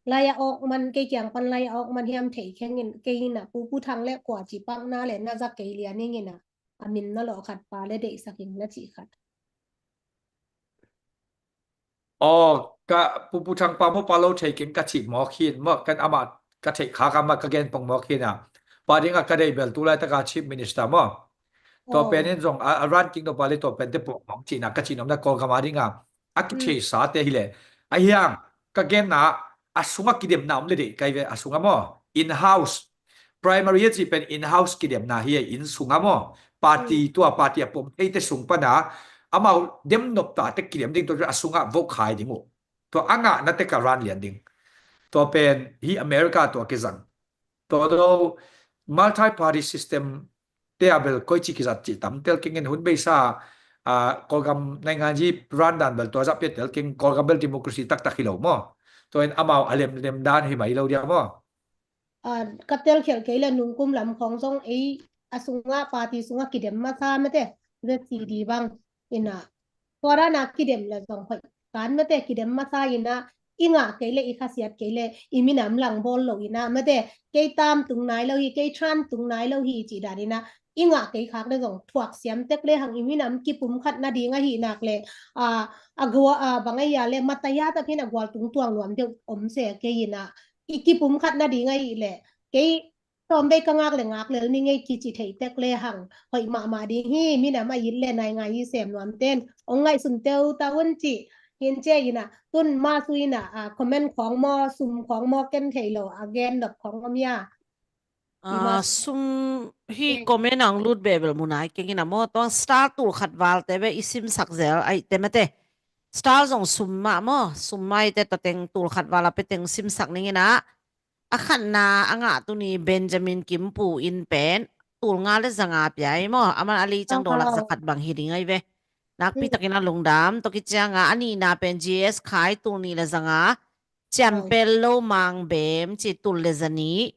lai a awk man, kei kiang pan lai a awk man hiam thei kheng in, kei ina Pu Pu Thang le kua ci pakna le na za kei lian ing ina a min na lawh khat pa le deihsak ing na cih khat. Aw, ka Pu Pu Thang pa maw, pa lo thei keng ka cih mawk hi in maw, kan amah ka theih khak amah ka gen pong mawk hi ina. Pa dingah ka deih bel tu laitaka Chief Minister maw? Tua pen in zong a, a ran kingdom pa le tua pen te pawh mawk cihna ka cih nopna Kawlgam a dinga a kithei sa te hi le. A hiang ka genna a sungah kidemna om le deih kai ve a sungah maw? In-house. Primary a cih pen in-house kidemna hi a, inn sungah maw? Party tua party a pom theite sung pana amau dem nop ta te kidem ding tua a sungah vote khai ding uh. Tua a ngahna te ka ran lian ding. Tua pen hi America tua kizang. Tua do multi-party system te a bel koi ci kizat ci tam tel keng in hun beisa a Kawlgam naingan hi ran dan bel tua zah pia tel keng, Kawlgam bel democracy taktak hi lo maw? Tua in amau a lemlem dan hi mai lo dia maw? A, ka telkhialh kei le nungkum lam khawng zong ei a sungah party sungah kidem masa mate, Z C D bang ina. Tua dana kidem le zong hoih kan mate, kidem masa ina i ngah kei le i khasiat kei le i minam langbawl lo ina mate, kei tam tung nai lo hi, kei tran tung nai lo hi cih dan ina i ngah kei khak le zong thuak siam tek le hang i minam kipum khat nading ahih nak le a, a gua a bang a ia le mataya takin a gual tung tuang nuam deuh om se kei ina i kipum khat nading ahih le kei tawm bei ka ngak le ngak lel ni ngei kici thei tek le hang hoih mahmah ding hi, minam a it le naingan hi sem nuam ten ong ngaihsun teu ta un ci hin ce ina tun ma su ina a comment khawng maw, sum khawng maw ken thei lo a gen dop khawng om ia. Ah, sum hi comment ang lut bebel munai keng ina maw, tuang star tul khat val te be i simsak zel ai te mate. Star zong sum mah maw, sum mai te tateng tul khat val a pe teng simsak ning ina. A khatna a ngah tuni Benjamin Kimpu in pen tul nga le zanga pia i maw, aman a lei ciang dollar za khat bang hi ding ai ve. Nakpi takin a lungdam, tua kicianga a nihna pen G S Khai tul nih le zanga, ciam pel lo mang bem ci tul le zani,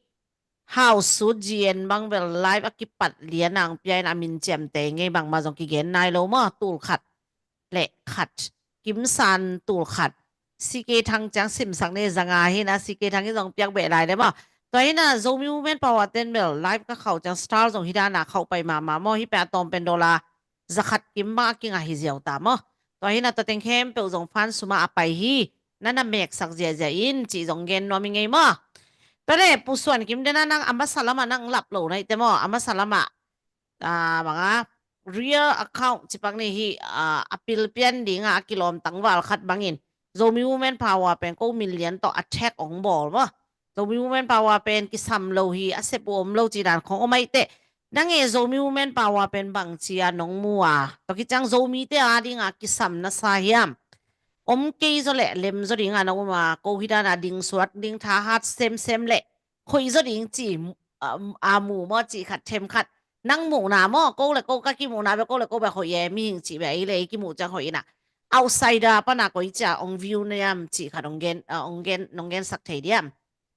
hau sut G N bang bel live a kipat lian ang pia in a min ciamte ngei bangma zong kigen nai lo maw, tul khat le khat, Kim San tul khat, C K Thang ciang simsak ni zanga hi na, C K Thang hi zong piak beh lai le maw. Tua hi na Zomi Women Power ten bel live ka khauh ciang star zong hi dana khauh pai mahmah maw, hi pia tawm pen dollar za khat kim bang a kinga hi ziau ta maw. Tua hi na tua teng khempeuh zong fan suma a pai hi, na na meksak ziazia in cih zong gen nuam i ngei maw. Tua le Pu Suan Kim dena nang a masa lama nang lap lo na i te maw, a masa lama ah, banga real account cipak ni hi, ah, a pilpian dinga a kilawm tangval khat bangin Zomi Women Power pen ko min lian tawh attack ong bawl maw. Zomi Women Power pen kisam lo hi, a sep uh om lo ci dan khong om ai teh. Nange Zomi Women Power pen bang cia nong mua, tua kiciang Zomi te a dinga kisam na sa hiam? Om kei zaw le lem zaw dinga na uma, ko hi dana ding suak ding thahat semsem le khoih zaw ding ci, a, a mu maw ci khat them khat. Nang muhna maw, ko le ko ka kimuhna be, ko le ko be khoih e, mihing ci be, ei le ei kimuh ciang khoih ina. Outsider pana koi cia ong view niam ci khat ong gen, a, ong gen, nong gen sak thei diam.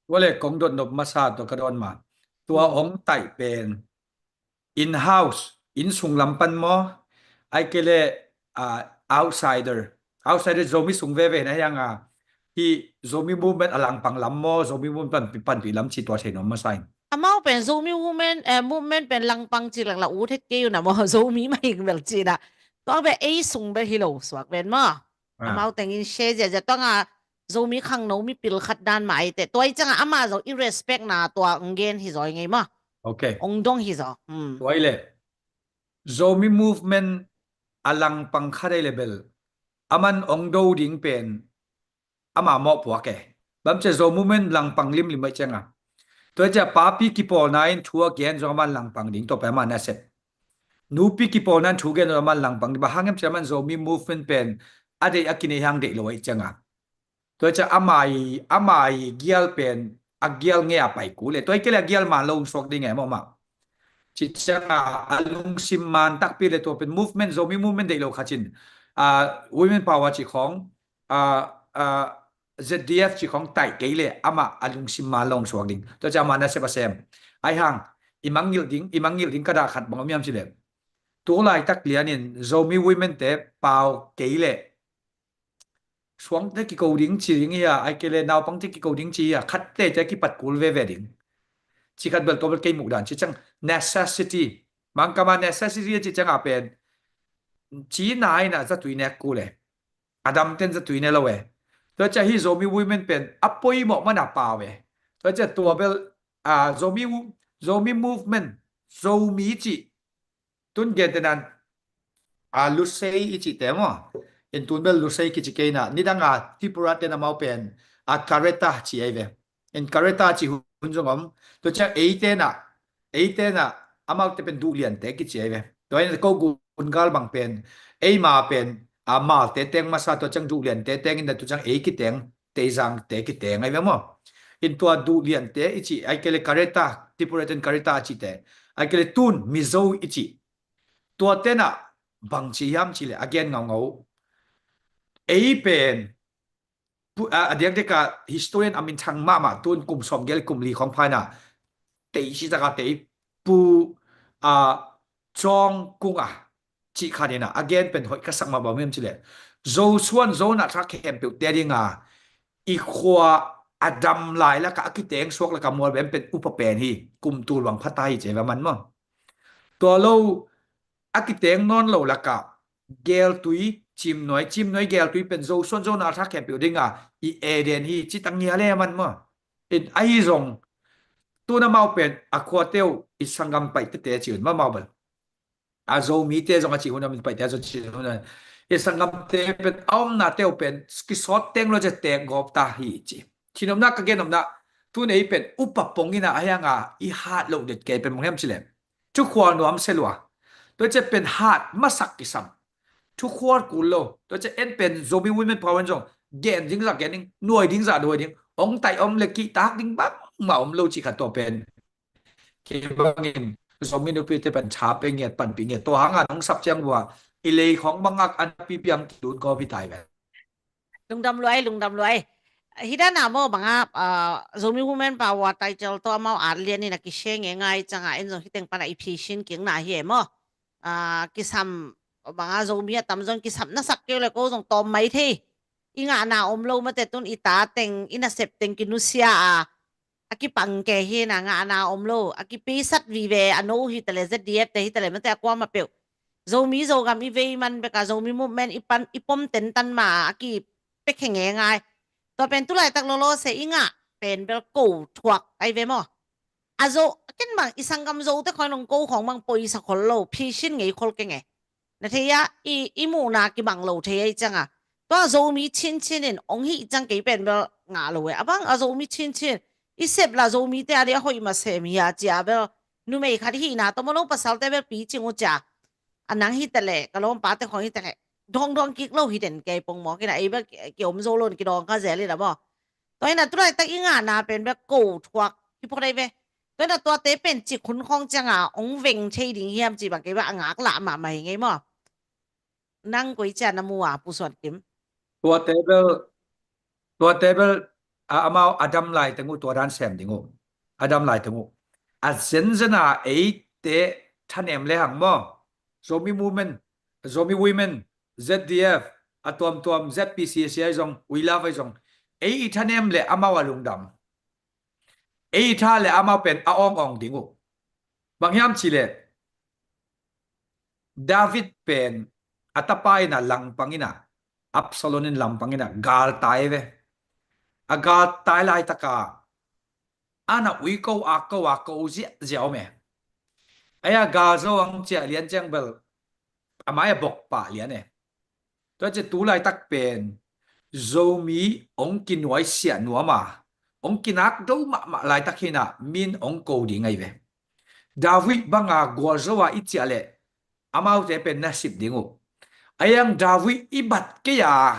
Tua le kong dot nop masa tua ka dawn ma. Tua ong taih pen in-house, inn sung lam pan maw, ai kei le, ah, outsider. Outsider Zomi sung veve na hiang a, hi Zomi movement a langpang lam maw, Zomi movement pan, panpih lam ci tua thei nuam masa in. Amau pen Zomi women, eh, movement pen langpang ci lak la u thet kei u na maw, Zomi mah hing bel ci na. Tua be ei sung be hi lo suak pen maw. Amau tengin share ziazia tua nga Zomi khangno mipil khat dan mah ai teh. Tua i cianga amah zong i respect na tua ong gen hi zaw i ngei maw. Ok. Ong dong hi zaw. Hmm. Tua i le Zomi movement a langpang khat ai le bel aman ong do ding pen ama mawh puak e. Bam cia Zo movement langpang limlim ai cianga. Tua cia papi kipawlna in thu a gen zong aman langpang ding tua pen ama na sep. Nupi kipawlna in thu gen zong aman langpang ding. Ba hangem cia aman Zomi movement pen a deih a kinei hang deih lo ai cianga. Tua cia amai, amai gial pen a gial ngei a pai kul e. Tua hi kei le a gial man lo hong suak ding e maw mah. Ci ciang a, a lungsim man takpi le tua pen movement, Zomi movement deih lo khat cin, a, women power ci khawng, a, a, Z D F ci khawng taih kei le amah a lungsim man lo hong suak ding. Tua ciang amah nasep a sem. Ai hang, i mangngilh ding, i mangngilh ding ka dah khat bang om hiam ci le. Tu laitak lianin Zomi women te pau kei le suangte kiko ding ci ding hi a, ai kei le naupangte kiko ding ci hi a, khatte te kipat kul veve ding. Ci khat bel tua bel kei muh dan ci ciang necessity. Mangkama necessity a ci ciang a pen ci na ina zatui nek kul e. A damten zatui ne lo e. Tua ciang hi Zomi women pen a poimawh man a pau e. Tua ciang tua bel, a, Zomi, Zomi movement, Zomi ci tun gen tenan, a, Lusei i cihte maw. In tun bel Lusei kici kei na, nidang a Tripura ten amau pen, a, Kareta ci ei ve. In Kareta ci hun zong om. Tua ciang eite na, eite na, amaute pen Duhliante kici ei ve. Tua in ko gun gal bang pen, eima pen, a, Malte teng masa tua ciang Duhliante teng in na tua ciang ei kiteng, Teizangte kiteng ai ve maw. In tua Duhliante i ci, ai kei le Kareta, Tripura ten Kareta a cite. Ai kei le tun Mizo i ci. Tua tena bang ci hiam ci le a gen ngaungau. Ei pen, pu-, a, a diakdiak a historian a minthang mahmah tun kum sawmgel kum li khawng phaina. Tei si taka tei pu, a, Cawng Kung a cih khat ina a gen pen hoih ka sak mah bang hiam ci le. Zo suan zo na thak khempeuh te dinga i khua a dam lai laka a kiteng suak laka mual bem pen upa pen hi, kum tul bang phata hi ci ei ve man maw. Tua lo a kiteng nawn lo laka geltui, Cimnuai, Cimnuai geltui pen zo suan zo na thak khempeuh dinga i Eden hi ci tang hi a le man maw. In ahi zong tun amau pen a khuate uh i sanggam paih tete ci un maw amau bel. A Zomite zong a cih hun a min paihte a zong cih hun a. I sanggamte pen a omnate uh pen kisawt teng lo cia teek gawp ta hi ci. Cinopna ka genopna tun ei pen upa pong ina a hianga i hat loh det kei pen mong hiam ci lem. Thukhual nuam se lua. Tua cia pen hat masak kisam. Thukhual kul lo. Tua cia en pen Zomi Women Power zong gen ding zah gen ding, nuai ding zah nuai ding. Ong tai om le kihtak ding bang ma om lo ci khat tua pen. Kei bangin Zomi nupite pan tha pe ngiat, panpih ngiat. Tua hanga nong sap ciang vua i lei khong bangak an pipiang lut gawp hi tai ve. Lungdam luai, lungdam luai. Hi dana maw banga, ah, Zomi Women Power title tawh amau at lian in a kishare ngei ngai cianga en zong hiteng pana i phisin kik na hi e maw. Ah, kisam banga Zomi a tam zong kisam na sak keu le ko zong tawm mai thei. I ngahna om lo mate tun i ta teng, i nasep teng kinusia a, a kipang ke hi na ngahna om lo, a kipisat vive a no hi tale Z D F te hi tale mate a kuama peuh. Zomi Zogam i vei man beka Zomi movement i pan, i pom ten tan ma a ki pek henge ngai. Tua pen tulaitak lolo se i ngah pen bel ko thuak ai ve maw. A zo, ken bang i sanggam zo te khoi nong ko khong bang poisa khol lo, phisin ngei khol kenge. Na thei a, i, i muhna kibang lo thei a i cianga. Tua Zomi chinchin in ong hih ciang kei pen bel ngah lo e. A bang a Zomi chinchin i sep la Zomite a dia hoih ma sem hi a cia bel numei khat hihna tawh maw lo pasalte bel picing uh cia. A nang hi tale, ka lawmpa te khong hi tale. Dongdong kik lo hi den kei pongmawk ina ei bel ki, ki om zo lo in kidong ka zel ina maw. Tua ina tulaitak i ngahna pen bek ko thuak hi phot ai ve. Tua ina tuate pen cik hun khawng cianga ong veng thei ding hiam ci bang kei bang a ngak lah mahmah hi ngei maw. Nang koi cia na mu a Pu Suan Kim. Tuate bel, tuate bel a amau a dam lai teng uh tua dan sem ding uh. A dam lai teng uh. A zenzen a eite thanem le hang maw. Zomi Women, Zomi Women, Z D F, a tuamtuam Z P C C ai zong, We Love ai zong. Ei i thanem le amau a lungdam. Ei i tha le amau pen a awngawng ding uh. Bang hiam ci le. David pen a tapa ina langpang ina, Absalom in langpang ina galtai ve. A galtai laitaka ana ui ko a ko a ko ziahziah om e. Aia gal zo ang ciah lian ciang bel amai a bok pah lian e. Tua cia tu laitak pen Zomi ong kinuaisiah nuam a ong kinak do mahmah laitak hina min ong ko ding ai ve. David banga gualzo a i ciah leh amaute pen na sip ding uh. Aiang David i bat kei a,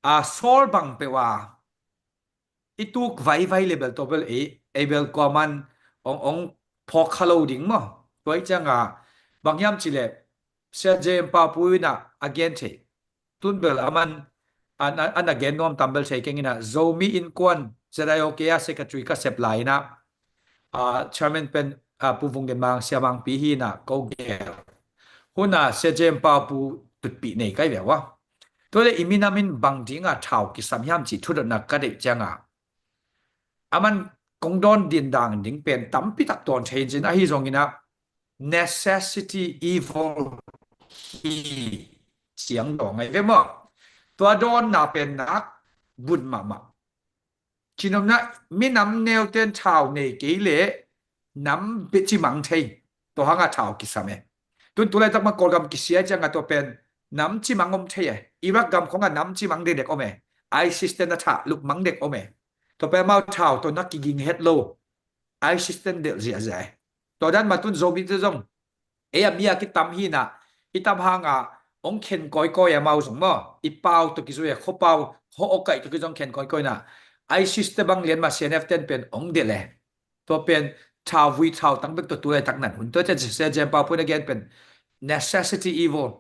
a Saul bang peuh a i tuk vaivai le bel tua bel ei, ei bel kuaman ong, ong phawk kha lo ding maw. Tua i cianga bang hiam cileh Sia Jem Pau Pu in ah a gen thei. Tun bel aman an, an, an a gen nuam tam bel thei keng in ah Zomi Innkuan Z I O K a secretary ka sep lai in ah, ah, chairman pen, ah, Pu Vung Gen Mang, Sia Mang Pi hi in ah ko gel. Hun a Sia Jem Pau Pu tutpih nei kai ve ua. Tua le i minam in bang ding a thau kisam hiam cih thudotna ka deih cianga aman kong dawn din dang ding pen tampi tak dawn thei in cin ahi zongin ah necessity evil hi ciang dawn ngai ve maw. Tua dawnna pen nak bun mahmah. Cinomna minam neute'n thau nei kei le nam bia cimang thei. Tua hanga thau kisam e. Tun tulaitak ma Kawlgam kisia cianga tua pen nam cimang om thei e. Iraq gam khonga nam cimang dekdek om e. ISIS te'n a thah lupmang dek om e. Tua pen amau thau tua na kiging het lo. ISIS te'n delh ziahziah e. Tua dan ma tun Zomite zong ei a mi a kitam hi in ah i tam hanga ong khen kawikawi amau zong maw. I pau tua kizui a khuapau khuaawkaih tua kizong khen kawikawi in ah ISIS te bang lian ma CNF te'n pen ong delh e. Tua pen thau vui thau tang bek tua tulaitak nan hun tua cian Sia Jem Pau Pu in a gen pen necessity evil.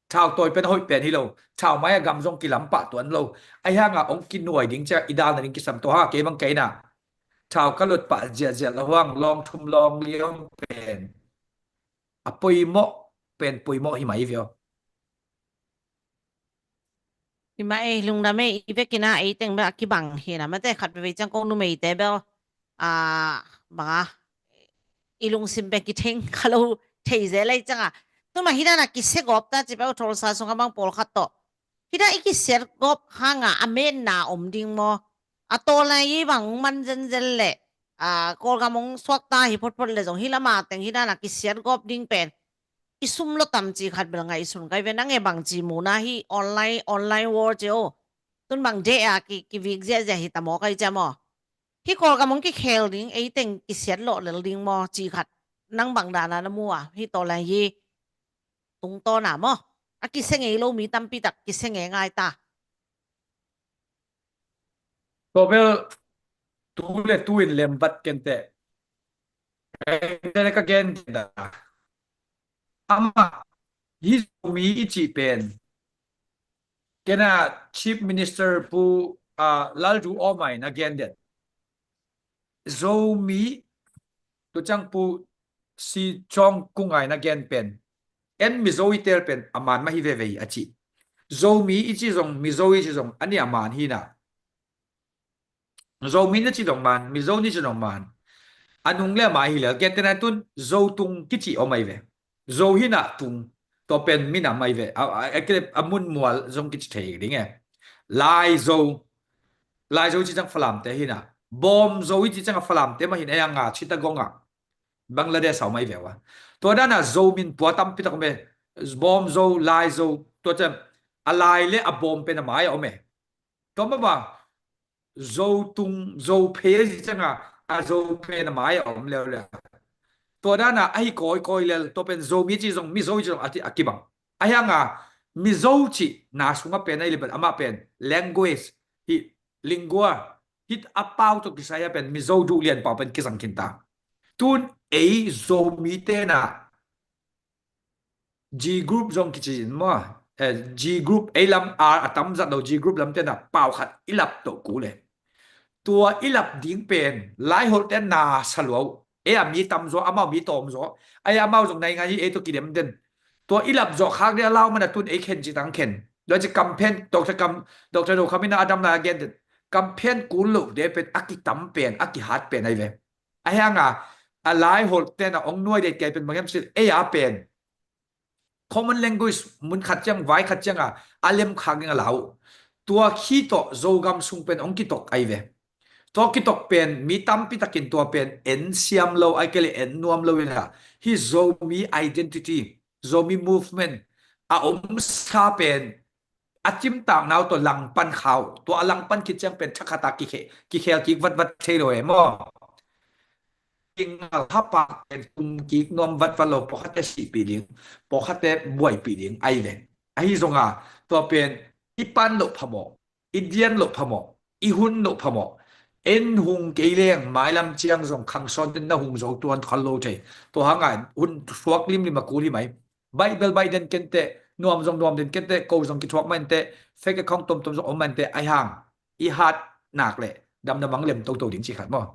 Thau tawi pen a hoih pen hi lo. Thau mai a gam zong kilam pah tuan lo. Ahi hanga ong kinuai ding cia i dalna ding kisam tua ha kei bang kei in ah. Thau ka lut pah ziahziah lo hang lawng thum lawng li om pen a poimawh pen poimawh hi mai vio. Hi mah ei lungdam ei i vekin ah ei teng bel a kibang hi na mate khat veve ciang kong numeite bel a banga i lungsim pen kitheng kha lo thei zel ei cianga. Tuma hi dan a kisia gawp ta ci peuh Tulsa sunga bang pawlkhat tawh. Hi dan i kisia gawp hanga a menna om ding maw? A tawlna i bang man zenzen le a Kawlgam ong suakta hi photphot le zong hi lama teng hi dan a kisia gawp ding pen i sum lo tam ci khat bel ngaihsun kai ve nang e bang ci muna hi online, online war ci o. Tun bang deh a ki, kivik ziahziah hi ta maw kai cia maw? Hi Kawlgam ong kikhel ding ei teng kisiat lawh lel ding maw ci khat nang bang dana na mu a hi tawlna hi tungtawna maw? A kisia ngei lo mi tampi tak kisia ngei ngai ta. Tua bel tu le tu in lembat kenteh. Kenteh ka gen kenteh. Amah hi Zomi i cih pen kena Chief Minister Pu, ah, Lalduhoma in a gen den. Zomi tu ciang Pu Si Cawng Kung in a gen pen en Mizo i tel pen a man mah hi veve hi a ci. Zomi i ci zong Mizo i ci zong a nih a man hi na. Zomi na ci zong man, Mizo ni ci zong man. A nung le a mai hi le kenteh na tun Zo tung kici om ai ve. Zo hi na tung tua pen minam ai ve. A, a, a, a, a mun mual zong kici thei ding e. Lai Zo. Lai Zo ci ciang Falamte hi na. Bawm Zo i ci ciang a Falamte mah hi na, a nga Chittagong a Bangladesh a om ai ve ua. Tua dana Zo min pua tampi tak om e. Bawm Zo, Lai Zo, tua ciang a Lai le a Bawm pen a mai a om e. Tua mah bang Zo tung, Zo phe a ci cianga a Zo pen a mai a om leuleu. Tua dana ahi kawikawi lel, tua pen Zomi ci zong, Mizo ci zong a ti a kibang. Ahi hanga Mizo ci na sunga pen ahi le pen amah pen language hi, lingua hi a pau tawh kisai a pen Mizo duh lian pau pen kizang khin ta. Tun ei Zomi tena G group zong kici in maw? Eh, G group ei lam a, a tam zat lo G group lam tena pau khat i lap toh kul e. Tua i lap ding pen Laiholh ten na sa lua uh. Ei a mi tam zaw, amau mi tawm zaw. Ei amau zong naingan hi ei tawh kidem den. Tua i lap zawh khak ding a lau man a tun ei khen ci tang khen. Tua ci campaign, Doctor Kam, Doctor No Kham in a dam lai a gen den. Campaign kul lo de pen a kitam pen, a kihat pen ai ve. Ahi hanga a Laiholh tena ong nuai dei kei pen bang hiam cih ei a pen common language mun khat ciang vai khat cianga a lem khak ding a lau. Tua khi tawh Zogam sung pen ong kitok ai ve. Tua kitok pen mi tampi takin tua pen en siam lo ai kei le en nuam lo ina hi Zomi identity, Zomi movement a om sa pen a cimtak nau tawh langpan khau, tua a langpan khit ciang pen thakhata kikhel kik vatvat thei lo e maw? Kingal hapak pen tum kik nuam vatvat lo, pawlkhatte sihpih ding, pawlkhatte buaipih ding ai ve. Ahi zonga tua pen i pan loh phamawh, i dian loh phamawh, i hun loh phamawh, En hung kei leng mailam ciang zong khangsawn ten na hung zo tuan khol lo thei. Tua hanga hun suak limlim a kul hi mai. Baih bel baih den kenteh, nuam zong nuam den kenteh, ko zong kithuak mah inteh, fake account tomtom zong om mah inteh, aihang i hat nak leh damdam ang lem toto ding ci khat maw?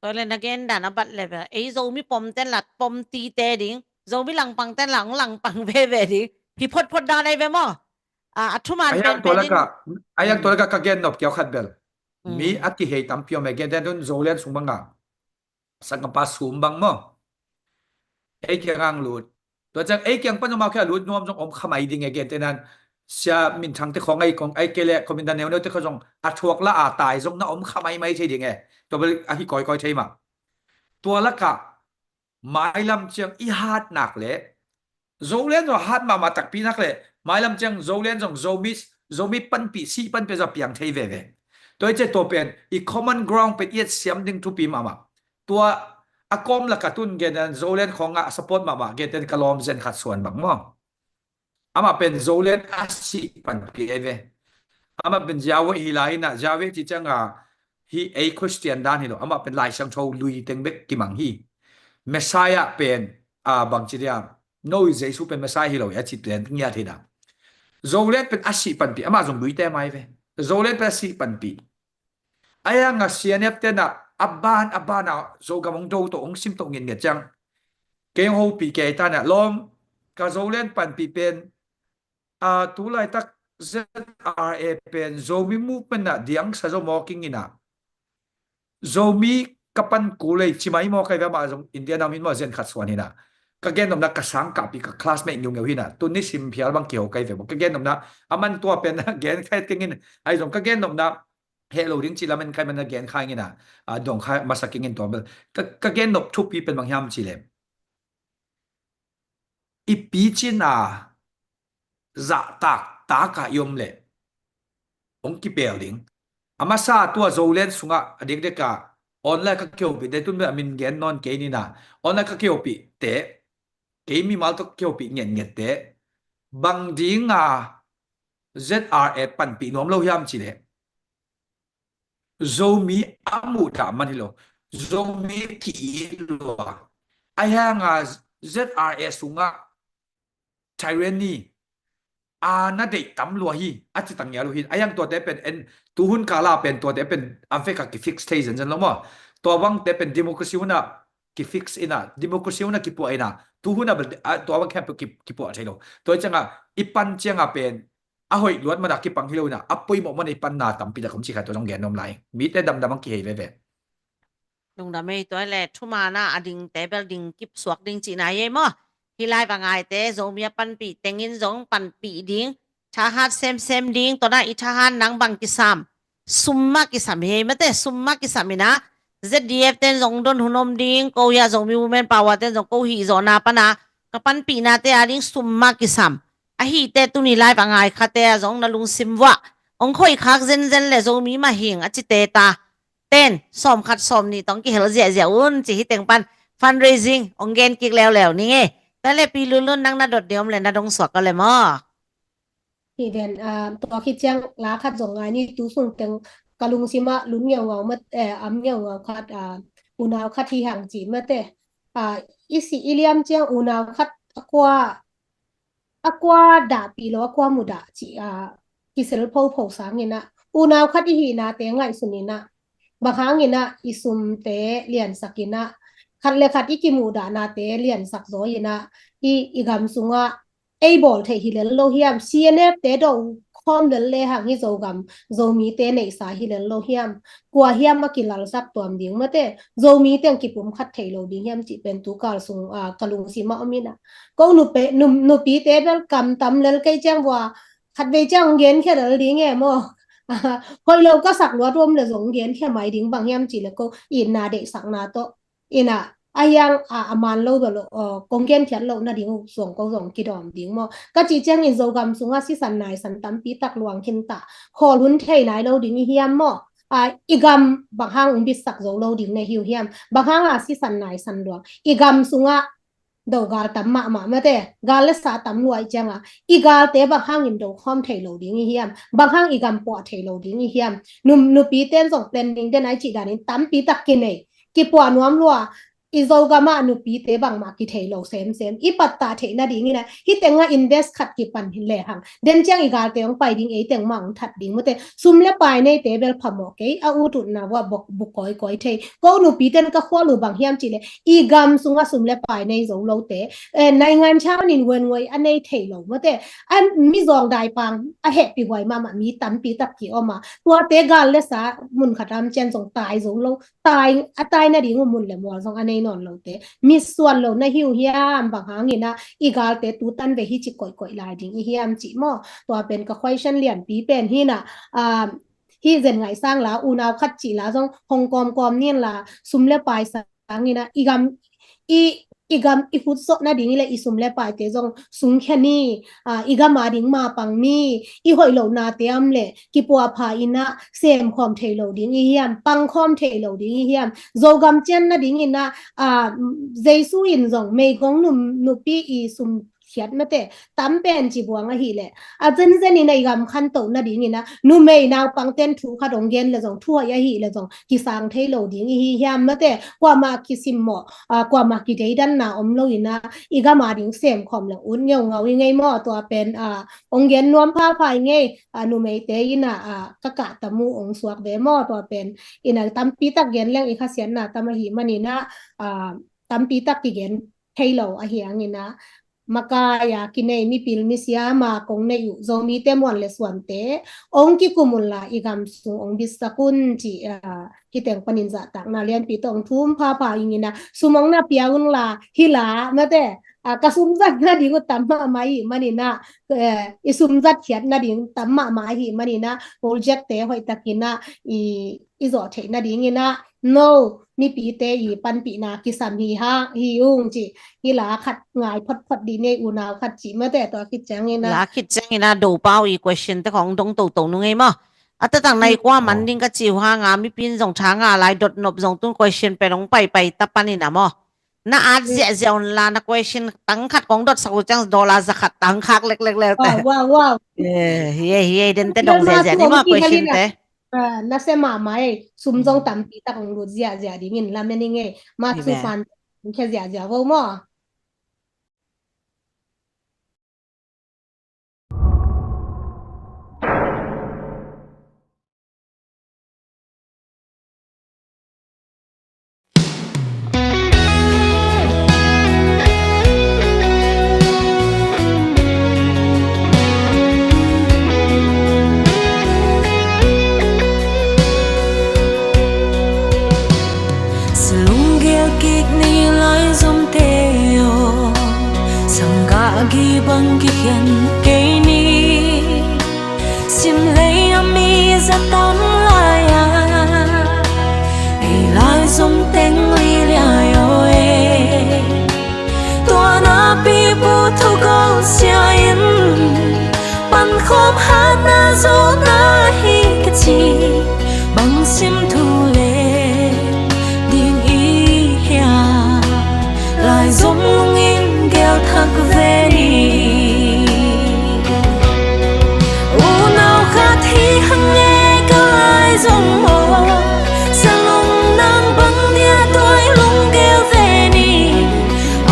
Tua le na gen dan a bat le bel ei Zomi pom ten la pom tite ding, Zomi langpang ten la hong langpang veve ding hi photphot dan ai ve maw? A thuman pen pen in. Aihang tua laka ka gen nop kiau khat bel, mi a kihei tampi om e, gen ten tun Zoland sung banga sangkapa sum bang maw, ei kiang ang lut. Tua ciang ei kiang pan om a kia lut nuam zong om kha mai ding e, gen tenan sia minthang te khong ai kong ai kei le kominda neuneu te kho zong a thuak la a tai zong na om kha mai mai thei ding e. Tua bel ahi kawikawi thei mah. Tua laka mailam ciang i hat nak le Zoland zong hat mahmah takpi nak le mailam ciang Zoland zong Zomi, Zomi panpih, sih panpih zong piang thei veve. Tua i cia tua pen i common ground pen i et siam ding thupi mahmah. Tua a kawm laka tun gen dan Zoland khong a support mahmah gen ten ka lawm Zen Khat Suan bang maw? Amah pen Zoland a sih panpih ai ve. Amah pen Yahweh hi lai inah, Yahweh ci cianga hi ei Christian dan hi lo. Amah pen Lai Siangtho lui teng bek kimang hi. Messiah pen a bang ci dia, no Jesu pen Messiah hi lo a ci pen ngiat hi na. Zoland pen a sih panpih, amah zong lui te mai ve. Zoland pen a sih panpih. Aihanga C N F tenah a ban a banah Zogam hong do to hong sim to nginnget ciang kei hong hopih kei tanah lawm ka Zoland panpih pen a tulaitak Z R A pen Zomi movement ah diangsa zo maw kinginah Zomi ka pan kulei cimai maw kai ve, amah zong India nam hin maw Zen Khat Suan hinah. Ka gen nopna ka sang kahpi ka classmate ngiungeu hinah tun ni sim phial bang kiho kai ve maw ka gen nopna a man tua pen gen khai kengin ai zong ka gen nopna heh lo ding ci lamen khai man a gen khai ngina a dong khai masa kengin tua bel ka gen nop thupi pen bang hiam ci le i picin a zahtak taka i om leh hong kipel ding. A masa tua Zoland sungah a dikdika online ka kihopih te tun bel a min gen nawn kei nina online ka kihopih te kei mimal tawh kihopih ngetnget te bang dinga Z R A panpih nuam lo hiam ci leh Zomi a muhdah man hi lo. Zomi ki-it lua. Aihanga Z R A sungah tyranny a na deih tam lua hi a ci tang ngial uh hi. Aihang tuate pen en tuhun kala pen tuate pen a veka kifix thei zenzen lo maw? Tua bangte pen democracy hunah kifix inah democracy hunah kipuah inah tuhunah tua bang khempeuh kipuah thei lo. Tua ciangah i pan ciangah pen a hoih luat mana kipang hi lo inah a poimawh mana i panna tampi tak om ci kha tua zong gen nuam lai. Mite damdam ang kihei veve. Lungdam ei tua le thumana a dingte bel ding kip suak ding cihna ei maw? Hi lai va ngaite Zomi a panpih tengin zong panpih ding. Thahat semsem ding tona i thahat nang bang kisam. Summa kisam hi ei mate summa kisam ina. Z D F ten zong don hun om ding ko hia Zomi Women Power ten zong ko hih zawhna pana ka panpihnate a ding summa kisam. Ahite tuni lai va ngai khate a zong na lungsim vuah. Ong khoih khak zenzen le Zomi mah hing a cite ta. Ten sawm khat sawm nih tawng kihel ziahziah un ci hi teng pan fundraising ong gen kik leuleu ning e. Tua le pi lulun nang na dot ding om le na dong suak ka le maw? Hi ven, tua khit ciang la khat zong ngai ni tu sung teng ka lungsim ah lun ngeungau mat am ngeungau khat unau khat hi hang ci mate. I si i liam ciang unau khat a kua a kua dahpih lo a kua mudah cih kisel phopho sangin ah unau khat i hihnate ngaihsun in ah bang hangin ah i sumte liansak in ah khat le khat i kimuhdahnate liansak zaw in ah i i gam sungah ei bawl theih hi lel lo hiam? C N F te do khawm lel le hang hi Zogam Zomite neihsa hi lel lo hiam? Kua hiam a kilalsak tuam ding mate Zomi teng kipum khat thei lo ding hiam cih pen tu kal sung ka lungsim ah om in ah ko nupite bel kam tam lel kei ciang vua khat vei ciang hong genkhia lel ding e maw? Hoih lo ka sak luat om le zong hong genkhia mai ding bang hiam cih le ko itna deihsakna tawh in ah a hiang a man lo bel kong genkhiat loh nading uh zong ko zong kidawm ding maw? Ka cih ciangin Zogam sungah sisan naisan tampi tak luang khin ta khawl hun thei nai lo ding i hiam maw? I gam bang hang ung bitsak zo lo ding na hi uh hiam? Bang hang a sisan naisan luang i gam sungah do gal tam mahmah mate, gal le sa tam luai cianga i galte bang hangin do khawm thei lo ding i hiam, bang hang i gam puah thei lo ding i hiam, num nupi ten zong planning den ai cih danin tampi tak kinei, kipuah nuam lua, i Zogam ah nupite bangmah kithei lo semsem, i pattah theih nadingin a, hih tengah invest khat kipan hi lehang, den ciang i galte hong pai ding, ei teng mah hong that ding mate, sum le pai neite bel phamawh kei, a ut utna uah buk, buk kawikawi thei. Ko nupi ten ka khual uh bang hiam cihleh, i gam sungah sum le pai nei zo lote, eh, naingan chanin wen ngoi a nei thei lo mate, a mi zawng daipang a hehpih huai mahmah mi tampi tak ki om a, tuate gal le sa mun khat am cian zong tai zo lo, tai, a tai nading uh mun le mual zong a nei nawn lote, mitsuan lo na hi uh hiam, bang hangin a i galte tutan ve hi ci koihkoih lai ding i hiam cih maw? Tua pen ka question lianpi pen hi na, ah, hi Zen Ngaih Sang la, unau khat cih la zong hong kawmkawm nin la, sum le pai sangin a i gam, i, i gam i khut sawh nading i le i sum le paite zong sungkhia ni, ah, i gam a ding mapang ni, i hoih lohnate am le kipuahpha in a semkhawm thei lo ding i hiam, pangkhawm thei lo ding i hiam, Zogam cian nadingin a, ah, Jesu in zong meigong num, nupi i sum khiat mate, tam pen ci buang ahileh, a zenzen in a i gam khantoh nadingin a, numei naupang ten thu khat hong gen le zong, thu hoih ahileh zong kisang thei lo ding i hi hiam mate, kuamah kisimmawh, ah, kuamah kideidanna om lo in a, i gam a ding semkhawm le ut ngeungau i ngei maw? Tua pen, ah, hong gen nuam phapha i ngei, ah, numeite in a, ah, ka kahtam uh hong suak ve maw? Tua pen in a tampi tak gen leng i khasiatna tam ahih manin a, ah, tampi tak kigen thei lo ahi hangin a, makai a kinei mipil misiam a kong neih uh Zomite muan le suante hong kikum un la, i gam sung hong bitsak un ci, ah, hih teng panin zahtakna lianpi tawh hong thum phapha ing in a, sum hong na pia un la, hi la mate, ah, ka sum zat nading uh tam mahmah ahih manin a, eh, i sum zat khiat nading tam mahmah ahih manin a, project-te hoihtakin a i, i zawh theih nadingin a, no, mipite i panpihna kisam hi hang, hi ung ci, hi la khat ngai photphot dih ni, unau khat ci mate, tua khit ciangin a. La khit ciangin a, Dopau i question te khong dong toto nung ei maw? A taktak nai kua man ding ka ci uh hang a, mipi in zong tha ngah lai, dot nop zong tun question pen hong paipai ta panin a maw? Na at ziahziah un la, na question tang khat kong dotsak uh ciang dollar za khat tang khak leklek leu te. Wow, wow, wow. Eh, hi ei, hi ei, den te dong ziahziah ni maw question te. Ah, nasia mahmah ei, sum zong tampi tak hong lut ziahziah dingin lamen i ngei. Mah cu pan hong khia ziahziah vo maw? Sa lunggel kik ni lai zomte aw, sanggah gih bang kikhen kei ni. Sim lei a mi za tam lai a, ei lai zom teng liliai aw e. Tua napi pu thu gol sia in, pankhawm hatna zo na hi ka ci, bang sim thu le ding i hia. Lai zom lungin gel thak ve ni. Unau khat hi hang e ka lai zom aw, sa lung nang bang dia tuai lunggel ve ni.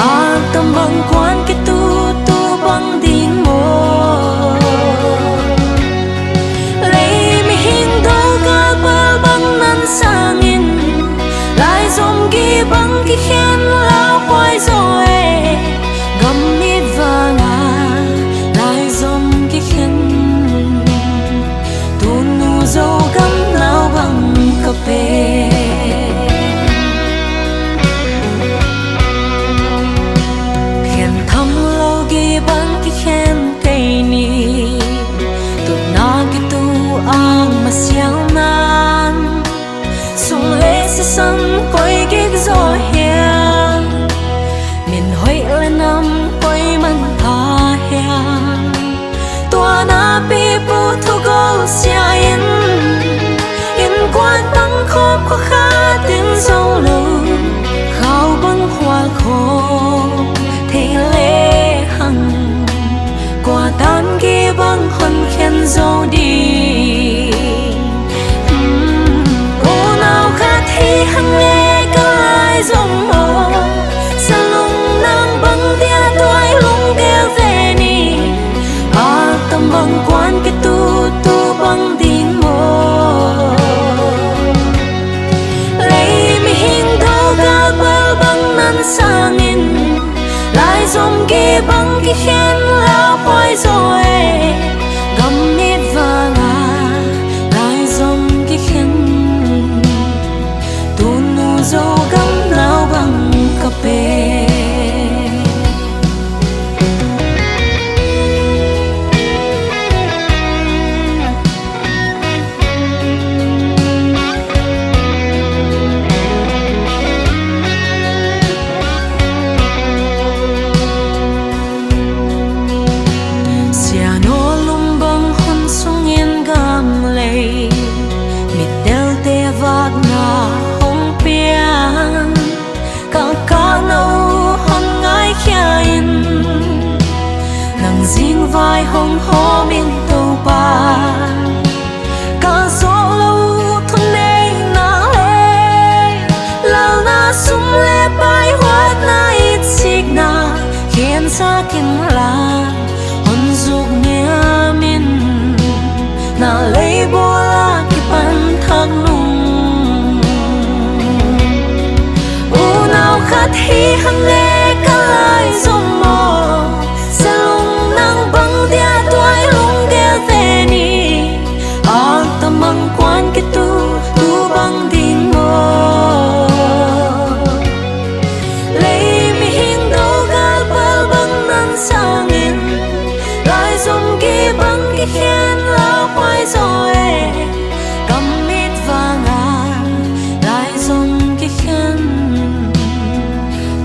A tam bang kuan kitutu bang ding maw? Lei mihing do galpal bang nan sangin, lai zom gih bang kikhen lauhuai zaw e. Gam mit vanga lai zom kikhen, tunu Zogam nau bang ka pe. Khen tham lo gih bang kikhen kei ni. Tutna kitu ang masiang nan, sum le sisan koi gik zaw hiam, min hoih le nam koi man pha hiam. Tua napi pu thu gol sia in, innkuan bang khawm khua khat in zo lo, khau bang hual khawm zo ding. Unau khat hi hang e ka laizom aw, salung nang bang dia tuai lunggel ve ni. Ak tam bang kuan kitu tu bang ding maw? Lei mihing do galpal bang nan sangin, laizom ki bang kikhen lauhuai zaw e. Gam mit vanga laizom kikhen, tunu Zogam nau bang ka pe. Sianawlum bang hun sungin gamlei, mittelte vakna hong piang. Kalkakna uh hong ngaikhia in, nang zingvai hong hawm in Topa. Ka zawh lo uh thuneihna le, lalna sum le pai huatna itsikna, khensak inla, hon zuk niam in. Na leibawl a kipan thak nung, unau khat hi hang e ka laizom aw, salung nang bang dia tuai lunggel ve ni. Ak tam bang kuan kitu tu bang ding maw? Lei mihing do galpal bang nan sangin, laizom ki bang kikhen lauhuai zaw e. Gam mit vanga laizom kikhen,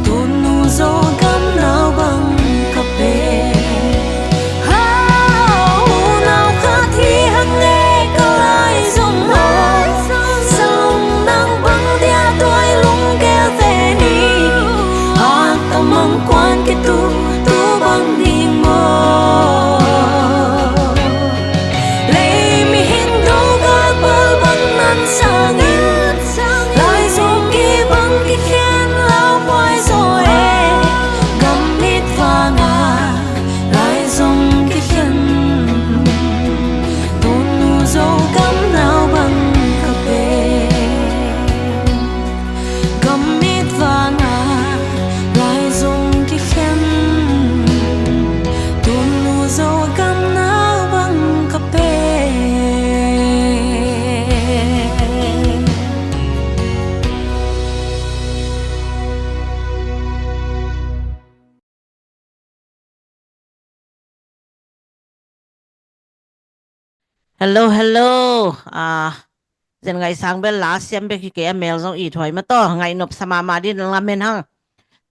tunu Zogam nau bang ka pe. Unau khat hi hang e ka laizom aw, salung nang bang dia tuai lunggel ve ni. Ak tam bang kuan kitu tu bang ding maw? Lei mihing do galpal bang nan sangin, laizom ki bang kikhen lauhuai zaw e. Gam mit vanga laizom kikhen, tunu Zogam nau bang ka pe. Gam mit vanga laizom kikhen, tunu Zogam nau bang ka pe. Hello, hello. Ah, Zen Ngaih Sang bel la siam bek hi kei a, mel zong it huai mah tawh, ngaih nopsa mahmah ding lamen hang.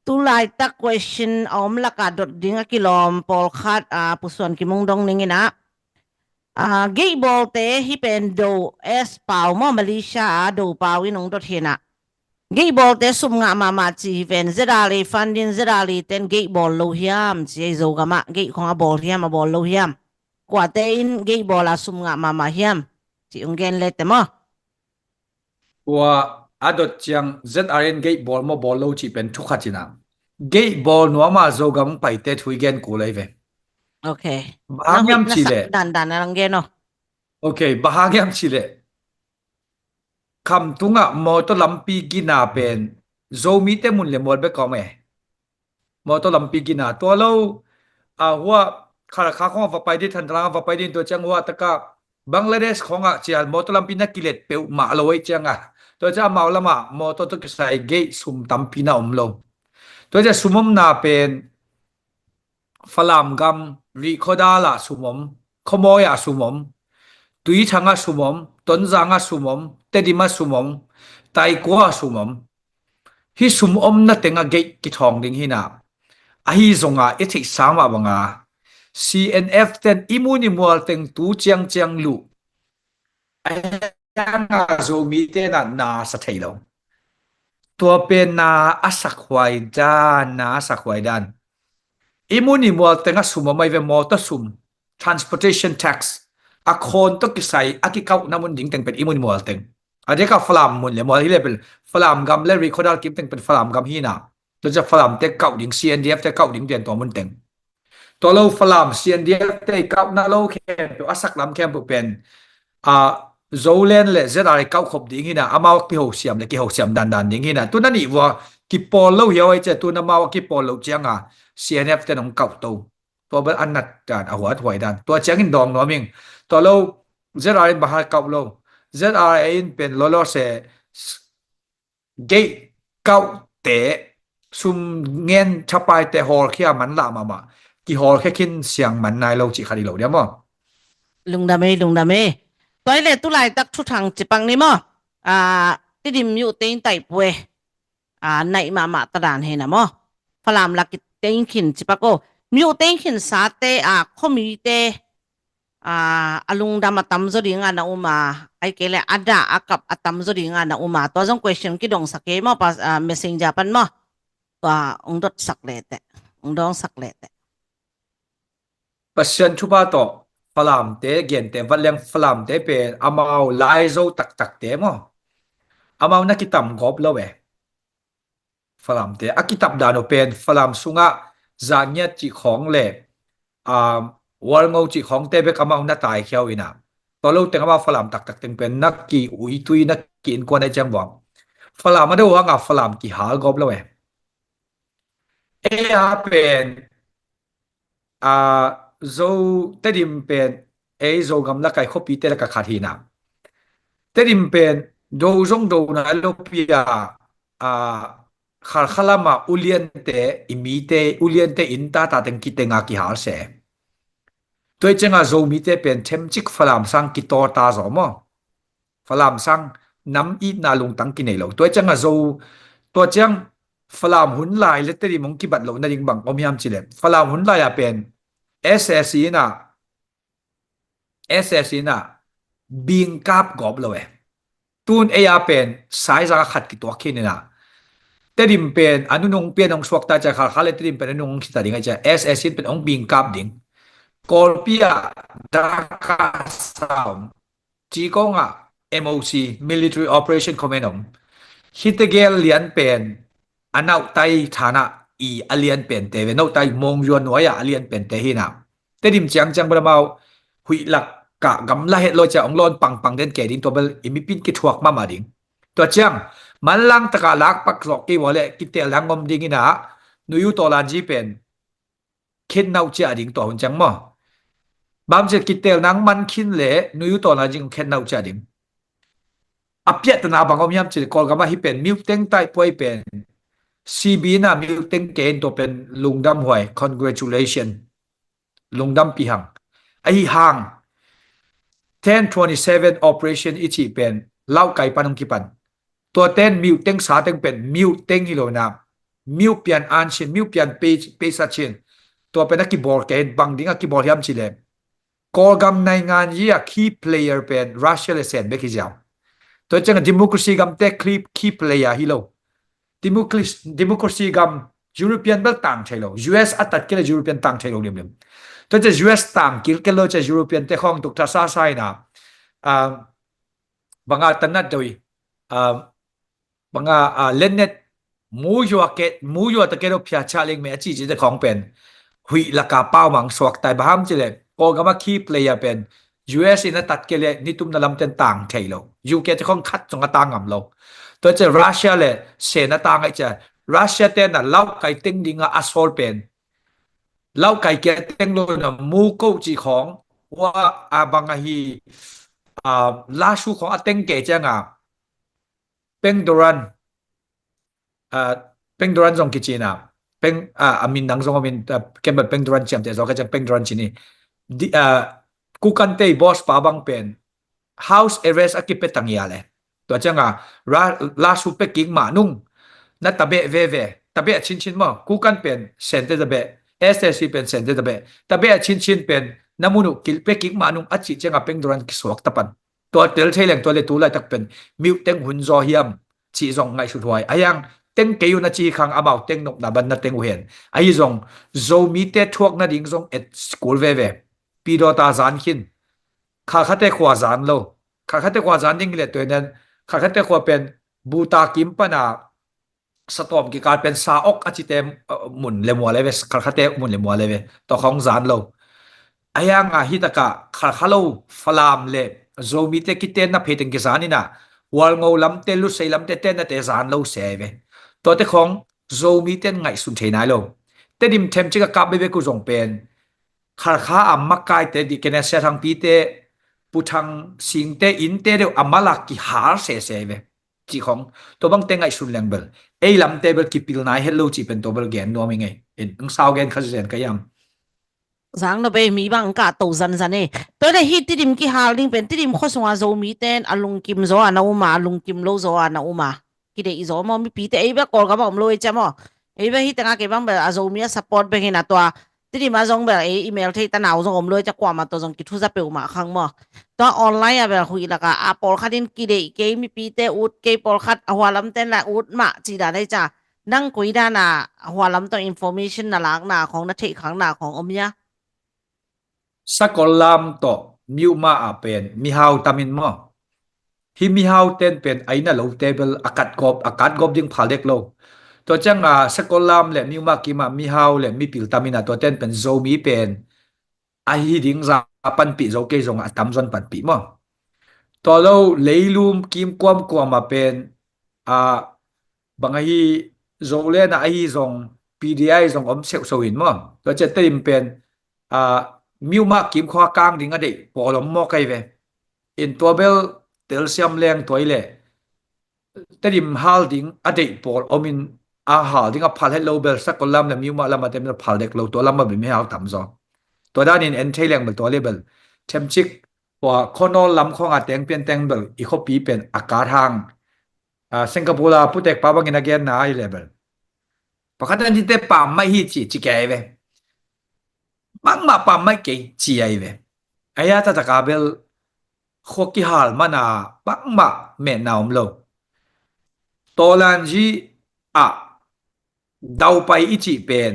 Tu laitak question a om lakah dot ding a kilawm pawlkhat, ah, Pu Suan Kim hong dong ning in ah. Ah, geih bawlte hi pen Do S Pau maw, Malaysia a Do Pau in hong dot hi in ah. Geih bawlte sum ngah mahmah ci hi pen, Z R A fund in, Z R A ten geih bawl lo hiam ci ei, Zogam ah geih khong a bawl hiam, a bawl lo hiam? Kuate in geih bawl a sum ngah mahmah hiam? Ci hong gen le te maw. Tua a dot ciang Z R A in geih bawl maw bawl lo cih pen thu khat ci na. Geih bawl nuam a Zogam paite thu i gen kul ei ve. Ok. Bang hang hiam cih leh, dandan a lang gen aw. Ok, bang hang hiam cih leh, khamtung ah mawtaw lampi gina pen Zomite mun le mual bek a om e. Mawtaw lampi gina, tua lo, a, hua Khalkha khong a va pai ding, Thantalang a va pai ding, tua ciang hua taka Bangladesh khong ah cial mawtaw lampi na kilet peuhmah lo ei ciang a, tua ciang amau lamah mawtaw tawh kisai geih sum tampi na om lo. Tua ciang sum omna pen Falam gam Rihkhawdal ah sum om, Khawmawi ah sum om, Tuithang ah sum om, Tonzang ah sum om, Tedim ah sum om, Taikua ah sum om. Hih sum omna teng ah geih kithawng ding hi na. Ahi zong a i theihsa mah bang a, C N F ten i mun i mual teng tu ciangciang luh a, hiang a Zomite na na sa thei lo. Tua pen na a sakhuai dan, na a sakhuai dan. I mun i mual teng ah sum om ei ve, mawtaw sum, transportation tax, a khawn tawh kisai a kikauhna mun ding teng pen i mun mual teng. A deka Falam mun le mual hi le pen Falam gam le Rihkhawdal kim teng pen Falam gam hi na. Tua ciang Falamte kauh ding, C N D F te kauh ding pian tua mun teng. Tua lo Falam C N D F te i kauhna lo khempeuh, a saklam khempeuh pen a Zoland le Z R A kauh khop ding hi na, amau a kihosiam le kihosiam dandan ding hi na. Tu na nih vua kipawl lo hiau ai cia, tu na mau a kipawl lo cianga C N F te nong kauh to. Tua bel a nat dan, a huat huai dan. Tua ciangin dawng nuam ing. Tua lo Z R A in bang hal kauh lo. Z R A in pen lolo se gate kauhte, sum ngen thapaite hawlkhia man lah mahmah. Kihawlkhia khin siang man nai lo cih khat hi lo dia maw? Lungdam ei, lungdam ei. Tua hi le tu laitak thuthang cipak ni maw? A, Tedim myute in taipue. A, naih mahmah ta dan hi na maw? Falam lak i teng khin cipak o. Myute in khin sate, a, khomite, a, a lungdam a tamzaw dinga na um a, ai kei le a dah a kap a tamzaw dinga na um a. Tua zong question kidongsak kei maw, pa, a, messenger pan maw? Tua ong dotsak lete, ong dongsak lete. Pasian thupha tawh Falamte, gente vat leng Falamte pen amau laizo taktakte maw? Amau na kitam gawp lo e. Falamte a kitap dan uh pen Falam sungah zangiat cih khawng le, um, walngo cih khawngte bek amau na taikhia uh ina. Tua lo teng amau Falam taktak teng pen na ki uitui, na ki innkuan ai ciang buang. Falam a do hanga Falam kihal gawp lo e. Ei a pen a, Zo, Tedim pen ei Zogam lak a i khuapite lak a khat hi na. Tedim pen do zong do nai lo pi a, a, Khalkha lam a uliante, i mite, uliante inn tata teng kitenga kihal se. Tua i cianga Zomite pen themcik Falam sang kitawta zaw maw? Falam sang nam itna lungtang kinei lo. Tua cianga Zo, tua ciang Falam hun lai le Tedim hong kibat loh nading bang om hiam cih le, Falam hun lai a pen S S ina, S S ina bingkap gawp lo e. Tun ei a pen saizang a khat kituak khin ina. Tedim pen a nunung pian hong suakta cia, Khalkha le Tedim pen a nunung hong khita ding a cia, S S in pen hong bingkap ding. Kawlpi a Daka Sam Cikong ah M O C, Military Operation Command om. Hite gel lian pen a nautai thana i a lian pen te ve, nautai mong yuan nuai a a lian pen te hi na. Tedim ciang ciang bel amau huih lak ka gamla het lo cia ong lawn pangpang den ke ding, tua bel i mipin kithuak mama ding. Tua ciang manlang taka lakpak zawh kei vua le kitel lang om ding ina, nuyu tawlan ji pen khen nau cia ding tua hun ciang maw? Bang cia kitel nang man khin le nuyu tawlan ji khen nau cia ding. A piahtana bang om hiam cih le Kawlgam a hi pen myuteng taipuai pen C B na myuteng ke in tua pen lungdam huai, congratulation. Lungdam pi hang. Ahi hang ten twenty seven operation i cih pen Laukai pan hong kipan. Tua ten myuteng sa teng pen myuteng hi lo na. Myupian an chin, myupian pe, pe sa chin. Tua pen a kibawl ke in bang ding a kibawl hiam cih le Kawlgam naingan yi a key player pen Russia le Sen bek hi ziau. Tua ciang a democracy gamte key, key player hi lo. Democracy, democracy gam European bel tang thei lo. U S a tat kei le European tang thei lo limlim. Tua ciang U S tang kil kei lo ciang European te khawng tuk tha sa sa ina. Um, banga tanat doi. Um, banga, uh, lennet mu yua ke, mu yua ta ke lo phia cha ling me a ci ci te khawng pen. Hui laka pau mang suak tai baham ci le. Kawlgam a key player pen U S in a tat kei le nitum na lam ten tang thei lo. U K te khawng khat zong a tang ngam lo. Tua ciang Russia le Sen a tang ai ciang Russia te na Laukai teng dinga a sawl pen. Laukai kia teng lo na mu ko ci khawng. Wa a bang a hi, a, Lasu khawng a teng ke cianga. Peng Doran, ah, Peng Doran zong kici na, Peng, ah, a min dang zong a min, ah, ken bel Peng Doran ciamteh zaw ka ciang Peng Doran ci ni. Di, ah, Kukan te i boss pa bang pen house arrest a kipia tang ia le. Tua cianga, ra, Lasu pia kik mah nung, na tabeh veve, tabeh a cincin maw, Kukan pen Sen te tabeh, S S C pen Sen te tabeh, tabeh a cincin pen, na mun uh kil pia kik mah nung a cih cianga Peng Doran kisuak tapan. Tua tel thei leng tua le tu laitak pen miuh teng hun zaw hiam cih zong ngaihsut huai. A hiang teng kei uh na ci khang amau teng nopna ban na teng uh hen. Ahi zong Zomite thuak nading zong et school veve. Pidawta zan khin. Khalkhate khua zan lo. Khalkhate khua zan ding hileh tua hi nan, Khalkhate khua pen Buta kim pana Satawm kikal pen Sa-ok a cite, uh, mun le mua le ve, Khalkhate mun le mua le ve. Tua khong zan lo. Ahi hanga hi taka Khalkha lo Falam le Zomite kitenna phei teng kizan ina, Hualngo lamte, Lusei lamte tennate zan lo se ve. Tuate khong Zomite ngaihsun thei nai lo. Tedim themcik a kap bebek uh zong pen Khalkha a makaite di kene Sia Thangpite, Pu Thang Singte, innte deuh a malak kihal sese ve. Cih khong tua bangte ngaihsun leng bel ei lamte bel kipil nai het lo cih pen tua bel gen nuam i ngei. In ang sau gen kha zen ka iam. Zang no bei mi bang ka to zan zan e. Tua le hi Tedim kihal ding pen Tedim khua sunga Zomite a lungkim zaw a na um a, a lungkim lo zaw a na um a. Kideih zaw maw, mipite ei bek Kawlgam a om lo ei cia maw. Ei bek hi tengah kei bang bel a Zomi a support bek hi na tua. Tedim a zong bel ei email thei ta nau zong om lo ei cia, kuamah tua zong kithuza peuhmah khang maw. Tua online a bel huih laka a pawlkhat in kideih kei, mipite ut kei, pawlkhat a hualamten la ut mah cih dan ei cia. Nang koi dan a hualam tawh information na lakna khong, na theih khakna khong om hia? Sakol lam tawh Myanmar ah pen mihau tamin maw. Hi mihau ten pen aina lote bel a katgawp, a katgawp ding phal dek lo. Tua cianga Sakol lam le Myanmar kima mihau le mipil tamin a tua ten pen Zomi pen ahi ding za panpih zo kei zong a tamzaw in panpih maw. Tua lo leilum kim kuamkuam a pen a bang ahi Zoland a ahi zong P D I zong om seuhseuh in maw. Tua ciah Tedim pen a Myanmar kim khua kang ding a deih pawl om maw kai ve. In tua bel telsiam leng tua i le Tedim hal ding a deih pawl om in a hal ding a phal het lo bel Sakol lam le Myanmar lam a tem bel phal dek lo, tua lam a bel mihau tamzaw. Tua danin en thei leng bel tua le bel themcik tua khonol lam khonga teng pian teng bel i khopi pen a kat hang. A, Singapore a putek pa bangin a genna ahi le bel pakhat an dite pam mai hi ci, ci kei ve. Bangmah pam mai kei ci ahi ve. Ahi a tataka bel khua kihal mana bangmah metna om lo. Tawlanzi ah daupai i cih pen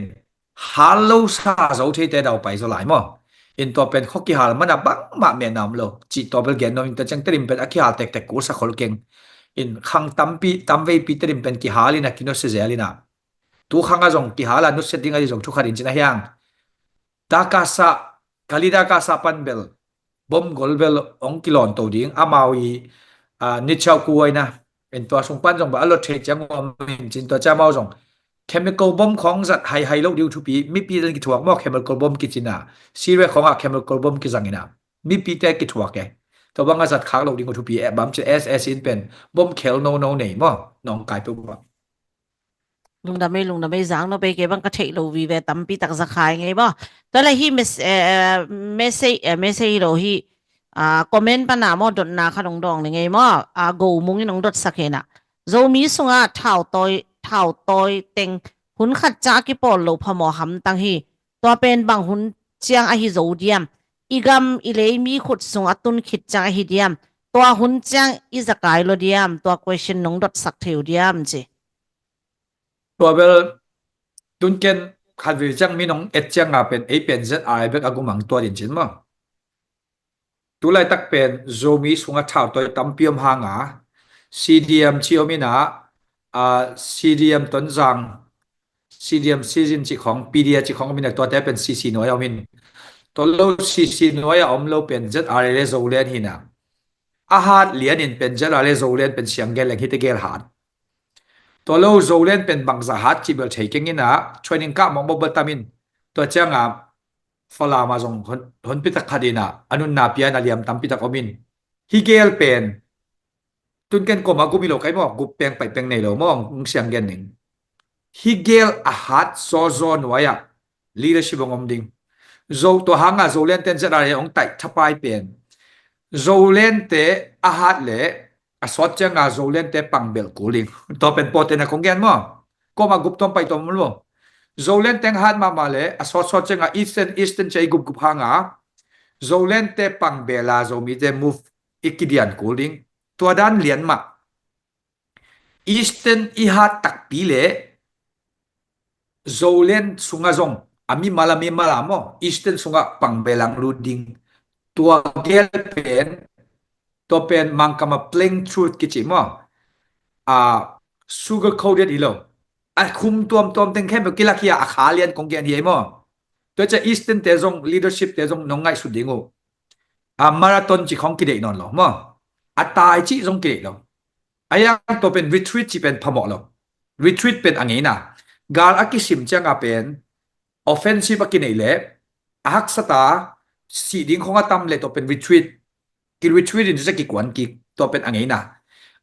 hal lo sa zo theite daupai zaw lai maw. In tua pen khua kihal mana bangmah metna om lo cih tua bel gen nuam in, tua ciang Tedim pen a kihal tektek kul sa khol keng. In khang tampi tamveipi Tedim pen kihal in a kinusia zel in a tu khang a zong kihal a nusia ding a di zong thukhat in cin a hiang. Dakasa, Kali Dakasa pan bel bom gol bel ong kilon to ding amau i, a, nichau kuaina. En tua sung pan zong ba a lot thei ciang om in cin tua ciang amau zong chemical bom khong zat haihai lo ding thupi, mipi zan kithuak maw chemical bom kicina. Syria khong a chemical bom kizangina. Mipi te kithuak e. Tua bang a zat khak lo ding thupi e bam cin S S in pen bom khel no no nei maw. Nong kai peuh ba. Lungdam ei, lungdam ei, zang no bei kei bang ka theih lo vive tampi tak za khai ngei maw. Tua le hi mes-, eh, message, eh, message hi lo hi, ah, comment pana maw dotna kha dong dong le ngei maw, ah, Go Mung in ong dotsak hena. Zomi sunga thau tawi, thau tawi teng hun khat ciang a kipawl lo phamawh hamtang hi. Tua pen bang hun ciang ahi zo diam. I gam i lei mi khut sung a tun khit ciang ahi diam. Tua hun ciang i zakai lo diam. Tua question nong dotsak thei uh diam ci. Tua bel tun ken khat vei ciang mi nong et ciang a pen ei pen Z I bek a gumang tua din cin maw. Tulaitak pen Zomi sunga thau tawi tampi om hanga C D M ci om ina, a, C D M Tonzang, C D M Sizin ci khong, P D I ci khong om ina, tuate pen C C nuai a om in. Tua lo C C nuai a om lo pen Z R A le Zoland hina. A hat lian in pen Z R A le Zoland pen siang gel leng hite gel hat. Tua lo Zoland pen bangza hat ci bel thei keng ina, training kah mawngmawng bel tam in. Tua cianga Falam a zong hon, honpi tak khat ina, a nunna pia ina liam tampi tak om in. Hi gel pen tun ken koma gum hi lo kai maw, gup peng paih peng nei lo maw, ong siang gen ning. Hi gel a hat zawzaw nuai ah leadership ong om ding. Zo tua hanga Zoland ten Z R A ong taih thapai pen Zoland te a hat le a sawt cianga Zoland te pangbelh kul ding. Tua pen pawtena kong gen maw. Koma gup tuam paih tuam om lo. Zoland teng hat mahmah le a sawt sawt cianga Eastern, Eastern cia i gupgup hanga Zoland te pangbela Zomi te move i kidian kul ding. Tua dan lian mah. Eastern i hat takpi le Zoland sunga zong a mimal a mimal a maw, Eastern sunga pangbelang lut ding. Tua gel pen, tua pen Mangkam a plain truth kici maw. A, sugar coated hi lo. A khum tuamtuam teng khempeuh kilak hi a, a kha lian kong gen hi ei maw. Tua cia Eastern te zong, leadership te zong nong ngaihsut ding uh. A, marathon ci khong kideih nawn lo maw. A tai cih zong kideih lo. A yang tua pen retreat ci pen phamawh lo. Retreat pen a ngeina. Gal a kisim cianga pen offensive a kineih leh a haksata sih ding khong a tam leh tua pen retreat. Ki retreat in cia kikuan kik tua pen a ngeina.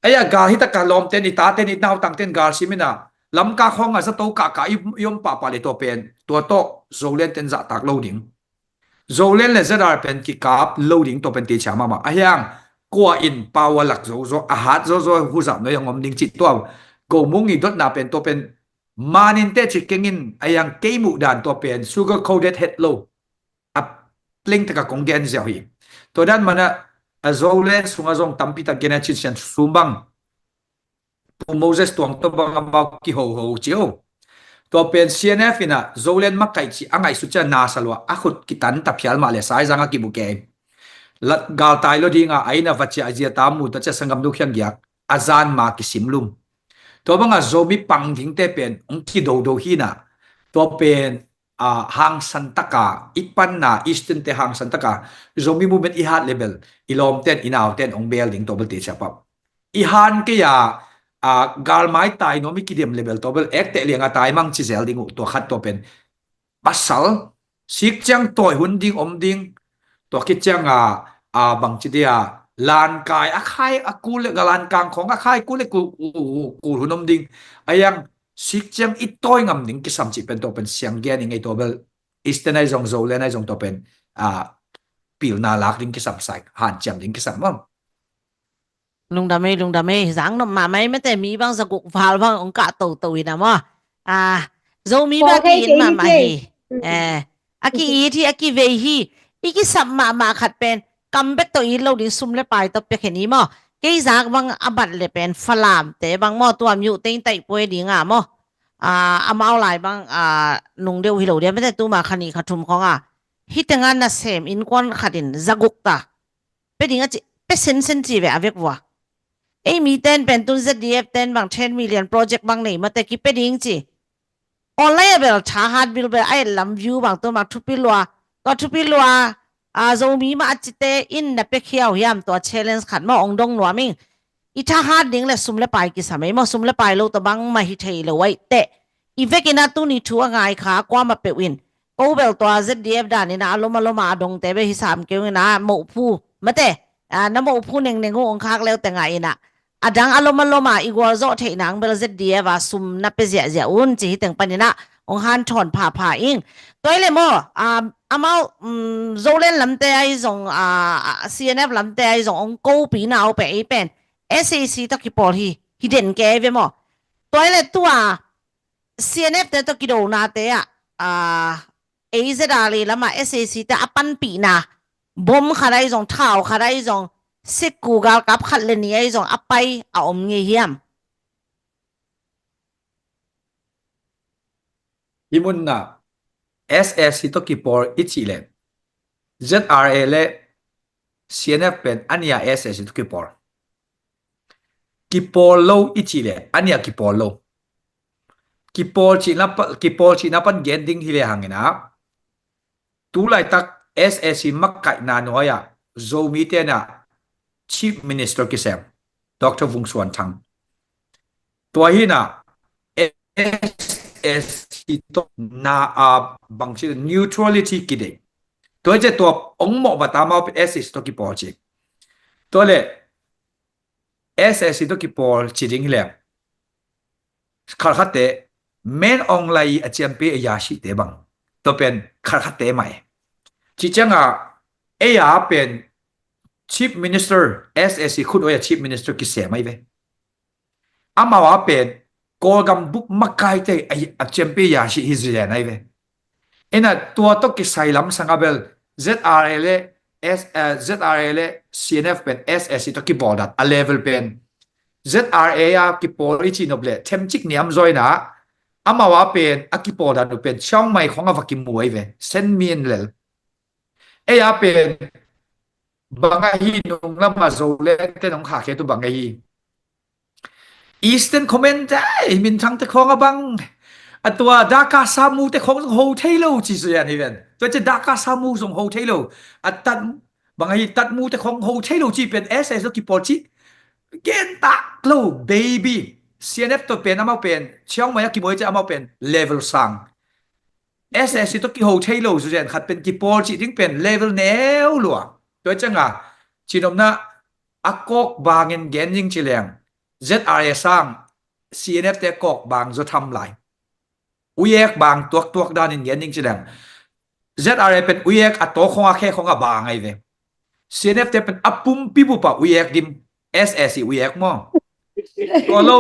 Aya gal hitaka lawmten i taten i nautangten gal simin a Lamka khong a zato kahkah i, i om pahpah leh tua pen tua tawh Zoland ten zahtak lo ding. Zoland le Z R pen kikap lo ding tua pen teicia mahmah. A hiang kua in pau a lak zozo, a hat zozo huzap noi a ngom ding cih tua. Go mung i dotna pen tua pen manin teh ci kengin a hiang kei muh dan tua pen sugar coated het lo. A pleng taka kong gen ziau hi. Tua dan mana a Zoland sunga zong tampi tak gen a cin sian sum bang. Pu Moses Tuang tawh bang amau kihoho cio. Tua pen C N F ina Zoland makaih ci a ngaihsut cia nasa lua a khut kitan ta phial mah le saizang a kibu kei. Galtai lo dinga a ina vacia a zia ta mu ta cia sanggam du khiang giak a zan ma kisim lum. Tua banga Zomi pang dingte pen ong kidodo hina. Tua pen a, hangsan taka i panna Eastern te hangsan taka Zomi movement i hat level i lawmten i nauten ong bel ding tua bel teicia pap. I han kei a, a, galmai tai nuam i kidem level tua bel ekte lianga tai mang ci zel ding uh tua khat tua pen. Pasal sik ciang tawi hun ding om ding tua khit cianga, a, bangci dia lankai a khai a kul le ga lankang khong a khai kul le kul, kul, kul hun om ding. A yang sik ciang i tawi ngam ding kisam cih pen tua pen siang gen i ngei tua bel Eastern ai zong Zoland ai zong tua pen, a, pilna lak ding kisam sai hanciam ding kisam maw. Lungdam ei, lungdam ei, zang nop mahmah ei mate mi bang zaguk val bang ong kah toto ina maw. A, Zomi bang ki-it mahmah hi. Eh, a ki-it hi, a kivei hi. I kisap mahmah khat pen kam bek tawh it lo ding sum le pai tawh pia khen i maw. Kei zak bang a bat le pen Falam te bang maw tuam yu teng taih puai dinga maw. A, amau lai bang, a, nung deuh hi lo dia mete tuma kha nih kha thum khonga. Hi tenga nasem innkuan khatin zaguk ta. Pe ding a ci, pe sensen ci ve a vek vua. Ei mi ten pen tun Z D F ten bang ten million project bang nei mate ki pe ding ci. Online a bel thahat bilbel a et lam view bang tua mak thupi lua. Tua thupi lua, a, Zomi mah a cite in na pia khiau hiam tua challenge khat mah ong dong nuam ing. I thahat ding le sum le pai kisam ei maw, sum le pai lo tua bang mah hi thei lo ai teh. I vekin a tuni thu a ngai kha kuamah peuh in. Ko bel tua Z D F dan ina a lom a lom a dongte bel hi sam keu ina mohphu. Mate, a, na mohphu nengneng uh ong khak leu te ngai ina. A dang a lom a lom a i gualzawh theih nang bel Z D F a sum na pe ziahziah un ci hi teng pan ina ong hanthawn phapha ing. Tua i le maw, a, amau, um, Zoland lamte ai zong, a, a, C N F lamte ai zong ong kopi na au pe ei pen. S A C tawh kipawl hi, hi den ke ve maw. Tua i le tua, C N F te tawh kidonate ah, a, A Z R lama S A C te a panpihna, bom khat ai zong, thau khat ai zong, sikku galkap khat le ni ai zong, a pai a om ngei hiam? Hi munna, S A C tawh kipawl i cih le, Z R A le C N F pen a nia S A C tawh kipawl. Kipawl lo i cih le, a nia kipawl lo. Kipawl cihna pa-, kipawl cihna pan gen ding hi le hangina. Tulaitak S A C makaihna nuai-ah Zomi tena Chief Minister kisem, Doctor Vung Suan Thang. Tua hina S A C tawh na a bangci neutrality kidei. Tua hi cia tua ong mawh bata mau S A C tawh kipawl ci. Tua le S A C tawh kipawl ci ding hi leng. Khalkhatte, Min Aung Hlaing a ciampi a yashite bang. Tua pen khalkhatte mai. Ci cianga, ei a pen Chief Minister, S A C khut oi a Chief Minister kisem ai ve. Amau a pen Kawlgam bup makaite a, a ciampi yashi hi zilen ai ve. Ina tua tawh kisai lamsang a bel Z R A le S, eh, Z R A le C N F pen S A C tawh kibawl dan a level pen Z R A a kipawl i ci nop le themcik niam zawina amau a pen a kipawl dan uh pen Chiang Mai khong a va kimu ai ve. Sen min lel. Ei a pen Bang ahi nung lama Zoland te nong khakhe tu bang ahi. Eastern Command te, ei, minthang te khawng a bang. A tua Daka Samu te khawng zong ho thei lo ci zia ni ven. Tua ci Daka Samu zong ho thei lo. A tat bang ahi, tat mu te khawng ho thei lo ci pen S S lo kipawl ci. Gen tak lo, baby. C N F to pen amau pen Chiang Mai a kimawi ci amau pen level sang. S S C to kiho thei lo zu zen khat pen kipawl ci ding pen level neu lua. Tua cianga cinopna a kawk bangin gen ding ci leng Z R A sang C N F te kawk bang zo tham lai. Uiek bang tuaktuak danin gen ding ci leng Z R A pen uiek a taw khong a khe khong a bang ai ve. C N F te pen a pumpi bupa uiek dim. S S C uiek maw? Tua lo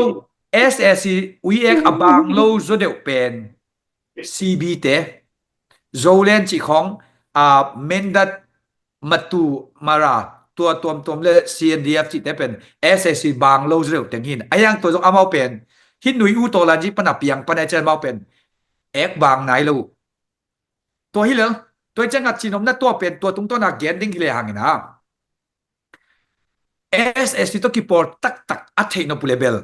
S S C uiek a bang lo zo deuh pen C B te, Zoland cih khawng, a, Mindat, Matu, Mara, tua tuamtuam le C N D F cihte pen S S C bang lo zreuh teng hin. A hiang tua zong amau pen hih nui u tawlan ci pana piang pana cian amau pen ek bang nai lo. Tua hi lel, tua ciang a cinopna tua pen tua tungtawna gen ding hi le hangin a. S S C to kipawl taktak a theih nop uh le bel.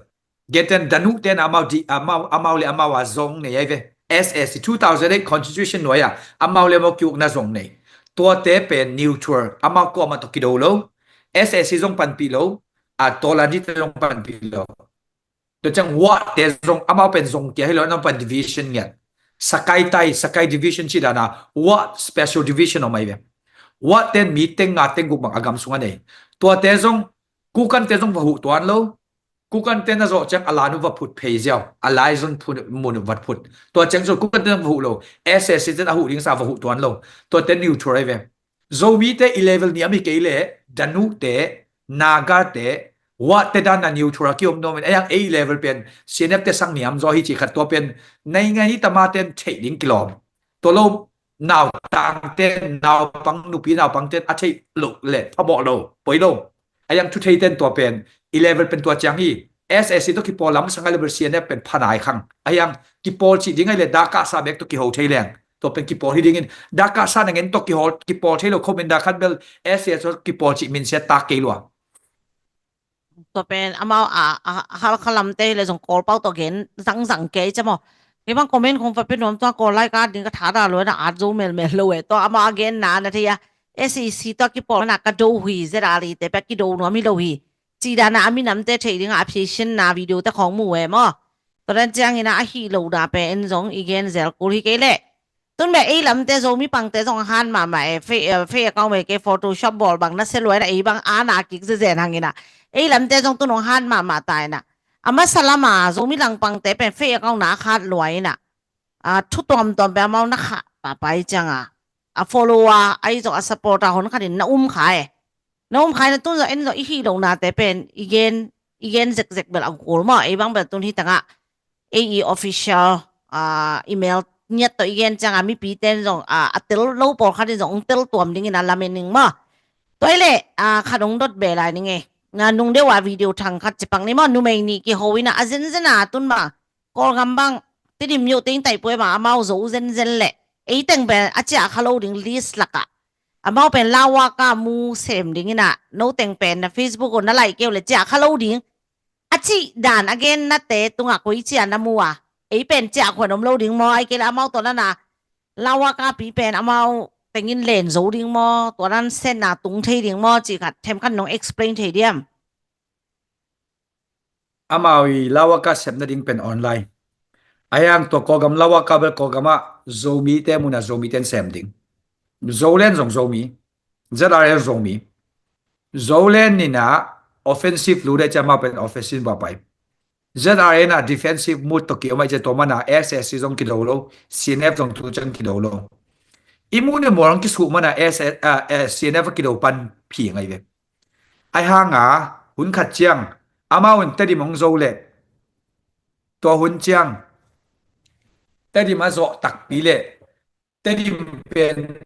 Genten Danu ten amau di, amau, amau le amau a zong nei ai ve. S S C two thousand eight constitution nuai a amau le amau kiukna zong nei. Tuate pen neutral, amau kuamah tawh kido lo. S S C zong panpih lo, a tawlan dite zong panpih lo. Tua ciang Wa te zong amau pen zong kia hi lo, amau pen division ngiat. Sakai tai, Sakai division ci dana Wa special division om ai ve. Wa ten mi teng nga teng guk bang a gam sung a nei. Tuate zong Kukan te zong va huh tuan lo. Kukan te na zawh ciang a lanu va phut phei ziau. A lai zon phut, mun va phut. Tua ciang zong Kukan te zong va huh lo. S S C ten a huh ding sa va huh tuan lo. Tua te neutral ai ve. Zomi te i level niam hi kei le, Danu te, Naga te, Wa te dan na neutral a kiom nuam in, a hiang ei level pen C N F te sang niam zaw hi ci khat tua pen, nai ngai ni tama ten theih ding kilawm. Tua lo, nautang ten, naupang, nupi naupang ten a theih lo le, phabawh lo, poi lo. A hiang thu thei ten tua pen, i level pen tua ciang hi, S S C to kipawl lam sangah level C N F pen phanai khang. A hiang kipawl ci ding ai le, Daka sa bek to kiho thei leng. Tua pen kipawl hi dingin, Daka sa na ngen to kiho, kipawl thei lo, khomin da khat bel, S S to kipawl ci min sia tak kei lua. Tua pen amau a, a, a Halkha lam te le zong Kawl pau to gen zangzang kei ci maw. Kei bang comment khong va pe nuam tua Kawl lai ka ding ka tha da lo na at zo melmel lo e. Tua amau a gen na na thei a. S S C to kipawl na ka do hi, Z R A te pe kido nuam hi lo hi. Ci dana a minam te thei ding a appreciation na video te khong mu e maw. Tua dan ciangin a hi lo na pen zong i gen zel kul hi kei le. Tun beh ei lamte Zomi pangte zong a han mahmah e, fake, eh, fake account ve kei Photoshop bawl bang na sia luai na ei bang a na kik zezen hangin a. Ei lamte zong tun hong han mahmah ta in a. A masa lama Zomi lang pangte pen fake account na a khat luai in a. A, thu tuamtuam pe amau na kha papai ciang a. A follower, a i zong a supporter hon khatin na um kha e. Na um kha in a tun zong en zong i hi lo nate pen i gen, i gen zekzek bel a gol maw, ei bang bel tun hi tangah. A E official, ah, email ngiat tawh i gen ciangah mipi ten zong, ah, a tel lo pawlkhat in zong hong tel tuam dingin a lamen ning maw. Tua hi leh, ah, khat hong dot be lai ning e. Na nung deuh ah video thang khat cipak ni maw, numei nih kiho in a, a zenzen a tun bang. Kawlgam bang, Tedim yoh teng taih puai bang, amau zo zenzen leh. Ei teng pen a ciah kha lo ding list lakah. Amau pen Lawaka mu sem ding in a, no teng pen na Facebook uh na like keu leh ciah kha lo ding. A cih dan a gen nate tungah koi cia na mu a. Ei pen ciah khuan om lo ding maw, ai kei le amau tua nana Lawaka pi pen amau tengin len zo ding maw, tua nan sen na tung thei ding maw, cih khat themkhat nong explain thei diam? Amau i Lawaka sepna ding pen online. A hiang tua Kawlgam Lawaka bel Kawlgam ah Zomi te muna Zomi ten sem ding. Zoland zong Zomi. Z R A Zomi. Zoland nina offensive lu deh cia amau pen offensive ba pai. Z R A na defensive mode to ki omai cia tua mana S S C zong kido lo, C N F zong tu ciang kido lo. I mu ne mual ang kisuh mana S S, ah, eh, C N F kido pan phi ngai ve. Ai hanga hun khat ciang amau in Tedim hong zo leh tua hun ciang Tedim a zawh takpi leh Tedim pen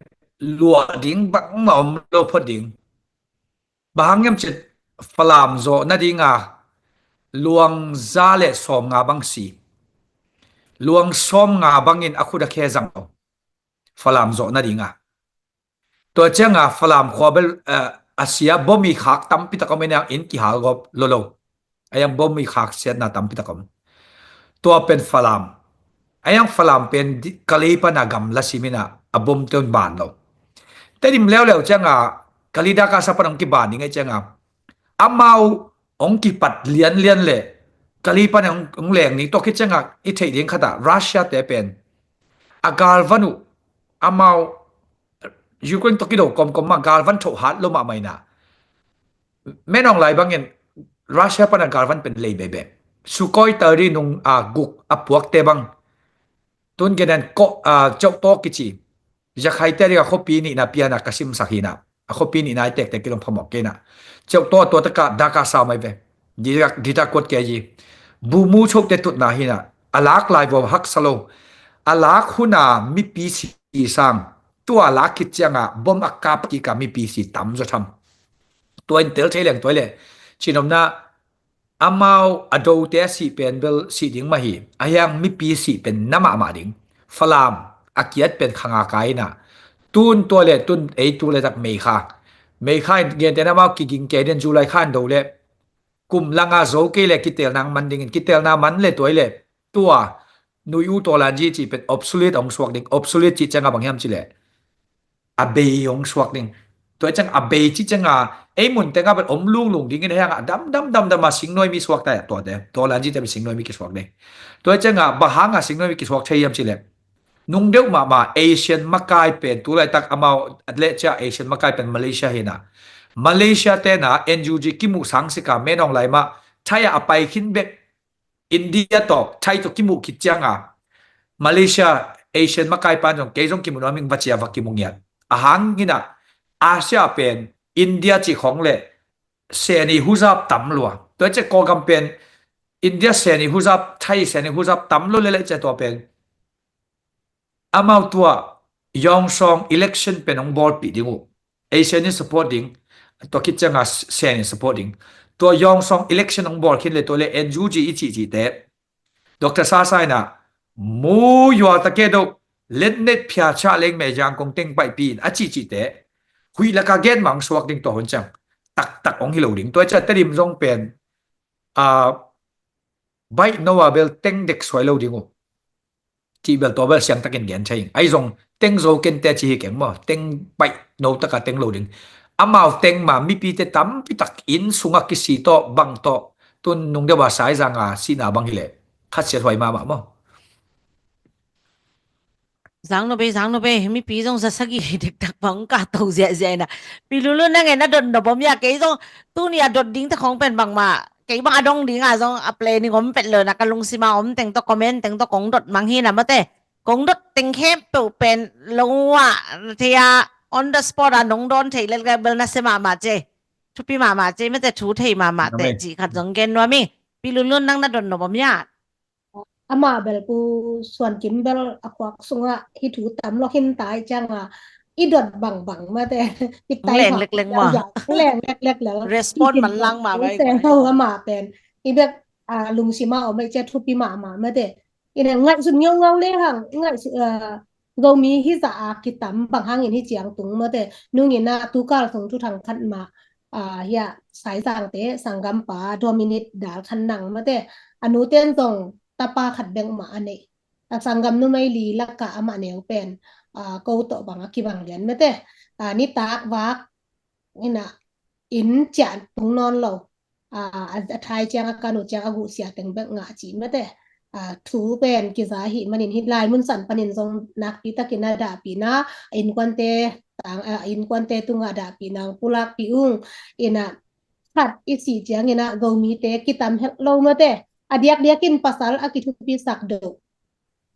luah ding bangmah om lo phot ding. Bang hang hiam cih Falam zawh nadinga luang za le sawm nga bang si. Luang sawm nga bangin a khut a khe zang lo. Falam zawh nadinga. Tua cianga Falam khua bel, eh, a sia bom i khak tampi tak om in, a inn kihal gawp lolo. A iang bom i khak siatna tampi tak om. Tua pen Falam. A iang Falam pen di-, Kalay pana gamla simin a, a bom teun ban lo. Tedim leuleu cianga, Kalay Dak a sa pan hong kiban ding a cianga, amau hong kipat lianlian le Kalay pana hong, hong leng ni. Tua khit cianga i theih ding khat a, Russia te pen a galvan uh, amau Ukraine tawh kido komkom mah galvan thoh hat lo mahmah in a, Min Aung Hlaing bangin Russia pana galvan pen lei bebe. Sukhoi thirty nung a guk a puakte bang, tun genen ko a Cheuhtaw kici, Zakhaite ding a khuapi nihna piana ka simsak hi in a, a khuapi nihna i tektek kilong phamawh kei in a, Cheuhtaw tua taka Dak a sa mai ve. Dida, Dida kuat kei hi. Bumu chote tutna hi in a, a lak lai vua haksa lo. A lak huna mipi si sang, tua lak khit cianga bom a kap kika mipi si tam zaw tham. Tua in tel thei leng tua le, cinomna, amau a dote a sih pen bel sih ding mah hi. A hiang mipi sih pen na mahmah ding. Falam a kiat pen khanga kai in a, tun tua le tun ei tu le tak May kha. May kha in gente na amau kiging kei den, July kha in do le kum langa zo kei le kitel nang man dingin, kitelna man le tua le tua Nui U Tawlanji cih pen obsolete hong suak ding. Obsolete cih cianga bang hiam cih le a bei hong suak ding. Tua ciang a bei cih cianga ei mun tenga pen om lunglung dingin, a hianga dam dam dam dam a singnuai mi suak ta a tuate. Tawlanji te pen singnuai mi kisuak ding. Tua cianga bang hanga singnuai mi kisuak thei hiam cih le, nung deuh mahmah Asian makai pen, tulaitak amau a leh cia Asian makai pen Malaysia hi in a, Malaysia te na N U G kimuh sang sika Min Aung Hlaing mah Thai a a pai khin bek, India tawh Thai tawh kimuh khit cianga, Malaysia Asian makai pan zong kei zong kimuh nuam ing, va cia va kimuh ngiat. A hang in a, Asia pen India cih khong le seni huzap tam lua. Tua cia Kawlgam pen India seni huzap, Thai seni huzap tam lua le le cia tua pen amau tua Yawngsawng election pen hong bawlpih ding uh. Asian in support ding, tua khit cianga Sen in support ding. Tua Yawngsawng election hong bawl khin le tua le N U G i cihcihte, Doctor Sasa in a mu yual ta ke do, letnet phia cha leng me Yangon teng paipih in a cihcihte, huih laka gen mang suak ding tua hun ciang taktak hong hi lo ding. Tua cia Tedim zong pen a baih no a bel teng dek suai lo ding uh. Cih bel tua bel siangtakin gen thei ing. Ahi zong teng zo kente ci hi keng maw, teng baih no taka teng lo ding. Amau teng ma mipite tampi tak inn sunga kisi tawh bang tawh tun nung deuh a Saizang a sihna bang hi leh khatsiat huai mahmah maw. Zang no be, zang no be, mipi zong za sagih dektak bang ka to ziahziah ina. Pi Lulun nang en a dot no bom ya, kei zong tuni a dot ding te khong pen bangmah kei bang a dong ding a zong a planning om pet lo na, ka lungsima om teng to comment teng to kong dot mang hi na mate. Kong dot teng khempeuh pen lo a thei a, on the spot a nong don thei lel ka bel na se mahmah ce. Thupi mahmah ce mate, thu thei mahmah te ci khat zong gen nuam ing. Pi Lulun nang na dot no bom ya. Amah bel Pu Suan Kim bel a khuak sungah hih thu tam lo khin tai cianga i dot bangbang mate. Hong leng leklek maw? Hong leng leklek lel. Respond man lang mah bai. Amah pen i bek lungsima om ei cia thupi mahmah mate. Ina ngaihsut ngeungau le hang ngaihsut Zomi hizah a kitam bang hangin hi ciang tung mate. Nungina tukal sung thuthang khat mah hia Saizangte sanggampa Dominic Dal Khan Nang mate. A nuten zong tapa khat bek mah a neih. A sanggam numei li laka amah neu pen ko tawh bang a kibang lian mate. Nitak vak ina inn ciah tung nawn lo. A thai ciang a kan uh ciang a guhsia teng bek ngah ci mate. Thu pen kiza hi manin hih lai mun san panin zong nakpi takin a dahpihna, innkuante tang, innkuante tungah dahpihna hong pulakpih ung. Ina khat i sih ciangina Zomite kitam het lo mate. A diakdiakin pasal a kithupisak do.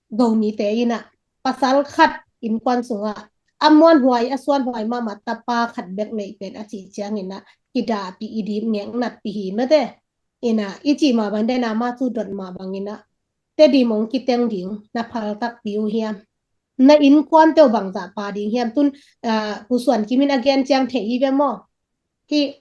Zomite ina pasal khat innkuan sungah a muanhuai a suanhuai mahmah tapa khat bek neih pen a cih ciangina kidahpih i dip ngeknatpih hi mate. Ina i cih mah bang dena ma cu dot mah bangina Tedim hong kiteng ding na phal takpi uh hiam? Na innkuante uh bangzah pa ding hiam? Tun Pu Suan Kimin a gen ciang thei hi ve maw? Hih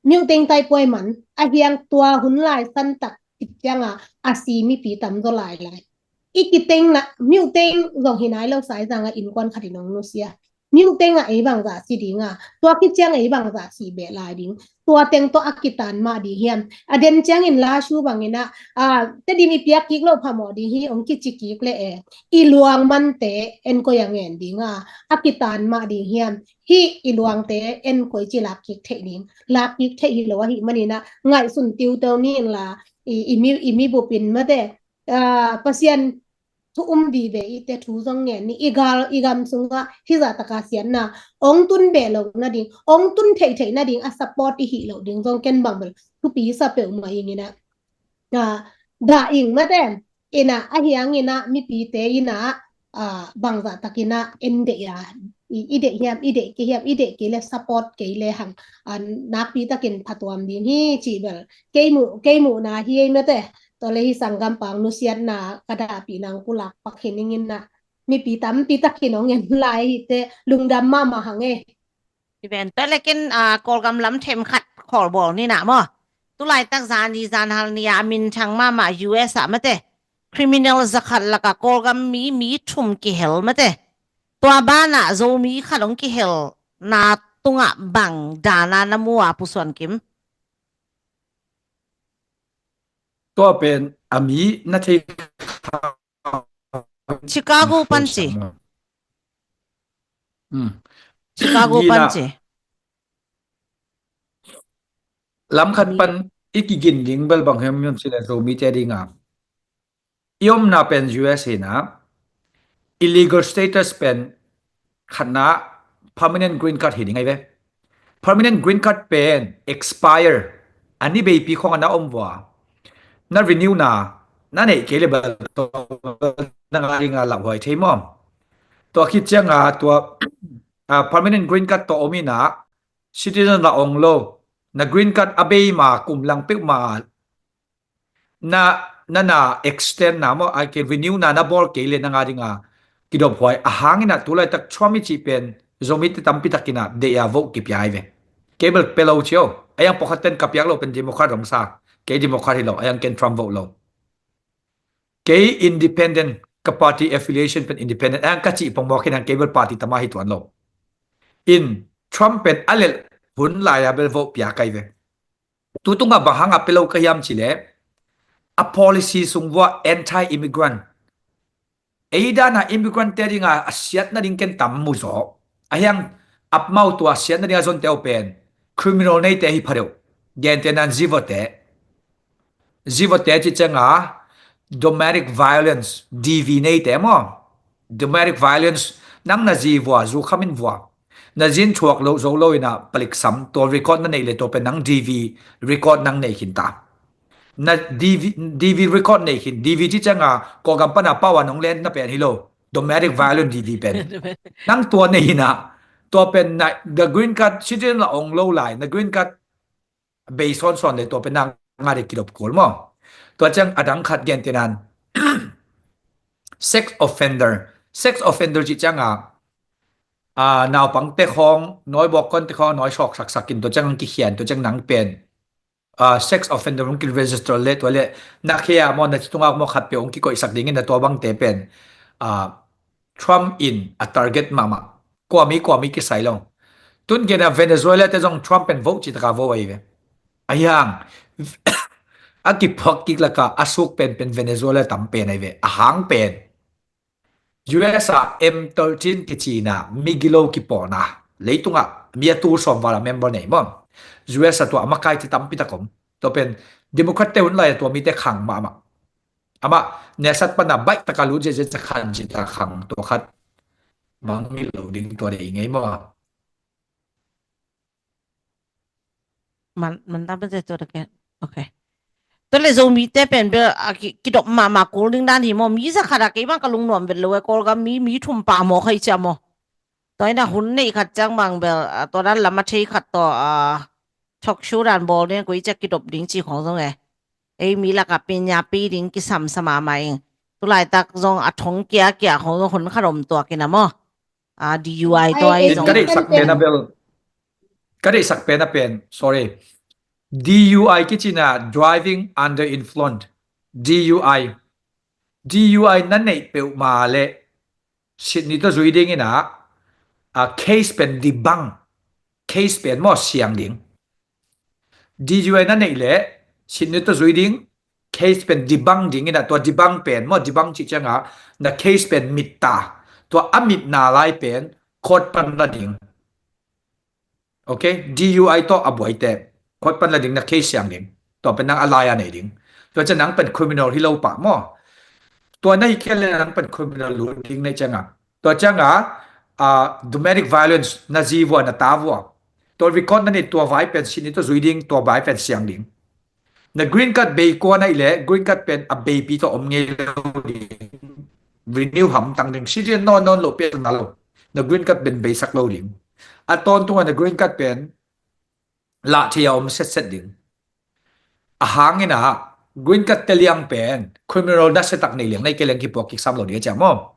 Myokteng taipuai man a hiang tua hun lai santak khit cianga a si mipi tamzaw lailai. I kitengna Myokteng zong hi nai lo Saizanga innkuan khatin hong nusia. Niu tengah ei bangzah si ding a, tua khit ciang ei bangzah si beh lai ding. Tua teng tawh a kitan mah ding hiam? A den ciangin Lashu bangin ah, a, Tedim i piak kik loh phamawh ding hi, ong kici kik le e. I luang mante en koi a ngen ding a, a kitan mah ding hiam? Hih i luangte en koi ci lak kik theih ding. Lak kik theih hi lo ahih manin ah ngaihsun tiuteu ni inla, i, i mi, i mi bupin mate, a, Pasian thu um vive i te thu zong ngen ni, i gal, i gam sungah hizah taka siatna ong tun beh lo nading, ong tun theihtheih nading a support i hih loh ding zong ken bang bel thupi sa peuhmah ing in ah. A, dah ing mate, in ah, a hiang in ah mipite in ah, a, bangzah takin ah en deih a, i, i deih hiam, i deih kei hiam, i deih kei le support kei le hang, a, nakpi takin phatuam ding hi cih bel kei muh, kei muhna hi ei mate. Tua le hi sanggam pang nusiatna ka dahpih nang pulak pak hi ning in ah, mipi tampi takin ong en lai hi te, lungdam mahmah hang e. Iben tua le ken, a, Kawlgam lam themkhat khawlbawl ni na maw. Tulaitak zani zanhal ni a, a minthang mahmah U S ah mate, criminal zakhat lakah Kawlgam mi, mi thum kihel mate. Tua banah Zomi khat ong kihel na tungah bang dana na mu a, Pu Suan Kim? Tua pen a mi na thei Chicago pan ci. Hmm. Chicago pan ci. Lam khat pan i kigin ding bel bang hiam hiam cih le Zomite ding a, i omna pen U S hi na, i legal status pen khatna permanent green card hi ding ahi ve. Permanent green card pen expire a ni veipi khong a na om vua, na renew na, na neih kei le bel na nga ding a lauhuai thei maw. Tua khit ciang a tua, a, permanent green card tawh om in ah citizen la ong lo, na green card a bei ma kum lang peuhmah na, na, na extend na maw, a, ki renew na, na bawl kei le na nga ding a kidophuai. A hang in ah tulaitak Trump i cih pen Zomite tampi takin ah deih a vote kipia ahi ve. Kei bel pe lo ci o. A hiang pawlkhat ten ka piak lo pen Democrat ong sa. Kei Democrat hi lo, a hiang ken Trump vote lo. Kei independent, ka party affiliation pen independent. A hiang ka cih pongmawk in ah kei bel party tama hi tuan lo. In Trump pen a lel hun lai a bel vote pia kai ve. Tu tungah bang hang a pe lo ka hiam cih le, a policy sung vua anti-immigrant. Ei dan a immigrant te ding a, a siat nading ken tam mu zaw. A hiang amau tua siat nading a zonte uh pen criminal neite hi pha deuh. Gente nan zivate. Zivate cih ciang a domestic violence, D V neite maw. Domestic violence, nang na zi vua, zu kham in vua. Na zin thuak lo, zo lo in ah palik sam, tua record na neih le tua pen nang D V record nang nei khin ta. Na D V, D V record nei khin, D V cih ciang a Kawlgam pan a pau a nong len na pen hi lo. Domestic violence D V pen. Nang tua nei in ah, tua pen na, the green card citizen la ong lo lai, na green card bei sawnsawn le tua pen nang nga ding kidop kul maw. Tua ciang a dang khat gente nan sex offender. Sex offender cih ciang a, a, naupangte khong, nawi bawk konte khong, nawi sawk saksak in tua ciang ang kikhian, tua ciang nang pen, a, sex offender hong kiregister le, tua le, na khe a maw, na ci tunga maw khat peuh hong kikoihsak ding in na tua bangte pen, a, Trump in a target mahmah. Kua mi, kua mi kisai lo. Tun gen a Venezuela te zong Trump pen vote cih taka vote ahi ve. A hiang a kiphak kik laka a suk pen pen Venezuela tam pen ahi ve. A hang pen U S a M thirteen kici na migilo kipawlna. Leitunga mi a tul sawm val a member nei maw. U S a tua a makai ci tampi tak om. Tua pen Democrat te hun lai a tua mite khang mahmah. Amah nesat pana baih taka lut ziahziah ca khan cih ta khang tua khat. Bang mi lo ding tua dei ngei maw? Man, man ta pen tua dei. Ok. Tua le Zomite pen bel a ki, kidop mahmah kul ding dan hi maw? Mi za khat a kei bang ka lungnuam vet lo e, Kawlgam mi, mi thum pa maw khai cia maw? Tua ina hun nei khat ciang bang bel, a, tua dan lam a thei khat tawh, a, talk show dan bawl ding, koi cia kidop ding ci khong zong e. Ei mi laka pinya pi ding kisam sa mahmah ing. Tulaitak zong a thong kia kia khong zong hun khat om tuak ina maw. A, D U I tua i zong. Ka deihsak pen a bel. Ka deihsak pen a pen. Sorry. D U I kici na driving under influence. D U I. D U I na neih peuhmah le Sydney tawh zui ding ina, a, case pen debunk, case pen maw siang ding. D U I na neih leh Sydney tawh zui ding, case pen debunk ding in a, tua debunk pen maw, debunk cih ciangah na case pen mit ta, tua a mitna lai pen court pan la ding. Ok, D U I tawh a buaite court pan la ding, na case siang ding. Tua pen nang a lai a nei ding. Tua ciang nang pen criminal hi lo pah maw. Tua na hi kei leh nang pen criminal lut ding na hih ciangah, tua ciangah, ah, domestic violence, na zi vua, na ta vua, tua record na neih, tua vai pen Sydney tawh zui ding, tua vai pen siang ding. Na green card bei kua na hih leh green card pen a beipi tawh om ngei lo ding. Renew hamtang ding. Citizen nawn nawn loh pia na lo. Na green card pen beisak lo ding. A tawntungah na green card pen lah thei a om setset ding. A hang in a, green card te liang pen criminal nasia tak nei liang na hih kei leng kipuak kik sam lo ding a ciang maw.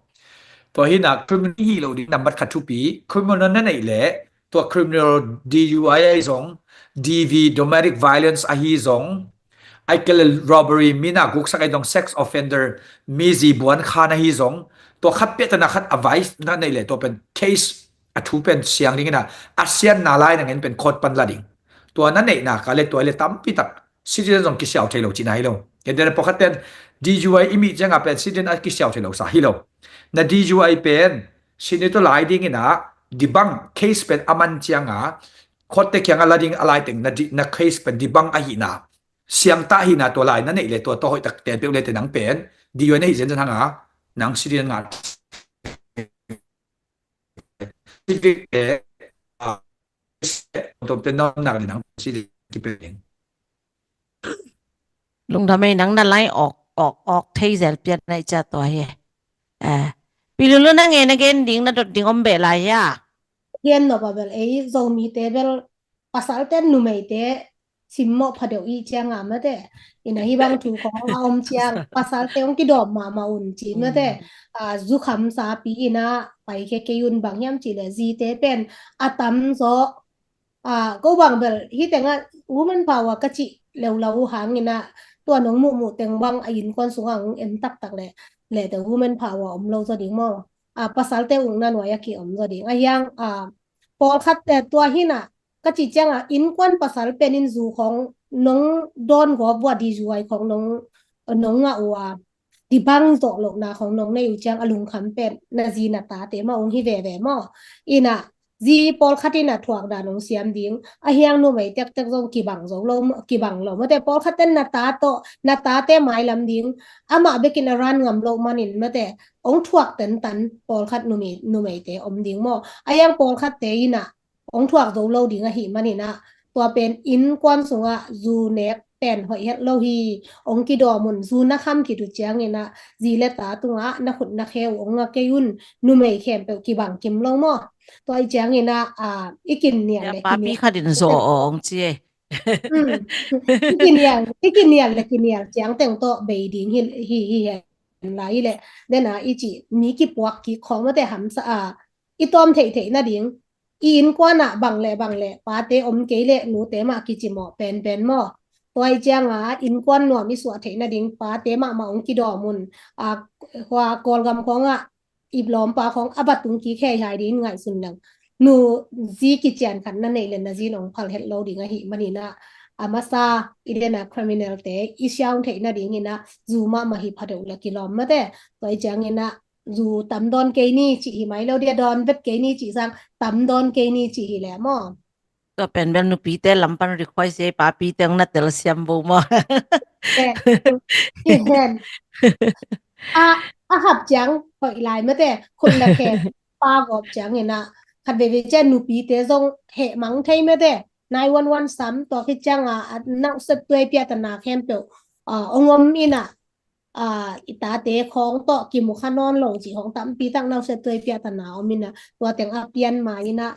Tua hi in a, criminal hi lo ding nambat khat thupi, criminal na neih leh tua criminal D U I ahi zong, D V, domestic violence ahi zong, ahih kei leh robbery, mi na guksak ahi zong, sex offender, mi zi buan khan ahi zong, tua khat pia tana khat a vai na neih leh tua pen case, a thu pen siang ding in a, a sianna lai na ngen pen court pan la ding. Tua na neihna ka le tua le tampi tak citizen zong kisiau thei lo cihna hi lo. Kei te pawlkhat ten D U I i mih ciangah pen citizen a kisiau thei lo sa hi lo. Na D U I pen Sydney tawh lai ding in a, debunk case pen a man ciangah court te kiangah la ding a lai teng na di-, na case pen debunk ahihna, siangta ahihna tua lai na neih leh tua tawh hoih tak ten peuh le te nang pen D U I na hih zenzen hang a, nang citizen ngah. Citizen te, ah, tom te nong nak le nang citizen kipia ding. Lungdam ei, nang na lai awk, awk, awk thei zel pian na hih ciang tua hi. Eh, Pi Lulu, na ngen, na gen ding, na dot ding om beh lai hia? Gen nop a bel ei Zomite bel pasalte numeite simmawh pha deuh i ciang a mate. Ina hih bang thu khawng a om ciang pasalte hong kidawm mahmah un ci mate. Mm. Ah, zukhamsapi ina pai kei kei un, bang hiam cih leh zite pen a tamzaw, ah, ko bang bel hih tengah woman power ka cih leuleu uh hang ina tua nong muhmuh teng bang a innkuan sungah hong en taktak leh, leh te woman power om lo zaw ding maw. Ah, pasalte ukna nuai a ki om zaw ding. A hiang, ah, pawlkhat, eh, tua hi ina ka cih ciang a innkuan pasal pen in zu khawng nong dawn gawp uh a, D U I khawng nong, nong ngah uh a, debunk zawh lohna khawng nong nei uh ciang a lungkham pen na zi na tate mah hong hi veve maw. Ina zi pawlkhat ina thuak dan hong siam ding. A hiang numei tektek zong kibang zo lo, kibang lo mate. Pawlkhat ten na ta tawh, na tate mailam ding, amah bekin a run ngam loh manin mate, hong thuak tentan pawlkhat numei, numeite om ding maw. A hiang pawlkhatte ina hong thuak zo lo ding ahih manin ah, tua pen innkuan sungah zu nek pen hoih het lo hi. Hong kidawm un, zu na kham khit uh ciangin ah zi le ta tungah na khut na khe uh hong ngah kei un. Numei khempeuh kibang kim lo maw. Tua i ciangin ah, ah, i kinial le papi kinial khat in zaw aw hong ci e. Hmm. I kinial, i kinial le kinial ciang teng tawh bei ding hi, hi, hi hen lai leh. Den a i cih mi kipuak kik khawng mate hamsa a, i tawm theihtheih nading. I innkuan ah bang le bang le pate om kei leh nute mah kicimawh penpen maw. Tua i ciang a innkuan nuam i suah theih nading pate mahmah hong kidawm un. A, hua Kawlgam khawng ah i lawmpa khawng a va tung kik heihai ding ngaihsun leng. Nu zi kician khat na neih leh na zi in hong phal het lo ding ahih manin ah, a masa i den a criminal te i siang theih nadingin ah zu mahmah hi pha deuh leh kilawm mate. Tua i ciangin ah zu tam dawn kei ni cih hi mai lo dia, dawn vet kei ni cih sang tam dawn kei ni cih hi leh maw. Tua pen bel nupite lam pan request ei, papite hong na telsiam bo maw. Eh, i hen. A, a hap ciang hoih lai mate, khut na khe pa gawp ciangin ah khat veivei ciang nupite zong heh mang thei mate. Nine one one sam tua khit ciang a, a nauset tuai piahtana khempeuh, a, hong om in ah, a, i tate khawng tawh kimu kha nawn lo cih khawng tampi tak nauset tuai piahtana om in ah, tua teng a pian ma in ah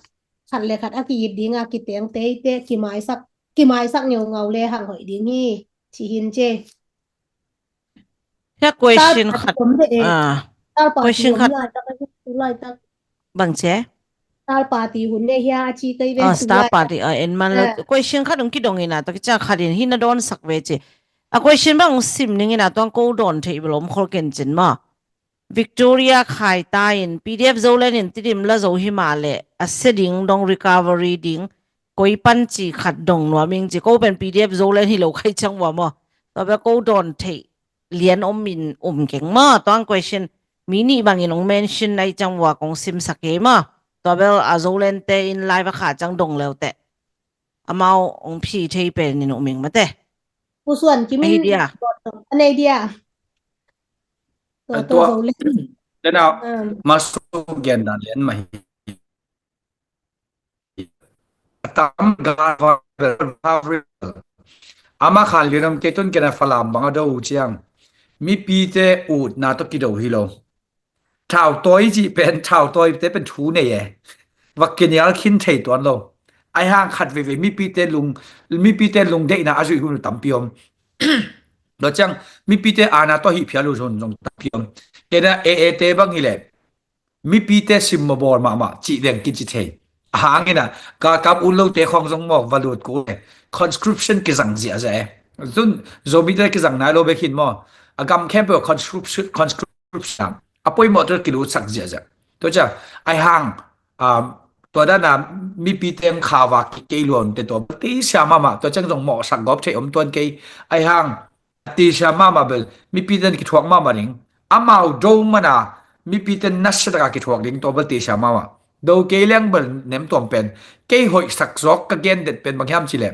khat le khat a ki-it ding a kiteng teite kimaisak, kimaisak ngeungau le hang hoih ding hi, ci hin ci. Hia question khat, ah, question khat. Bang ci? Star Party hun ne hia a ci kai ve. Ah, Star Party, ah, en man lo. Question khat hong kidong in ah, tua kici a khat in hi na dawnsak ve ci. A question bang hong sim ning in ah, tua hong ko dawn theih bel om khol ken cin maw. Victoria Khai ta in P D F Zoland in Tedim la zo hi mah leh a sia ding dong, recovery ding koi pan ci khat dong nuam ing ci. Ko pen P D F Zoland hi lo khai ciang ua maw. Tua bel ko dawn theih lian om in um keng maw. Tua ang question mi nih bangin hong mention ahi ciang ua kong simsak hi maw. Tua bel a Zoland te in live a kha ciang dong leuteh amau hong phi thei pen in um ing mate. Pu Suan Kim in a nei dia. Tua, tua Zoland. Tena masu gen dan lian mah hi. A tam ga va ama khan lian om kei tun kena Falam bang a do uh ciang mipite utna tawh kido hi lo. Thautawi cih pen, thautawite pen thu nei e. Va kinial khin thei tuan lo. Ahi hang khat veivei mipite lung, mipite lungdeihna a zuih hun uh tampi om. Tua ciang mipite aana tawh hih phial uh zong zong tampi om. Kena A A te bang hileh mipite sim mawbawl mahmah cih leng kici thei. A hang inah galkap ut lote khawng zong maw va lut kul e. Conscription kizang ziahziah e. Zun Zomite kizang nai lo bek hin maw. A gam khempeuh conscription, conscription a poimawh tawh kilutsak ziahziah. Tua ciang ahi hang tua dana mipite ang kha va kikei luan te tua bel teisia mahmah, tua ciang zong mawhsak gawp thei om tuan kei. Ahi hang a teisia mahmah bel mipite ang kithuak mahmah ding. Amau do mana mipite nasia taka kithuak ding tua bel teisia mahmah. Do kei leng bel nem tuam pen kei hoihsak zawk ka gen det pen bang hiam cileh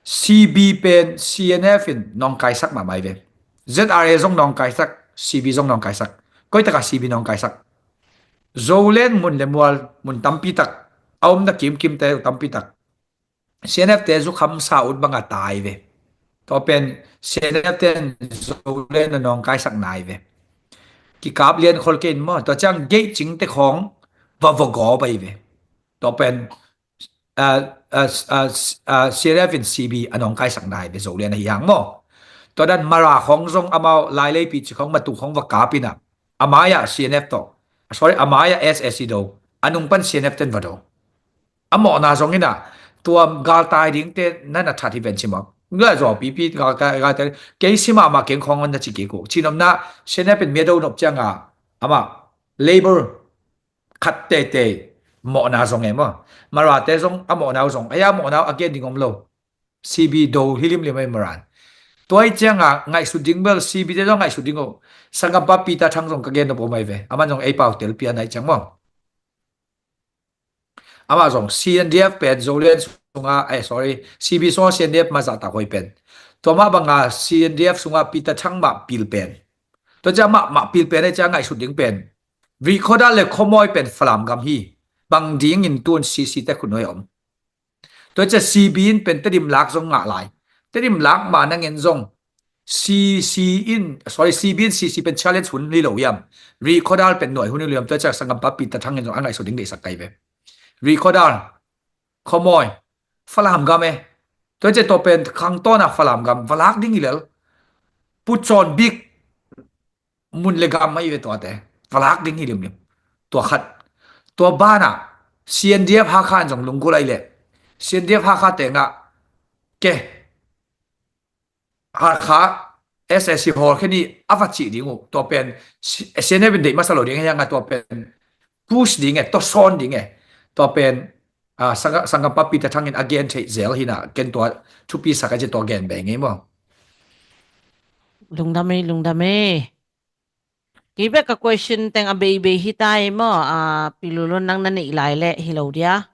C B pen C N F in nawngkaisak mahmah hi ve. Z R A zong nawngkaisak, C B zong nawngkaisak. Koitaka C B nawngkaisak? Zoland mun le mual mun tampi tak a omna kimkimte uh tampi tak C N F te zukhamsa ut banga tai ve. Tua pen C N F ten Zoland a nawngkaisak nai ve. Kikap lian khol kei in maw, tua ciang gate cingte khawng va vawgaw bai ve. Tua pen C N F in C B a nawngkaisak nai ve Zoland ahi hang maw. Tua dan Mara khawng zong amau Laileipi ci khawng matu khawng va kap inah a mai-ah C N F tawh, sorry, a mai-ah S A C do, a nung pan C N F ten va do. A mawhna zong inah tua galtai dingte na na that hi ven ci maw. Ngai zaw pipi galtai, galtai kei si mahmah keng khawng on na ci kik uh. Cinomna C N F in mi a do nop cianga amah labor khat teitei mawhna zong e maw. Marate zong a mawhna uh zong, a ya mawhna uh a gen ding om lo. C B do hi limlim ahi Maran. Tua ahi cianga ngaihsut ding bel C B te zong ngaihsut ding uh. Sanggampa Peter Thang zong ka gen nop om ahi ve. Aman zong ei pau telpi a naih ciang maw. Amah zong C N D F pen Zoland sunga, eh, sorry, C B sunga C N D F mah zahtak hoi pen. Tua mah banga C N D F sunga Peter Thang mah pil pen. Tua ciang mah, mah pil pen ahi ciang ngaihsut ding pen Rihkhawdal le Khawmawi pen Falam gam hi. Bang dingin tun C C te khut nuai a om. Tua ciang C B in pen Tedim lak zong ngah lai. Tedim lak ma nangin zong C C in, sorry, C B in C C pen challenge hun hi lo hiam. Rihkhawdal pen nuai hun hi lo hiam. Tua ciang Sanggampa Peter Thang in zong a ngaihsut ding deihsak kai ve. Rihkhawdal, Khawmawi, Falam gam e. Tua ciang tua pen khangtawna Falam gam va lak ding hi lel. Pu Cawn Bik mun le gam ahi ve tuate. Va lak ding hi limlim. Tua khat. Tua banah C N D F Hakha in zong lunggulh ahi leh C N D F Hakha tengah ke Hakha S A C hawl khen hi a va cih ding uh. Tua pen C N F in deih masa lo ding ahi hanga tua pen push ding e, tawsawn ding e. Tua pen Sanggampa Peter Thang in a gen theih zel hi na, ken tua thupi sak a ci tua gen bei ngei maw. Lungdam ei, lungdam ei. Kei bek ka question teng a beibei hi ta ei maw. Pi Lulun nang na neih lai leh hi lo dia.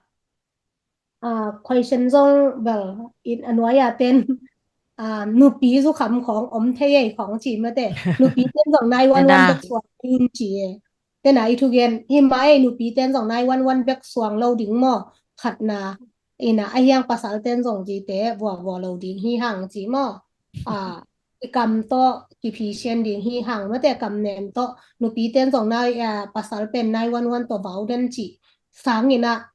Question zong bel in a nuai a ten nupi zukham khawng om thei ei khawng ci mate. Nupi ten zong nine one one bek suang in ci e. Tena i thugen hi mah ei, nupi ten zong nine one one bek suang lo ding maw. Khatna ina ahi hang pasal ten zong cite vuavua lo ding hi hang ci maw. I kam tawh kiphisian ding hi hang mate, kam nem tawh nupi ten zong nai, pasal pen nine one one tawh vau den ci sang ina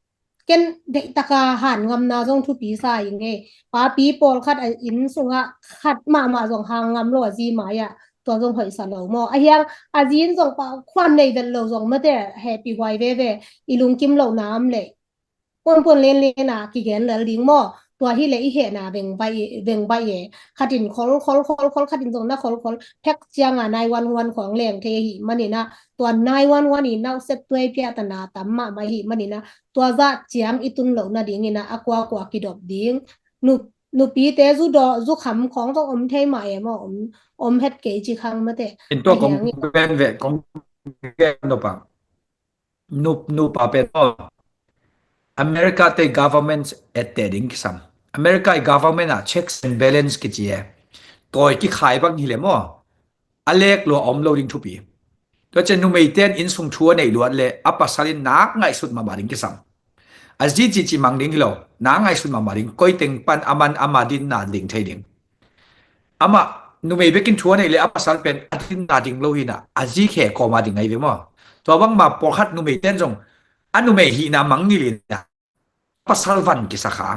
ken deihtaka han ngamna zong thupi sa ing e. Papi pawlkhat a inn sungah khat mahmah zong hang ngam lo a zi mai-ah tua zong hoihsa lo maw. Ahi hang a zi in zong pa khuan nei vet lo zong mate, hehpih huai veve, i lungkim lohna om leh puanpuan lenlen a kigen lel ding maw. Tua hi leh i hehna veng baih, veng baih e. Khat in khol, khol, khol, khol, khat in zong na khol, khol. Phek ciang a nine one one khawng leng thei ahih manin ah, tua nine one one i nauset tuai piahtana tam mahmah ahih manin ah, tua zah ciang i tun loh nadingin ah, a kuakua kidop ding. Nu, nupite zu daw, zu kham khawng zong om thei mah e maw, om, om het kei ci khang mate. In tua kong gen ve, kong gen nop a. Nup, nupa pen aw. America te government etteh ding kisam. America i government ah checks and balance kici e. Tawi kikhai bang hi leh maw, a lek lua om lo ding thupi. Tua ciang numeite in innsung thu a neih luat leh a pasal in nak ngaihsut mahmah ding kisam. A zi cihcih mang ding hi lo, nak ngaihsut mahmah ding, koi teng pan a man ama dinna ding thei ding. Amah numei bekin thu a neih leh a pasal pen a dinna ding lo hi in ah, a zi khe kawm a ding ahi ve maw. Tua bangmah pawlkhat numeite in zong a numei hihna mangngilh in ah, pasal van kisa kha.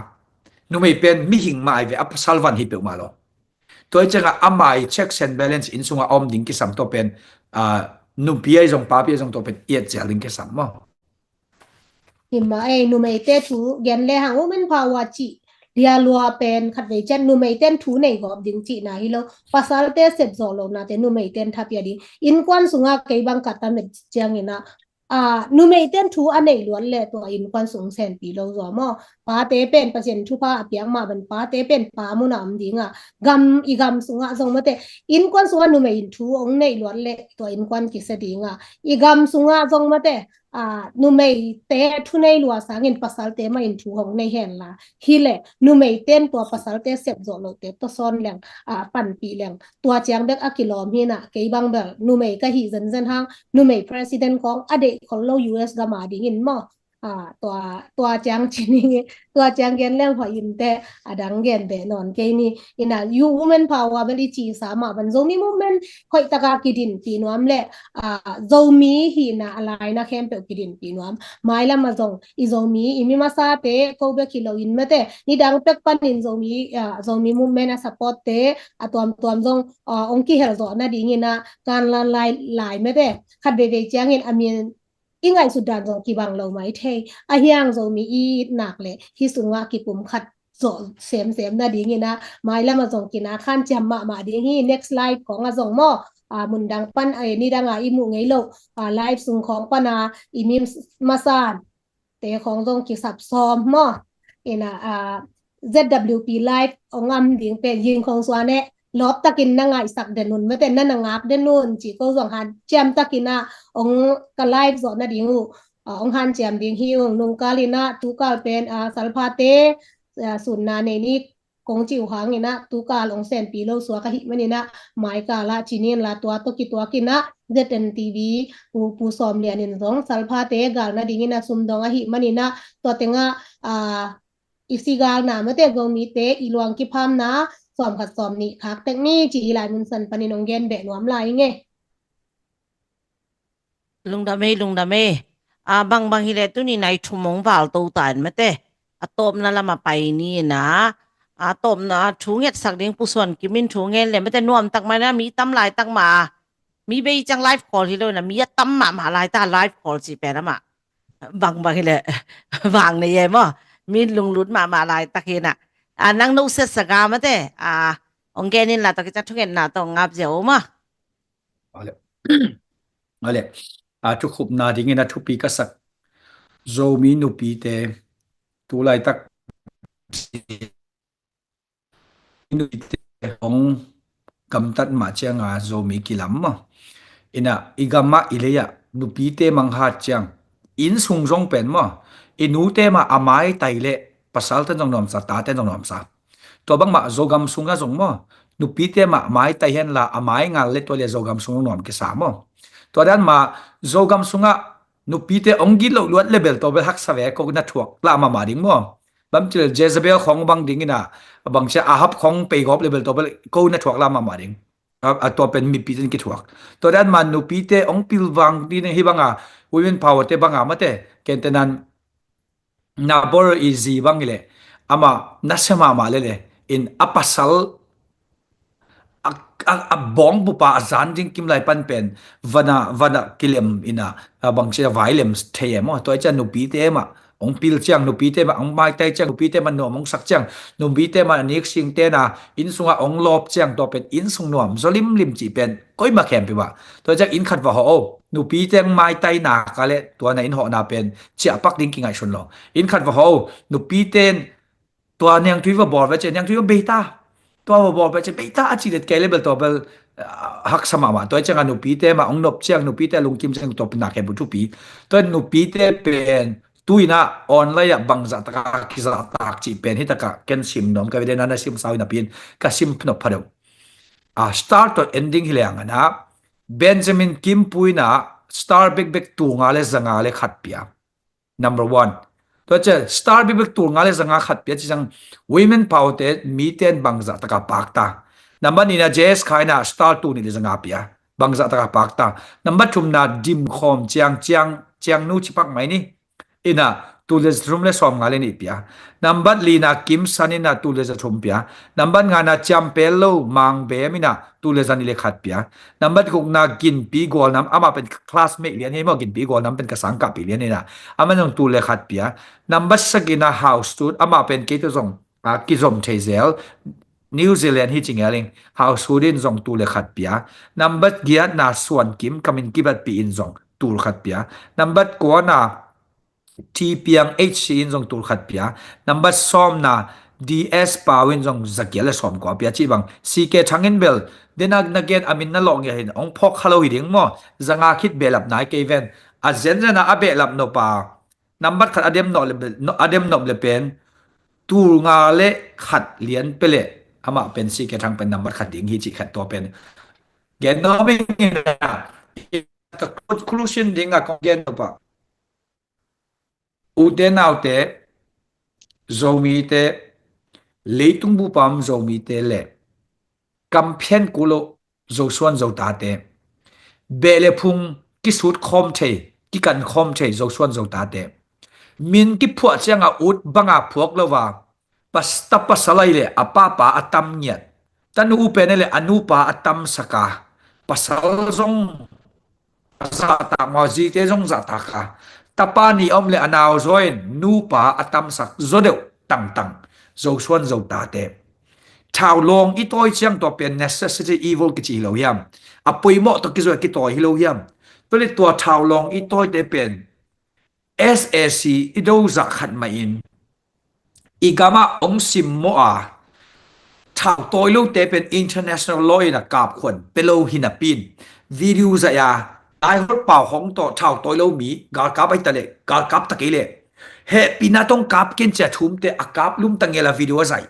Numei pen mihing mah ahi ve, a pasal van hi peuhmah lo. Tua hi ciangah ama i checks and balance innsung a om ding kisam, tua pen, ah, nupi ahi zong papi ahi zong tua pen i et cial ding kisam maw. Hi mah e, numeite thu gen lehang women power cih dia lua pen khatvei ciang numeite in thu nei gawp ding cihna hi lo. Pasalte sep zawh lohnate numeite in tha pia ding. Innkuan sungah kei bang ka tam et ciangin ah, ah, numeite in thu a neih luat leh tua innkuan sung senpi lo zaw maw. Pate pen Pasian thupha a piak mah bang pate pen pa mun ah om ding a, gam, i gam sungah zong mate, innkuan sungah numei in thu hong neih luat leh tua innkuan kisia ding a, i gam sungah zong mate, ah, numeite thunei lua sangin pasalte mah in thu hong nei hen la. Hi leh numeite in tua pasalte sep zawh lohte tawsawn leng, ah, panpih leng, tua ciang bek a kilawm hi in ah, kei bang bel numei ka hih zenzen hang, numei president khawng a deih khol lo U S gam a dingin maw. Ah, tua, tua ciang ci ning, tua ciang gen leng hoih in teh, a dang gen beh nawn kei ni. In ah, U Women Power bel i cisa mah bang Zomi movement hoih taka kidinpih nuam leh, ah, Zomi hihna a laina khempeuh kidinpih nuam. Mailam ah zong i Zomi, i mi masate ko bek hi lo in mate, nidang pek panin Zomi, ah, Zomi movement a supportte a tuamtuam zong, ah, hong kihel zawh nadingin ah, kan lan lai, lai mate, khat veivei ciangin a min i ngaihsut dan zong kibang lo mai thei. A hiang Zomi i it nak leh hih sungah kipumkhat zawh semsem nadingin ah, mailam ah zong kinak hanciam mahmah ding hi. Next live khawng ah zong maw, ah, mundang pan, eh, nidang a i muh ngei loh, ah, live sung khawng pan a i mi masate khawng zong kisap sawm maw. In ah, ah, Z W P live hong am ding pen Ying Khong Suan eh, lawp takin na ngaihsak den un mate, na na ngak den un ci ko zong hanciam takin ah hong ka live zawh nading uh, ah, hong hanciam ding hi ung. Nungkal in ah tukal pen, ah, salphate, ah, sunna nei ni kong ci uh hangin ah tukal hong senpi lo suak ahih manin ah, maikal ah ci ning la, tua tawh kituakin ah Z N T V Pu, Pu Sawm Lian in zong salphate gal nadingin ah sum dong ahih manin ah, tua teng ah, ah, i sigalna mate, Zomite i luang kiphamna sawmkhat sawmnih khak tek ni ci i lai mun san panin hong gen beh nuam lai ing e. Lungdam ei, lungdam ei. A, bangbang hi leh tuni nai thum hong val to ta in mate, a tawpna lam a pai ni in ah, a tawpna thu ngetsak ding Pu Suan Kim in thu ngen leh mate, nuamtak mah in ah, mi tam laitak mah a, mi bei ciang live call hi lo in ah, mi a tam mahmah laitak live call cih pen amah bangbang hi leh vang nei e maw, mi lunglut mahmah laitak hi in ah. A, nang no set saga mate, a, hong gen in la, tua kiciang thungetna tawh hong ngap ziau maw. Awle. Awle. A, thukhupna dingin a thupi ka sak Zomi nupite, tu laitak nupite hong gamtat mah ciang a Zomi kilam maw. In ah i gam ah i lei ah nupite manghat ciang innsung zong pen maw, i nute mah a maitai leh pasalte zong nuamsa, tate zong nuamsa. Tua bangmah Zogam sungah zong maw, nupite mah maitai hen la, a mai ngal leh tua leh Zogam sung nuam kisa maw. Tua dan mah Zogam sungah nupite hong gilo luat leh bel tua bel haksa ve, ko na thuak lah mahmah ding maw. Bang ci leh Jezebel khawng bang dingin ah, bang ci Ahab khawng pei gawp leh bel tua bel ko na thuak lah mahmah ding. A, a tua pen mipite in kithuak. Tua dan mah nupite hong pilvang ding hi bang a, women power te bang a mate, ken te nan Nabal i zi bang hi leh, amah nasia mahmah lel e, in a pasal a, a, a bawngbup a a zan ding kim lai pan pen van a, van a kilem in ah, a bang ci a vai lem thei e maw. Tua hi ciang nupite mah hong pil ciang, nupite mah hong maitai ciang, nupite mah nuam hong sak ciang, nupite mah a nik singte na inn sungah hong lawp ciang, tua pen inn sung nuam zaw limlim cih pen koimah khempeuh ah. Tua ciang inn khat va hawh o, nupite hong maitai nak a leh tua na inn hawhna pen ciahpak ding kingaihsun lo. Inn khat va hawh o, nupite in tua niangtui va bawl ve ci a, niangtui va bei ta. Tua va bawl ve ci a, bei ta a cih let kei leh bel tua bel, ah, haksa mahmah. Tua ciang a nupite mah hong nop ciang, nupite lungkim ciang, tua pen nak khempeuh thupi. Tua nupite pen tu-in ah online ah bangzah taka kizahtak cih pen hi taka ken sim nuam ka ve, den a na sim sau hi napi-in ka sim nop pha deuh. Ah, start tawh ending hi leng a na, Benjamin Kimpu in ah star bekbek tul nga le za nga le khat pia. Number one. Tua ciang star bekbek tul nga le za nga khat pia ci ciang women power te, mite in bangzah taka pak ta. Number nihna J S Khai in ah star tul nih le za nga pia. Bangzah taka pak ta. Number thumna Dim Khawm Ciang, Ciang, Ciang Nu ci pak mai ni. In ah tul le za thum le sawm nga le nih pia. Number lina Kim San in ah tul le za thum pia. Number ngana Ciam Pel Lo Mang Bem in ah tul le za nih le khat pia. Number gukna Ginpi Gualnam, amah pen classmate lian hi maw, Ginpi Gualnam pen ka sangkahpih lian hi na, amah zong tul le khat pia. Number sagihna Hau Sut, amah pen kei tawh zong, ah, kizom thei zel, New Zealand hi ci ngel ing, Hau Sut in zong tul le khat pia. Number giatna Suan Kim, ka min kibatpih in zong tul khat pia. Number kuana T Piang H C in zong tul khat pia. Number sawmna D S Pau in zong za giat le sawm kua pia cih bang. C K Thang in bel, den a na gen a min na lawh ngiat hi, hong phawk kha lo hi ding maw. Za nga khit behlap nai kei ven. A zenzen a a behlap nop a, number khat a dem nop le, a dem nop le pen tul nga le khat lian pia leh, amah pen C K Thang pen number khat ding hi cih khat tua pen gen nuam ing. Ka conclusion ding a kong gen nop a, ute naute, Zomite, leitung bup a om Zomite le kamphian kul lo Zosuan Zotate, beh le phung kisut khawm thei, kikan khawm thei Zosuan Zotate, min kiphuah ciang a ut bang a phuak lo a, pas-, ta pasal ahi leh a papa a tam ngiat, tanu u pen ahi leh a nupa a tamsak a, pasal zong a zahtak maw, zite zong zahtak a, tapa nih a om leh a nau zaw in nupa a tamsak zaw deuh tangtang Zosuan Zotate. Thau lawng i tawi ciang tua pen necessity evil kici hi lo hiam? A poimawh tawh kizui a kitawi hi lo hiam? Tua leh tua thau lawng i tawite pen S A C i do zah khat mah in i gamah hong simmawh a, thau tawi lote pen international law in a kap khuan pia lo hi napi-in, video zaih a, Daihot Pau Hong tawh thau tawi lo mi galkap ahi ta leh, galkap ta kei leh, hehpihna tawh hong kap ken ci a thumte a kap lum ta ngial a video a zaih.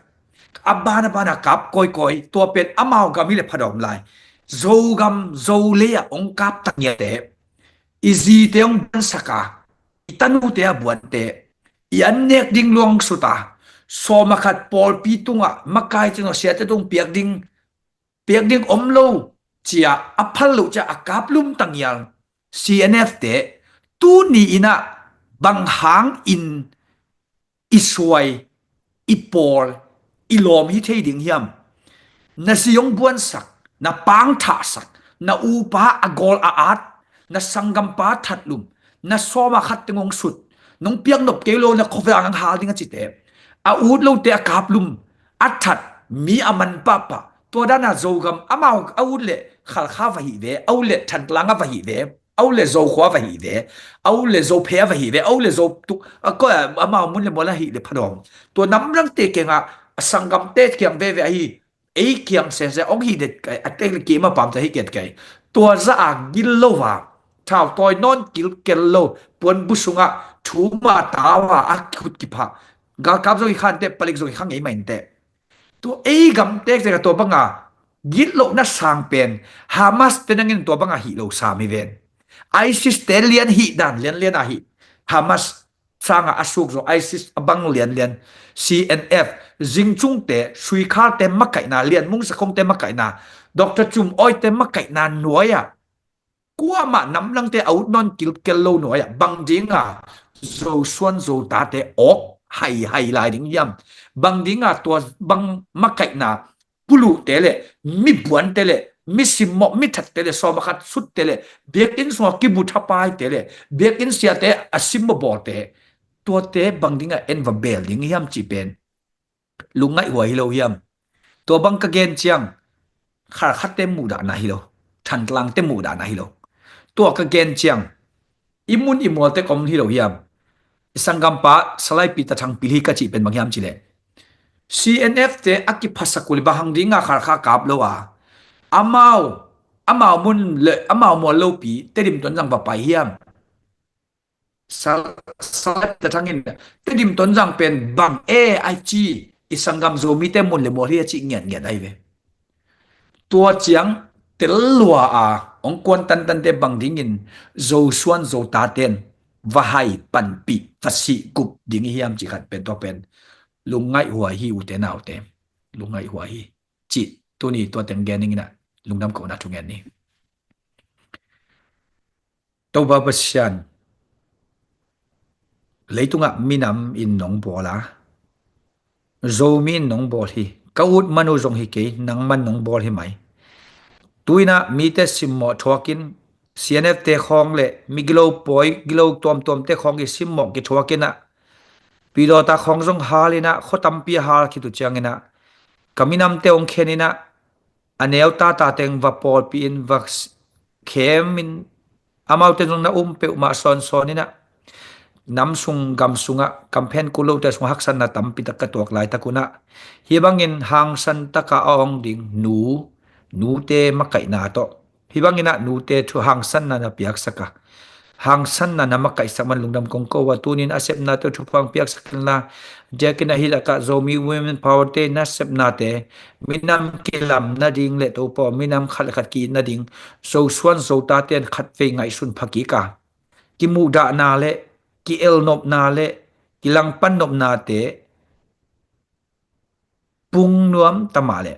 A ban a ban a kap kawikawi, tua pen amau gam hi leh phadawm lai. Zogam, Zolei ah hong kap ta ngialte, i zite hong buansak a, i tanute a buante, i an nek ding luang sut a, sawm a khat pawlpi tungah makai cin aw siate tung piak ding, piak ding om lo, ci a a phal loh ci a a kap lum ta ngial C N F te, tuni in ah bang hang in i suai, i pawl, i lawm hi thei ding hiam? Na zi hong buansak, na pang thahsak, na upa a gawl a at, na sanggampa thatlum, na sawm a khat teng hong sut, nong piak nop kei lo na khuavei ang hang hal ding a cite, a ut lote a kap lum, a that, mi a man pahpah, tua dan a Zogam amau a ut leh Khalkha va hi ve, a ut leh Thantlang a va hi ve, a ut leh Zokhua va hi ve, a ut leh Zophei a va hi ve, a ut leh Zotuk, a koi a, amau mun le mual a hi leh phadawm. Tua namdangte kiangah a sanggamte kiang veve ahi, ei kiang sensen hong hi det kai, a tek le kima pamte hi ket kai. Tua zah a gil lo a, thau tawi nawn kilkel lo, puanbu sungah thuma tau a, a khut kiphah, galkap zong i khante, palik zong i kha ngei mah inteh. Tua ei gam tektek a tua banga gitlohna sang pen Hamas te nangin tua banga hih lo sam hi ven. ISIS te lian hih dan lianlian a hih, Hamas sanga a suk zo ISIS a bang lianlian, C N F, Zingcungte, Suikhalte makaihna, Lian Mung Sakhongte makaihna, Doctor Cum Awite makaihna nuai-ah kuamah namdangte a ut nawn kilkel lo nuai-ah bang dinga Zosuan Zotate awk haihai lai ding hiam? Bang dinga tua bang makaihna puluhte le, mibuante le, mi simmawh, mi thatte le, sawm a khat sutte le, biakinn sungah kibu thapaite le, biakinn siate a simmawh bawlte, tuate bang dingah en va bel ding hiam cih pen lungngaihhuai hi lo hiam? Tua bang ka gen ciang khalkhatte muhdahna hi lo, Thantlangte muhdahna hi lo. Tua ka gen ciang i mun i mualte om hi lo hiam? I sanggampa Salai Peter Thangpi hi ka cih pen bang hiam cih leh C N F te a kiphasak uh leh bang hang dinga Khalkha kap lo a, amau, amau mun le amau mual lopi Tedim Tonzang va pai hiam? Sal-, Salai Peter Thang in Tedim Tonzang pen bang e a ci, i sanggam Zomite mun le mual hi a cih ngiatngiat ahi ve. Tua ciang tel lua a hong kuan tantante bang dingin Zosuan Zotaten va hai panpih, va sihgup ding i hiam cih khat pen, tua pen lungngaihhuai hi, ute naute. Lungngaihhuai hi. Cih tuni tua teng gen ning inah lungdam kohna thu ngen ni. Topa Pasian, leitungah minam in nong bawl a, Zomi in nong bawl hi. Ka ut man uh zong hi kei, nangman nong bawl hi mai. Tu inah mite simmawh thuakin, C N F te khawng le migilo pawi gilo tuamtuamte khawng i simmawh kithuak inah, pidawta khawng zong hal inah, khua tampi a hal khit uh ciang inah, ka minamte hong khen inah, a neu tata teng va pawlpi in, va s-, khem in, amaute zong na um peuhmah sawnsawn inah, nam sung gam sungah kamphen kul lote sung haksatna tampi tak ka tuak laitak unah, hih bangin hangsan taka a ong ding nu, nute makaihna tawh, hih bang inah nute thu hangsanna na piaksak a, hangsanna na makaihsak man lungdam kong ko a, tunin a sepnate uh thupha piaksak inla, diakin ah hih lakah Zomi Women Power te na sepnate, minam kilam nading le Topa, minam khat le khat ki-it nading, Zosuan Zotaten khatvei ngaihsun phakik a, kimuhdahna le ki-elnopna le kilangpan nopnate pung nuam ta mah leh,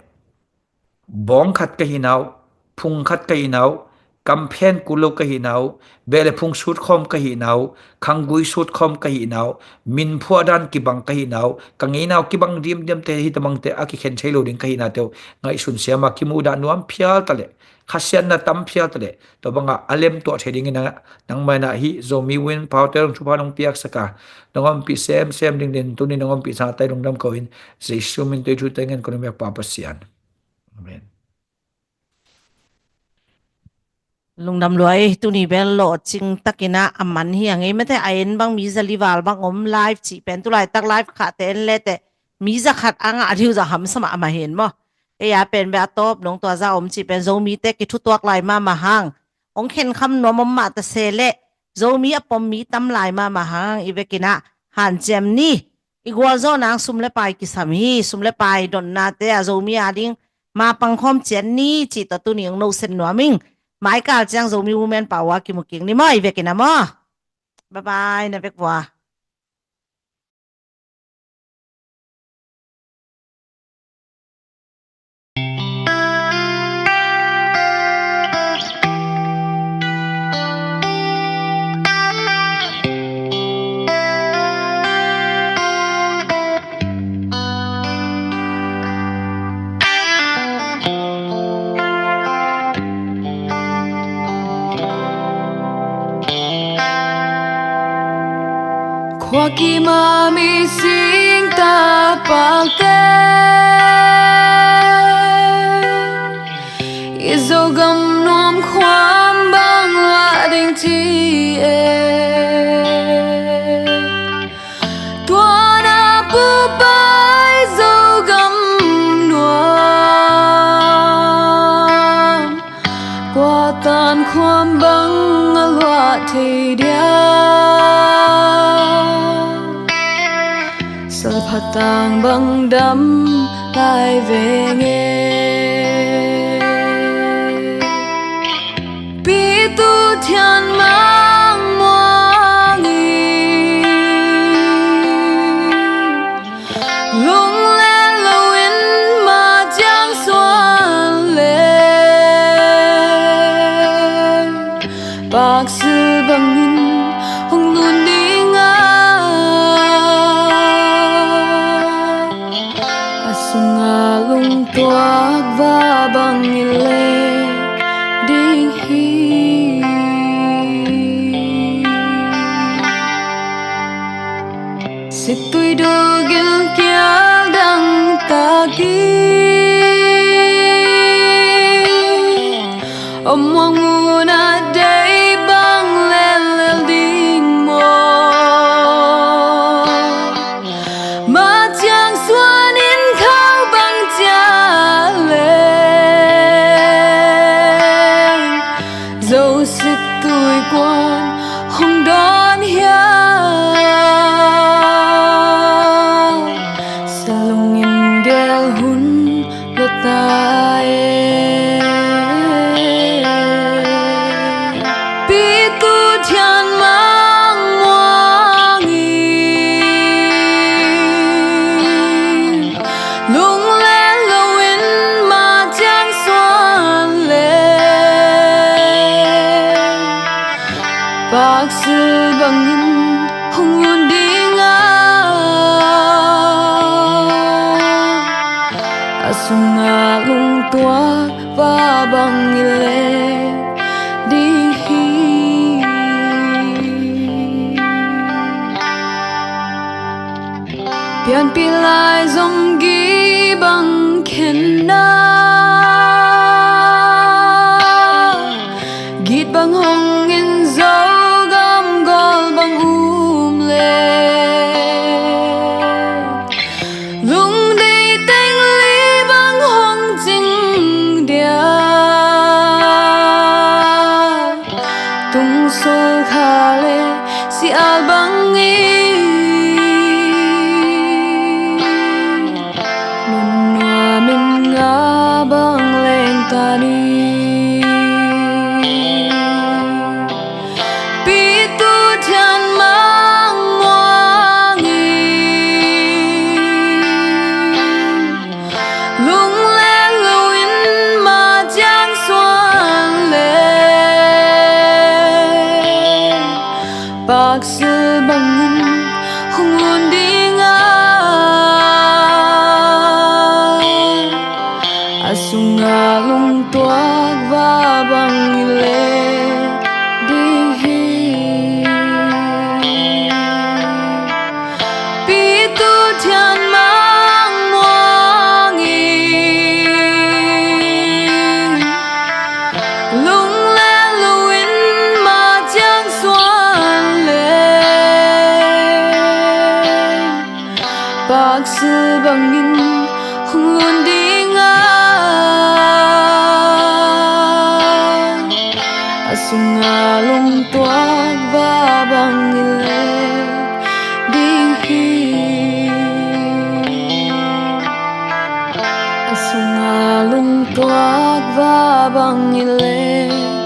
bawng khat ka hi nau, phung khat ka hi nau, kamphen kul lo ka hi nau, beh le phung sutkhawm ka hi nau, khanggui sutkhawm ka hi nau, min phuah dan kibang ka hi nau, ka ngei nau kibang diamdiamte hi ta mangte a kikhen thei lo ding ka hi nate uh ngaihsun siam a, kimuhdah nuam phial ta leh, khasiatna tam phial ta leh, tua bangah a lemtuah thei dingin ah, nangmah inah hih Zomi Women Power te dong thupha nong piaksak a, nong ompih semsem dingin tuni nong ompih sangah tai lungdam ko in, Jesu min tui thute ngen ko nong biak Pa Pasian. Amen. Lungdam luai, tuni bel lawhcing takin ah a man hi a ngei mate, a en bang mi za li val bang om, live cih pen tulaitak live khahte en leteh mi za khat a ngah dih uh zah hamsa mahmah hi in maw. Ei a pen beh a tawp dong tua za om cih pen Zomite kithutuak lai mahmah hang, hong khenkham nuam om mah ta se leh, Zomi a pom mi tam lai mahmah hang i vekin ah hanciam ni. I gualzawh nang sum le pai kisam hi, sum le pai dotnate ah Zomi ading mapang khawm ciat ni cih tawh tuni hong noset nuam ing. Maikal ciang Zomi Women Power kimu kik ni maw, i vekin ah maw. Bye bye, na vek vua. Khua kim a mising tapakte, i Zogam nuam khuam bang luah ding ci e. Tua na pupai Zogam nuam, kua tan khuam bang a luah thei dia, salphatang bang dam lai veng e. Pitu Thian Mang muang in, lunglen loin ma ciang suan leng, paksil bangin hong nun ding a, a sunga lungtuak va bangin leh ding hi. Sil bangin hong lun ding a, a sungah lungtuak va bang i lek ding hi. Pianpih lai zong gih bang khen na, git bang hong in Zogam gol bang um le, lungdei teng li bang hong cing dia, tung sul kha le sial bangin nunnuam in nga bang leng ta ni. Pitu Thian Mang Muang in lungleng lo in ma ciang suan le, paksil bangin hong lun ding a, a sungah lungtuak va bang i lek ding hi. Pitu Thian Mang Muang in lungleng lo in ma ciang suan le, paksil bangin hong lun ding a, a sungah lungtuak va bang i lek ding hi. A sungah lungtuak va bang i lek